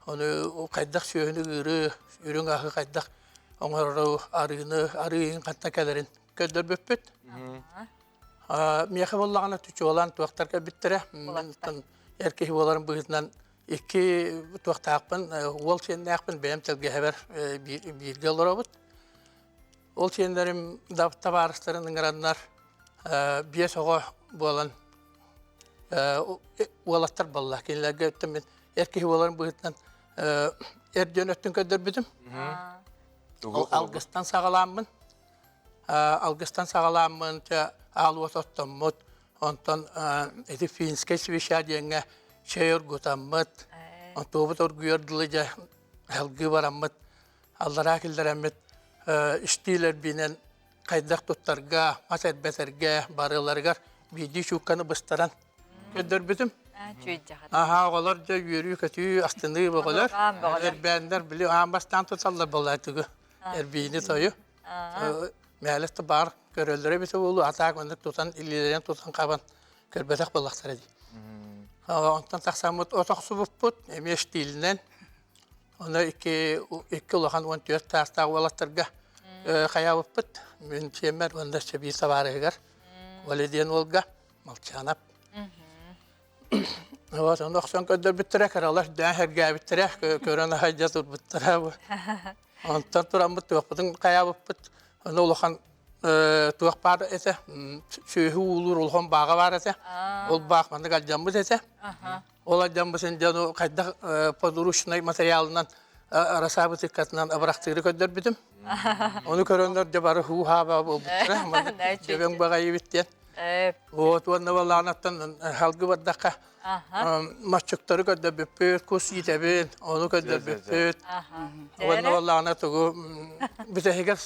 ону хайдах сүөһүнү ыырыы, үрүҥ аһы хайдах оҥорору, арыыны, арыы хантан кэлэрин көрдөрбүппүт. Миэхэ буоллаҕына чуолаан туохтар кэлбиттэрэ. Эр киһи буоларым быһыытынан икки туохтаахпын, уол сиэннээхпин, бэйэм тэлгэһэбэр бииргэ олоробут. Ол сиэннэрим табаарыстарын ыҥыраннар биэс оҕо буолан уолаттар буолла. Кинилэргэ өттүн мин эр киһи буоларым быһыытынан эр дьон өттүн көрдөрбүтүм. Алгыстан саҕалааммын алгыстан саҕалааммын аал уот оттоммут онтон ити финскэй свеча диэҥҥэ чэй оргутаммыт онтуобут оргуйар дылы дьэ алгыы бараммыт аллараа киллэрэммит истиилэрбинэн хайдах туттарга, мас эрбэтэргэ барыларыгар биирдии чуукканы быстаран көрдөрбүтүм. Аһаа, оҕолор дьэ үөрүү-көтүү, астыныы бөҕөлөр. Эрбээннэр били аан бастаан туталлар буолаатыгы эрбиини тойу. Мээлэс да баар көрөллөрө эбитэ буолуо, атаак маннык тутан, илиилэрин тутан хабан көрбөтөх буоллахтара дии. Онтон тахсаммыт от охсубуппут, эмиэ штилинэн Ону икки, икки улахан 14 саастаах уолаттарга хайаабыппыт. Мин сиэммэр уонна өссө биир табаарыһыгар Коля диэн уолга Молчанов. Вот, ону охсон көрдөрбүттэрэ, кыралар дээн сэргээбиттэрэ, көрөн аһайдьа турбуттара. Онтон тураммыт туохпутун хайаабыппыт. Ону улахан туох баар этэ, сүөһү уулуур улахан бааҕа баар этэ. Ол баах маннык алдьаммыт этэ. Ол алдьаммытын дьону хайдах подручнай материалынан расаабытыккатынан абырахтыыры көрдөрбүтүм. Ону көрөннөр дьэ бары һуу-һаа буолбуттара. Дөбөҥ баҕайыбыт диэн. Вот уонна балаанаттан халгы бардахха маччуктары көрдөрбүппүт, кус иитэбин, ону көрдөрбүппүт. Уонна балаана тугу бүтэһигэр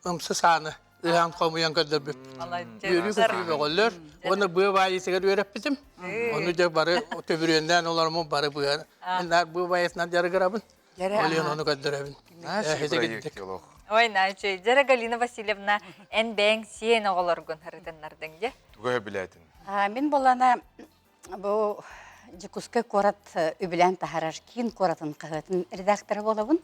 ымсы сааны ыһан хомуйан көрдөрбүт. Үөрүү көтүү бөҕөлөр. Уонна быа баайыытыгар үөрэппитим. Ону дьэ бары төбүрүөннээн олорумун бары быа. Мен быа баайытынан дьарыгырабын. Ол ону көрдөрөбүн. Ой, наачый. Дьэрэ Галина Васильевна, эн бэйэҥ сиэн оҕолоргун ырытыннардыҥ дьэ? Тугу билээтин? Мин болана бу Дьокуускай куорат үбүлээн таһаарар киин куоратын хаһыатын редактора буолабын.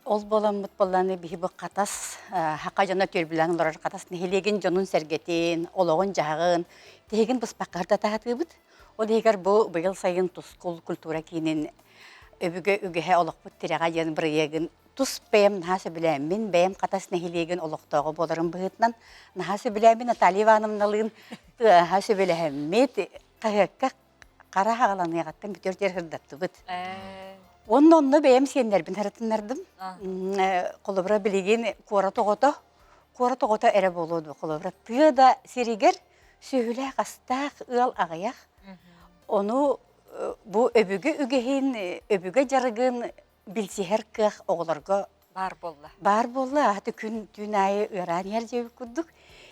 Ол буоламмыт буоллааны биһи бу Хатас хака дьоно түөлбүлээн олорор Хатас нэһилиэгин дьонун-сэргэтин, олоҕун-дьаһаҕын тиһигин быспакка сырдатаһатыыбыт. Ол иһигэр бу быйыл сайын Тускул культура киинин Өбүгэ үгэһэ олохпут тирэҕэ диэн бырайыагын тус бэйэм наһаа сөбүлээммин, бэйэм Хатас нэһилиэгин олохтооҕо буоларым быһыытынан наһаа сөбүлээммин Наталья Ивановналыын наһаа сөбүлэһэммит, хаһыакка хара хаҕаланыаҕыттан бүтүөр диэри сырдаттыбыт. Уонна онно бэйэм сиэннэрбин сырытыннардым. Холобура билигин куорат оҕото, куорат оҕото эрэ буолуо дуо, холобура тыа да сиригэр сүөһүлээх астаах ыал аҕыйах. Ону бу өбүгэ үгэһин, өбүгэ дьарыгын билсиһэр кыах оҕолорго баар буолла. Баар буолла, аты күн түүн аайы ыараан иһэр диэбит курдук.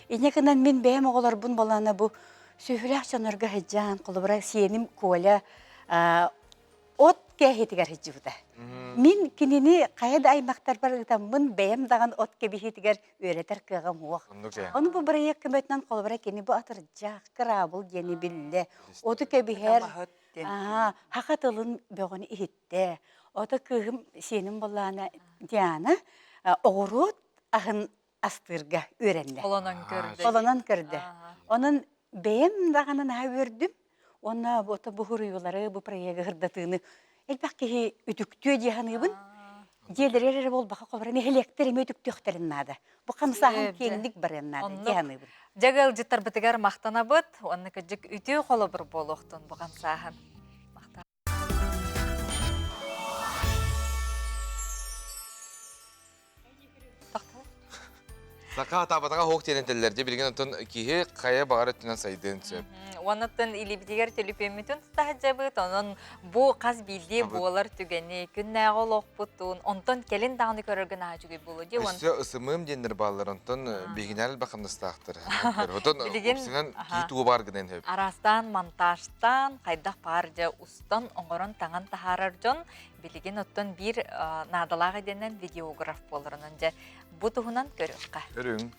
Инньэ гынан мин бэйэм оҕолорбун болаана бу сүөһүлээх дьоннорго сылдьан, холобура сиэним Коля от кээһиитигэр сылдьыбыта. Мин кинини хайа да аймахтарбар ыытаммын бэйэм даҕаны от кэбиһиитигэр үөрэтэр кыаҕым суох. Ону бу бырайыак көмөтүнэн холобура кини бу атырдьах, кыраабыл диэни биллэ. Оту кэбиһэр, саха тылын бөҕөнү иһиттэ. Ото кыыһым сиэним буоллаҕына Диана оҕуруот аһын астыырга үөрэннэ. Холонон көрдө. Холонон көрдө. Онон бэйэм даҕаны наһаа үөрдүм. Уонна бу бу суруйуулары, бу проегы сырдатыыны элбэх киһи үтүктүө дии саныыбын. Дьиэлэригэр эрэ буолбакка, холобура, нэһилиэктэр эмиэ үтүктүөхтэрин наада. Бу хамсааһын киэҥник барыан наада дии саныыбын. Дьэ ыалдьыттарбытыгар махтанабыт уонна кырдьык үтүө холобур буолуохтун бу хамсааһын. Саха атаабатаҕа хоох диэн этэллэр дьэ билигин оттон киһи хайа баҕар өттүнэн сайдыан сөп. Уоннаттан илиибитигэр төлөпүөммүтүн тута онон бу хас биирдии буолар түгэни күннээҕи олохпутун онтон кэлин даҕаны көрөргө наһаа үчүгэй буолуо дии. Өссө ысымыым диэннэр бааллар онтон биһигинээр элбэх хамнастаахтар. Отон Билигин упсунан кии тугу баар гынан сөп. Араастаан монтажтаан хайдах баар дьэ устан оҥорон таҥан таһаарар дьон билигин оттон биир наадалаах идэнэн видеограф буоларынан дьэ бу туһунан көрүөххэ. Көрүҥ.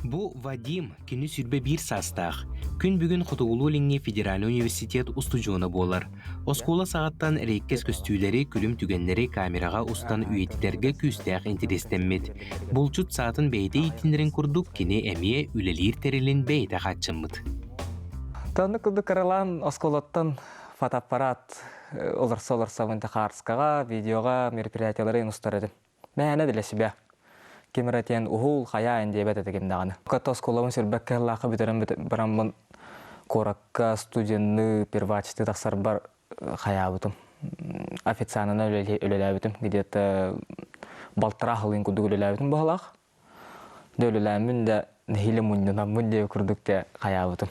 Бу Вадим, кини 21 саастаах. Күн бүгүн Хотугулуу-Илиҥҥи федеральнай университет устудьуона буолар. Оскуола саҕаттан эриэккэс көстүүлэри, күлүм түгэннэри камераҕа устан үйэтитэргэ күүстээх интэриэстэммит. Булчут саатын бэйэтэ иитинэрин курдук кини эмиэ үлэлиир тэрилин бэйэтэ хааччыммыт. Тонну курдук кыралаан оскуолаттан фотоаппарат олорсо-олорсобун хаарскаҕа, видеоҕа мероприятиялары устар этим. Мээнэ для себя. Ким эрэ диэн уһул, хайаа эн диэбэт этэ ким даҕаны. Кытта оскуолабын сүрбэккэ сыллаахха бүтэрэн бараммын куоракка студенныы первачтыы тахсарбар хайаабытым. Официанынан үлэлээбитим. Где-то балтараа сылын курдук үлэлээбитим быһалаах. Дьэ үлэлээммин да нэһиилэ мунньунаммын диэбит курдук дьэ хайаабытым.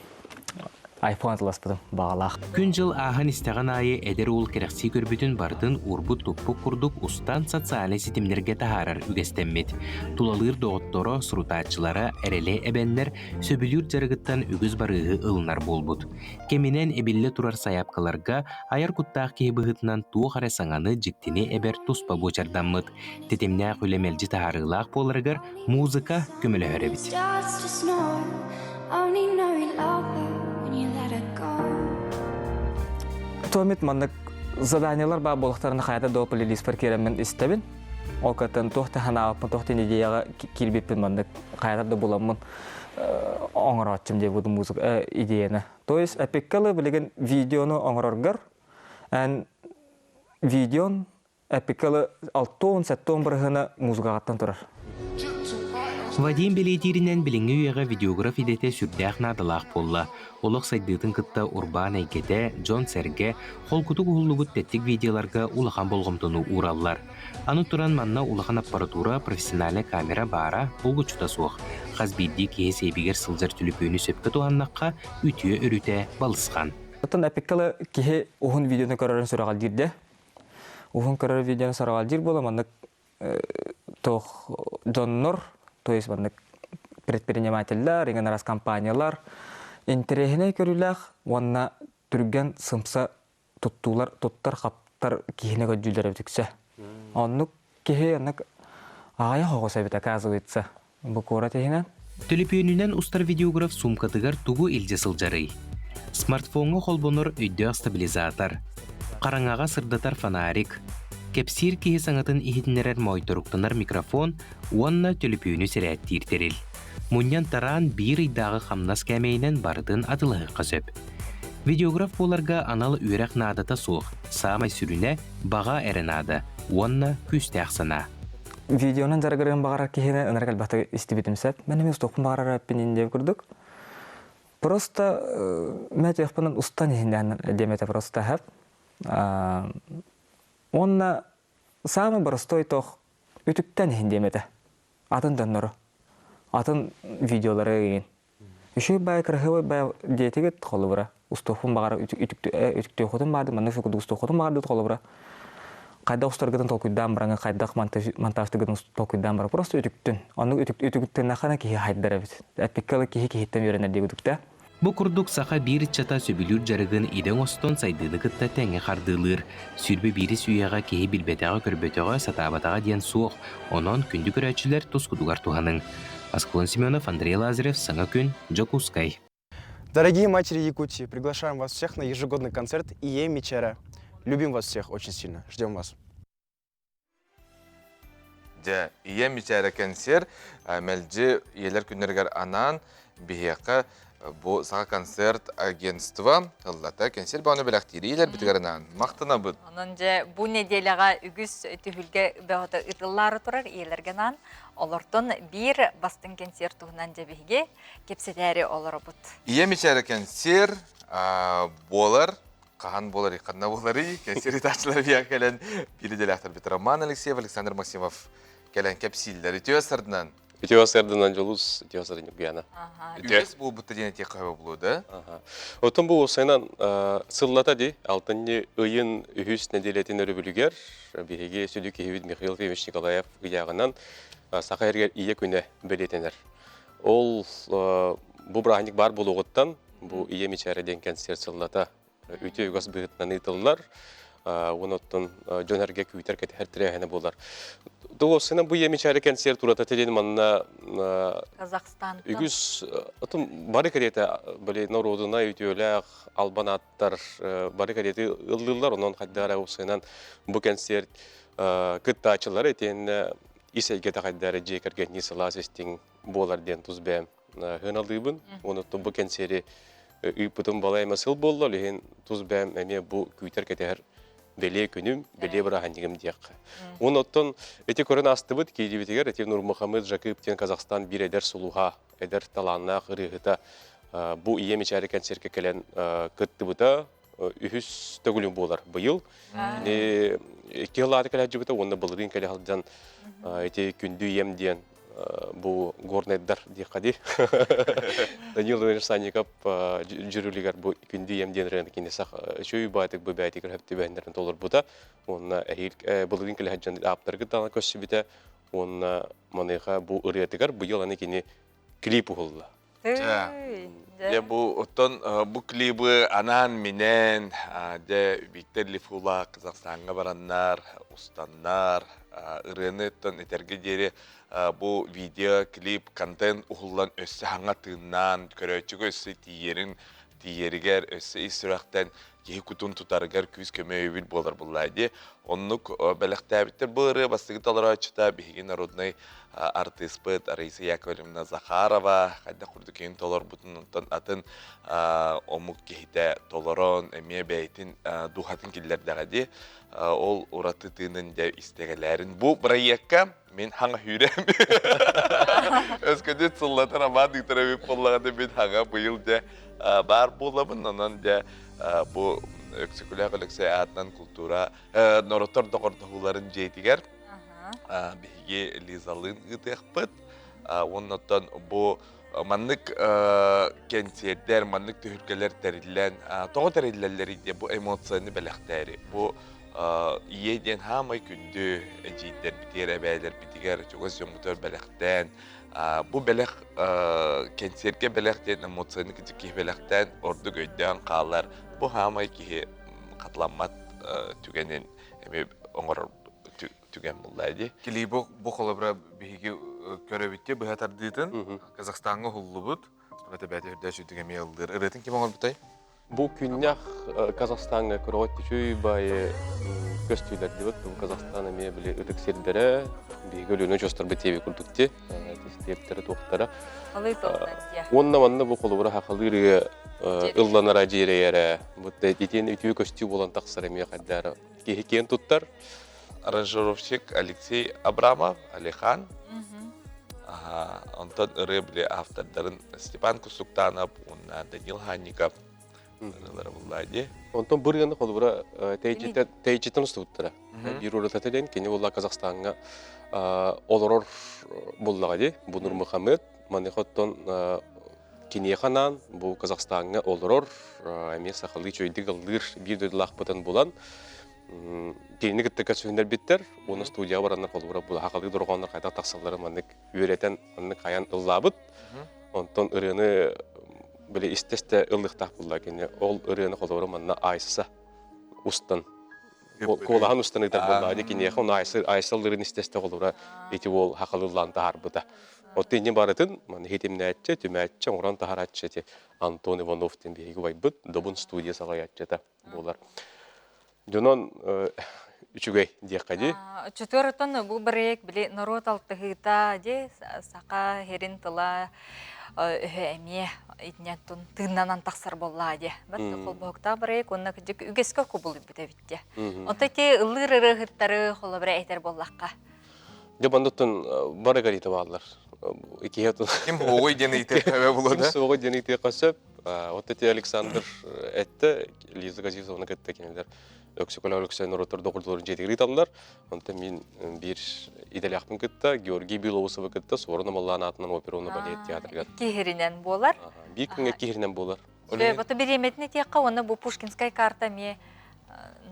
Айфон атыласпытым баҕалаах. Күн-дьыл ааһан истэҕин аайы эдэр уол кэрэхсии көрбүтүн барытын уурбут-туппут курдук устан социальнай ситимнэргэ таһаарар үгэстэммит. Тулалыыр доҕотторо, сурутааччылара эрэли эбэннэр сөбүлүүр дьарыгыттан үгүс барыыһы ылынар буолбут. Кэминэн эбиллэ турар сайаапкаларга айар куттаах киһи быһыытынан туох эрэ саҥаны, дьиктини эбэр туспа буочардаммыт. Тэтимнээх үлэ мэлдьи таһаарыылаах буоларыгар музыка көмөлөһөр эбит. Томит маннык заданиялар баар буолахтарына хайата до плейлистпар киирэммин истэбин. Ол кытын туох да ханаабыппын, туох да идеяҕа киирбиппин маннык хайата да буламмын оҥорооччум диэбит музыка идеяны. То есть эпиккалы билигин видеону оҥороргор эн видеон Эпикалы 6-7 бырыһына музыкаҕаттан турар. Вадим бэлиэтииринэн билиҥҥи үйэҕэ видеограф идэтэ сүрдээх наадалаах буолла. Олох сайдыытын кытта урбаан эйгэтэ, дьон-сэргэ холкутук уһуллубут тэттик видеоларга улахан болҕомтону уураллар. Аны туран манна улахан аппаратура, профессиональнай камера баара булгуччута суох. Хас биирдии киһи сиэбигэр сылдьар түлүпүөнү сөпкө туһаннахха, үтүө өрүтэ балысхан. Оттон эпиккалы киһи уһун видеону көрөрүн сүрэҕэлдиирдэ. Уһун көрөр видеоны сараҕалдьыыр буола маннык туох дьоннор, то есть маннык предпринимателлэр, иҥэн араас компаниялар интэриэһинэй көрүүлээх уонна түргэн сымса туттуулар туттар-хаптар киһини көрдүүллэр эбит үксэ. Оннук киһи оннук аҕыйах оҕус эбит оказывается бу куорат иһинэн. Төлөпүөнүнэн устар видеограф суумкатыгар тугу илдьэ сылдьарый? Смартфоҥҥа холбонор өйдөөх стабилизатор, хараҥаҕа сырдатар фонарик, кэпсиир киһи саҥатын иһитиннэрэр моойторуктанар микрофон уонна төлөпүөнү сэрээттиир тэрил. Мунньан-тараан биир ыйдааҕы хамнас кээмэйинэн барытын атыылаһыахха сөп. Видеограф буоларга анал үөрэх наадата суох, саамай сүрүнэ баҕа эрэ наада уонна күүстээх санаа. Видеонан дьарыгырыан баҕарар киһини ынырык элбэхтик истибитим сөп. Мен эмиэ устуохпун баҕарар эппин диэн курдук. Просто мэ туохпунан устан иһиннээн диэм этэ просто хэп. Уонна самый простой тох үтүктэн иһин диэм этэ. Атын дьоннору. Атын видеолары игин. Үчүгэй баай кыраһыабай баай диэтигит холобура устуохпун баҕар үтүктүөххүтүн баҕардым маннык курдук устуоххутун баҕардыбыт холобура хайдах устаргытын толкуйдаан бараҥҥын хайдах монтажтыгытын толкуйдаан баран просто үтүктүн оннук үтүктүннэххинэ киһи хайдар эбит эппиккэ дылы киһи киһиттэн үөрэнэр дии үтүктэ Бу курдук саха биир ыччата сөбүлүүр дьарыгын идэ оҥостон сайдыыны кытта тэҥҥэ хардыылыыр. 21 үйэҕэ киһи билбэтэҕэ-көрбөтөҕө, сатаабатаҕа диэн суох. Онон күндү көрөөччүлэр тускутугар туһаныҥ. Аскалон Семенов, Андрей Лазарев, Саҥа күн, Дьокуускай. Дорогие матери Якутии, приглашаем вас всех на ежегодный концерт ИЕ Мичера. Любим вас всех очень сильно. Ждем вас. Дьэ, Ийэ Мичээрэ кэнсиэр мэлдьи ийэлэр күннэригэр анаан биһиэхэ бу Саха концерт агентство ыллата кэнсиэр баҕаны бэлэхтиир ийэлэрбитигэр анаан махтанабыт. Онон дьэ бу нэдиэлэҕэ үгүс түһүлгэ бөҕөтө ыытыллаары турар ийэлэргэ анаан олортон биир бастыҥ кэнсиэр туһунан дьэ биһиги кэпсэтээри олоробут. Ийэ Мичээрэ кэнсиэр буолар хаһан буоларый, ханна буоларый, кэнсиэр ыытааччылар биһиэхэ кэлэн биир идэлээхтэрбит Роман Алексеев, Александр Максимов кэлэн кэпсииллэр. Үтүө сардынан! Үтүө сырдынан дьолус, үтүө сырдын Ньургуяна. Үгэс буолбут диэн этиэххэ буолуо да? Оттон бу уопсайынан сыллата ди алтынньы ыйын үһүс нэдиэлэтин өрөбүлүгэр биһиги сүдү киһибит Михаил Ефимович Николаев ыйааҕынан Саха сиригэр Ийэ күнэ бэлиэтэнэр. Ол бу бырааһынньык баар буолуоҕуттан бу Ийэ мичээрэ диэн кэнсиэр сыллата үтүө үгэс быһыытынан ыытыллар. Уон оттон дьон эргэ күүтэр кэтэһэр тэрээһинэ буолар. Тугуосынан бу Ийэ кэнсиэр турата диэн манна Казахстантан үгүс отун бары кэриэтэ били норуодунай үтүөлээх албан ааттар бары кэриэти ыллыыллар онон хайдара уопсайынан бу кэнсиэр кыттааччылары итиэннэ ис эйгэтэ хайдары дьиэ кэргэннии сылаас истиҥ буолар диэн тус бэйэм сыаналыыбын. Уонна бу кэнсиэри ыыппытым балай эмэ сыл буолла, ол иһин тус бэйэм эмиэ бу күүтэр-кэтэһэр бэлиэ күнүм, бэлиэ бырааһынньыгым диэххэ. Уонна оттон ити көрөн аастыбыт киирибитигэр ити Нурмухамед Жакып диэн Казахстан биир эдэр сулуһа, эдэр талааннаах ырыаһыта бу Ийэ мичээри кэнсиэркэ кэлэн кыттыбыта үһүс төгүлүн буолар быйыл. Кини икки сыл аата кэлэ сылдьыбыта уонна былырыын кэлэ сылдьан ити күндү ийэм диэн бу горнайдар диэххэ дии. Данил Иванович Санников дьүрүлүгэр бу күндү ийэм диэн ырыаны кини сах үчүгэй баайтык бу бэйэтигэр хөп түбэһиннэрин толорбута уонна эһиил былырыын кэлэ сылдьан ааптаргыт даҕаны көрсүбүтэ уонна маныаха бу ырыатыгар быйыл аны кини клип уһулла. Дьэ бу оттон бу клибы анаан-минээн дьэ Виктор Лифула Казахстаҥҥа бараннар, устаннар, ырыаны оттон этэргэ диэри бу видео, клип, контент уһуллан өссө хаҥа тыыннаан, көрөөччүгэ өссө тиийэрин тиийэригэр өссө ис сүрэхтэн киһи кутун тутарыгар күүс-көмө өйөбүл буолар буллаа дии. Оннук бэлэхтээбиттэр бу ырыа бастакы толорооччута биһиги народнай артыыспыт Раиса Яковлевна Захарова хайдах курдук киһин толорбутун онтон атын омук киһитэ толорон эмиэ бэйэтин дууһатын киллэрдэҕэ дии. Ол ураты тыынын дьэ истэгэлээрин. Бу бырайыакка Мин хаҥа сүүрэм. Өскөтүн сыллатар амаан ыытар эбит буоллаҕына мин хаҥа быйыл дьэ баар буолабын. Онон дьэ бу Өксөкүлээх Өлөксөй аатынан култуура норуоттар доҕордоһууларын дьиэтигэр биһиги Лизалыын ыытыахпыт. Уонна оттон бу маннык кэнсиэрдэр, маннык түһүлгэлэр тэриллэн, тоҕо тэриллэллэрий диye бу эмоцияны бэлэхтээри. Бу ийэ диэн хаамай күндү эдьиийдэрбитигэр, эбээлэрбитигэр, чугас дьоммутугар бэлэхтээн, бу бэлэх кэнсиэргэ бэлэх диэн эмоцияны киһи бэлэхтээн ордук өйдөөн хаалар. Бу хаамай киһи хатыламмат түгэнин эмиэ оҥорор түгэн булла дии. Килии бу бу холобура биһиги көрөбүттэ быһа тардыытын Казахстаҥҥа уһуллубут. Бэт бэт үрдэ сүтүк эмиэ ыллыыр. Ырыатын ким оҥорбутай? Бу күннэх Казахстаҥҥа көрөҕөт үчүй баайы көстүүлэр дибит. Бу Казахстан эмиэ били ытык сирдэрэ, биһиги Өлүөнэ очуостарбыт диэби курдук ти. Стептері туохтара. Уонна манна бу холобура хахалыыр ырыа ылланара дьиэрэйэрэ. Бу итиэн үтүө көстүү буолан тахсар эмиэ хайдара киһи киэн туттар. Аранжировщик Алексей Абрамов, Алихан. Ага, онтон ырыа били автордарын Степан Кусуктанов уонна Данил Ханников ырыалара булла дии. Онтон бу ырыаны холобура тэйиччиттэн устубуттара. Биир уратата диэн кини буолла Казахстаҥҥа олорор буллаҕа дии. Бу Нурмухамед маныха оттон Киниэхэ анаан бу Казахстаҥҥа олорор, эмиэ сахалыы үчүгэйдик ыллыыр биир дойдулаахпытын булан, кинини кытта көрсүһүннэрбиттэр уонна студияҕа бараннар холобура бу сахалыы дорҕооннор хайдах тахсалларын маннык үөрэтэн, маннык хайан ыллаабыт. Онтон ырыаны били истэ-истэ ыллыахтаах буолла кини. Ол ырыаны холобура манна Айса устан куолаһын устан ыытар буоллаҕа киниэхэ ону Айса Айса ыллыырын истэ-истэ холобура ити уол сахалыы ыллаан таһаарбыта. От инньэ барытын маны хитимнээччи, түмээччи, оҥорон таһарааччы ити Антон Иванов диэн биһиги убайбыт Добун студия салайааччыта буолар. Дьонон үчүгэй диэххэ дии. Чөтүөр бу бырайыак били норуот алтыһыыта дии саха сирин тыла өһө эмиэ итинэн тыыннанан тахсар буоллаа дии. Бат холбоһуктаах бырайыак уонна кырдьык үгэскэ кубулуйбут эбит дии. Онто ити ыллыыр ырыаһыттары холобура этэр буоллахха. Дьэ бандыттан бары кэриэтэ бааллар. Икиһэ Ким суоҕуй диэн ыйытыахха буолуо да? Ким суоҕуй диэн ыйытыахха сөп. Вот эти Александр этте, Лиза Газизовна кытта кинилэр Өксөкөлөөх Өлөксөй норуоттар доҕордууларын дьиэтигэр ыыталлар. Онтон мин биир идэлээхпин кытта Георгий Белоусовы кытта Суорун Омоллоон аатынан опера уонна балет театрыгар. Киһиринэн буолар. Биир күҥҥэ киһиринэн буолар. Бото бириэмэтин этиэххэ уонна бу Пушкинская карта эмиэ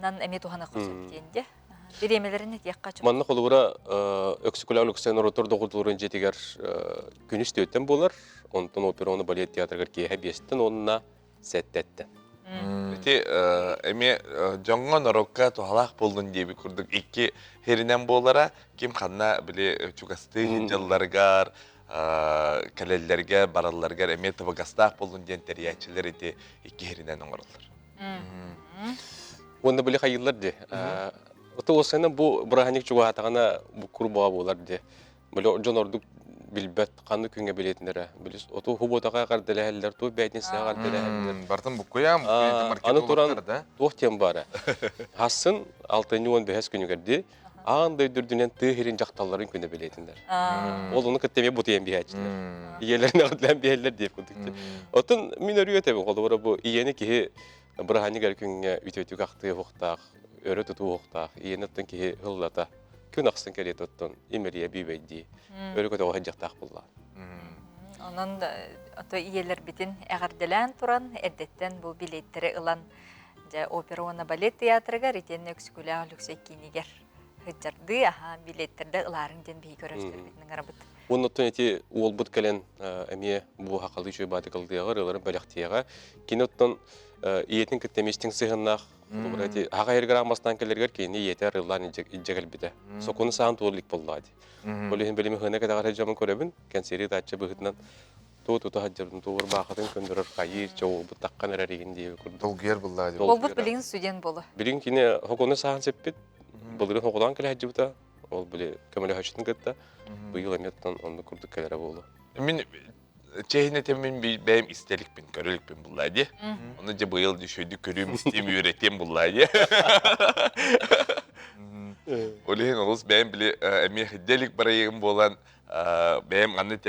нан эмиэ туһаныахха сөп диэн дии. Бириэмэлэрин этиэххэ. Манна холобура Өксөкүлээх Өлөксөй норуоттар доҕордууларын дьиэтигэр күнүс түөттэн буолар, онтон опера уонна балет театрыгар киэһэ биэстэн уонна сэттэттэн. Ити эмиэ дьоҥҥо норуокка туһалаах буоллун диэбит курдук икки хиринэн буолара ким ханна били чугастыы дьылларыгар кэлэллэргэ баралларыгар эмиэ табыгастаах буоллун диэн тэрийээччилэр ити икки хиринэн оҥороллор. Уонна били хайыыллар дии. Ото уосайынан бу бырааһынньык чугаһаатаҕына бу курбаҕа буолар дии. Били дьон ордук билбэт ханнык күҥҥэ билиэтинэрэ. Били оту хубуотаҕа эҕэрдэлэһэллэр, туох бээтинсэҕэ эҕэрдэлэһэллэр. Бартын буккуйаам, Аны туран туох диэн баара. Хассын алтынньы уон бэһэс күнүгэр дии аан дойду үрдүнэн тыа сирин дьахталларын күнэ билиэтинэр. Ол ону кытта эмиэ бутуйан биһээччилэр. Ийэлэрин эҕэрдэлээн биһэллэр диэп курдук. Оттон мин өрүү этэбин, холобура бу ийэни киһи бырааһынньык эр күҥҥэ үтүөтүк ахтыы уһуктаах, өрө тутуу уһуктаах, ийэни оттон киһи ыллата күн ахсын кэриэтэ оттон имэрийэ бүүбэйдии, өрө көтөҕө сылдьахтаах буоллаҕа. Онон ото ийэлэрбитин эҕэрдэлээн туран, эрдэттэн бу билиэттэри ылан, дьэ опера уонна балет театрыгар итиэннэ Өксөкүлээх Өлөксөй киинигэр сылдьардыы, аһаа билиэттэрдэ ылаарыҥ диэн биһиги көрөөччүлэрбитин ыҥырабыт. Уонна оттон ити уолбут кэлэн эмиэ бу хахалыы үчүгэй баатыкалдыаҕа, ырыаларын бэлэхтиэҕэ. Кини оттон ийэтин кытта эмиэ истиҥ сыһыаннаах Холобура ити аҕа эргэр аамастаан кэлэригэр кинини ийэтэ арыылаан илдьэ кэлбитэ. Сокуону саан туол илик буоллаҕа дии. Ол иһин билими хына кэтэҕэр сылдьаммын көрөбүн, кэнсиэри ыытааччы быһыытынан туу тута сылдьабын, туу ырбаахытын көннөрөр хайыыр, чэ уолбут таххан эрэр игин диэби курдук. Долгуйар буллаа дии. Уолбут билигин студент буолу. Билигин кини сокуону саан сиппит, былырыын хокулаан кэлэ сылдьыбыта, ол били көмөлөһөөччүтүн кытта быйыл эмиэ оттон оннук курдук кэлэрэ буолуо. Мин чэһин этэммин бэйэм истэликпин, көрөлүкпүн буллаа дии. Ону дьэ быйыл үчүгэйдик көрүүм, истиим, үөрэтиэм буллаа дии. Ол иһин олус бэйэм били эмиэ хидделик барайыгым буолан бэйэм аны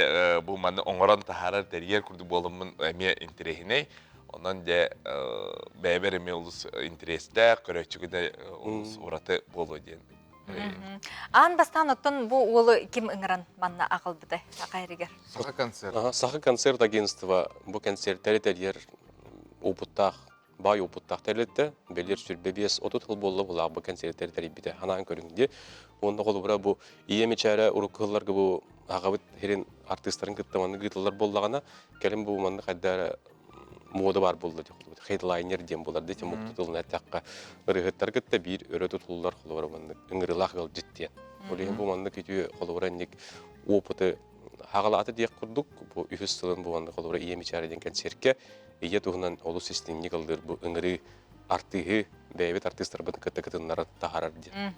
бу маны оҥорон таһаарар тэрийэр курдук буоламмын эмиэ интэриэһинэй. Онон дьэ бэйэбэр эмиэ олус интэриэстээх, көрөөччүгү да олус ураты буолуо диэн Аан бастаан оттон бу уолу ким ыҥыран манна аҕалбытай Саха эригэр? Саха концерт. Саха концерт агентство бу концертери тэрийэр опыттаах, баай опыттаах тэрилтэ. Бэлиэр сүрбэ биэс отут сыл буолла булаах бу концерттери тэрийбитэ. Ханаан көрүҥ дии. Уонна холобура бу ийэ мичээрэ урукку сылларга бу аҕабыт сирин артыыстарын кытта маннык ыытыллар буоллаҕына, кэлин бу маннык хайда эрэ муода баар буолла диэх курдук хедлайнер диэн буолар да омук тылынан эттэххэ ырыаһыттары кытта биир өрө тутуллар холобура маннык ыҥырыылаах ыалдьыт диэн ол иһин бу маннык үтүө холобура инник опыты хаҕалаата диэх курдук бу үһүс сылын бу маннык холобура ийэ мичээрэ диэн кэнсиэркэ ийэ туһунан олус истиҥник ыллыыр бу ыҥырыы артыыһы бэйэбит артыыстарбытын кытта кытыннара таһаарар диэн.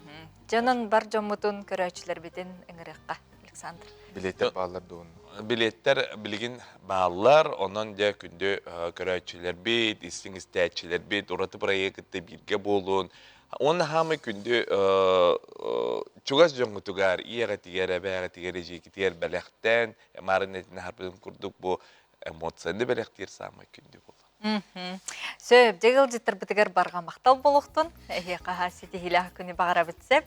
Дьонун бар дьоммутун көрөөччүлэрбитин ыҥырыахха Александр. Билиэттэр бааллар дуо? Билиэттэр билигин бааллар, онон дьэ күндү көрөөччүлэрбит, истиҥ истээччилэрбит ураты бырайыак кытта бииргэ буолун. Уонна хаамай күндү чугас дьоҥҥутугар, ийэҕитигэр, эбээҕитигэр, эдьиийгитигэр бэлэхтээн, маарын этин аһарбытым курдук бу эмоцияны бэлэхтиир саамай күндү буолар. Сөп, дьэ ыалдьыттарбытыгар барҕа махтал буолуохтун. Эһиэхэ ситиһиилээх күнү баҕарабыт сөп.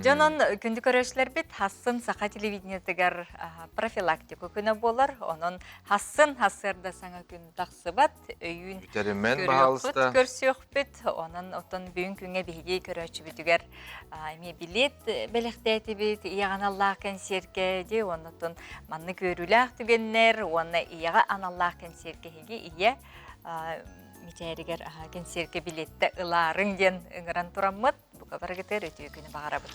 Дьонон күндү көрөөччүлэрбит хассын саха телевидениетыгар профилактика күнэ буолар. Онон хассын хассыарда саҥа күн тахсыбат. Өйүүн Бүтэримэн баһаалыста. көрсүөхпүт. Онон оттон бүгүн күҥҥэ биһиги көрөөччүбүтүгэр эмиэ билиэт бэлэхтээтибит ийэҕэ аналлаах кэнсиэркэ дии уонна оттон маннык үөрүүлээх түгэннэр уонна ийэҕэ аналлаах кэнсиэркэ эһиги ийэ мичээригэр кэнсиэркэ билиэттэ ылаарыҥ диэн ыҥыран тураммыт бука барыгытыгар үтүө күнү баҕарабыт.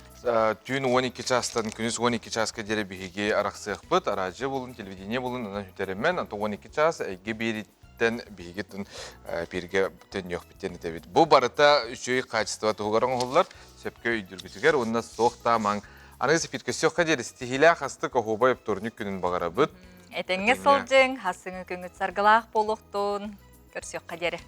Түүн 12 чаастан күнүс 12 чааска диэри биһиги арахсыахпыт. Араадьыйа булун, телевидение булун, онон сүтэримэн, онтон 12 чаас эйгэ биэрииттэн биһиги эпииргэ төннүөхпүт диэн этэбит. Бу барыта үчүгэй хаачыстыба туһугар оҥоһуллар, сөпкө өйдүүргүтүгэр уонна суох таамаҥ. Аныгыс эпииргэ өссө диэри ситиһиилээх астык оһуобай оптуорунньук күнүн баҕарабыт. Этэҥҥэ сылдьыҥ, хасыҥы күҥҥүт саргылаах буолуохтун. Көрсүөххэ диэри.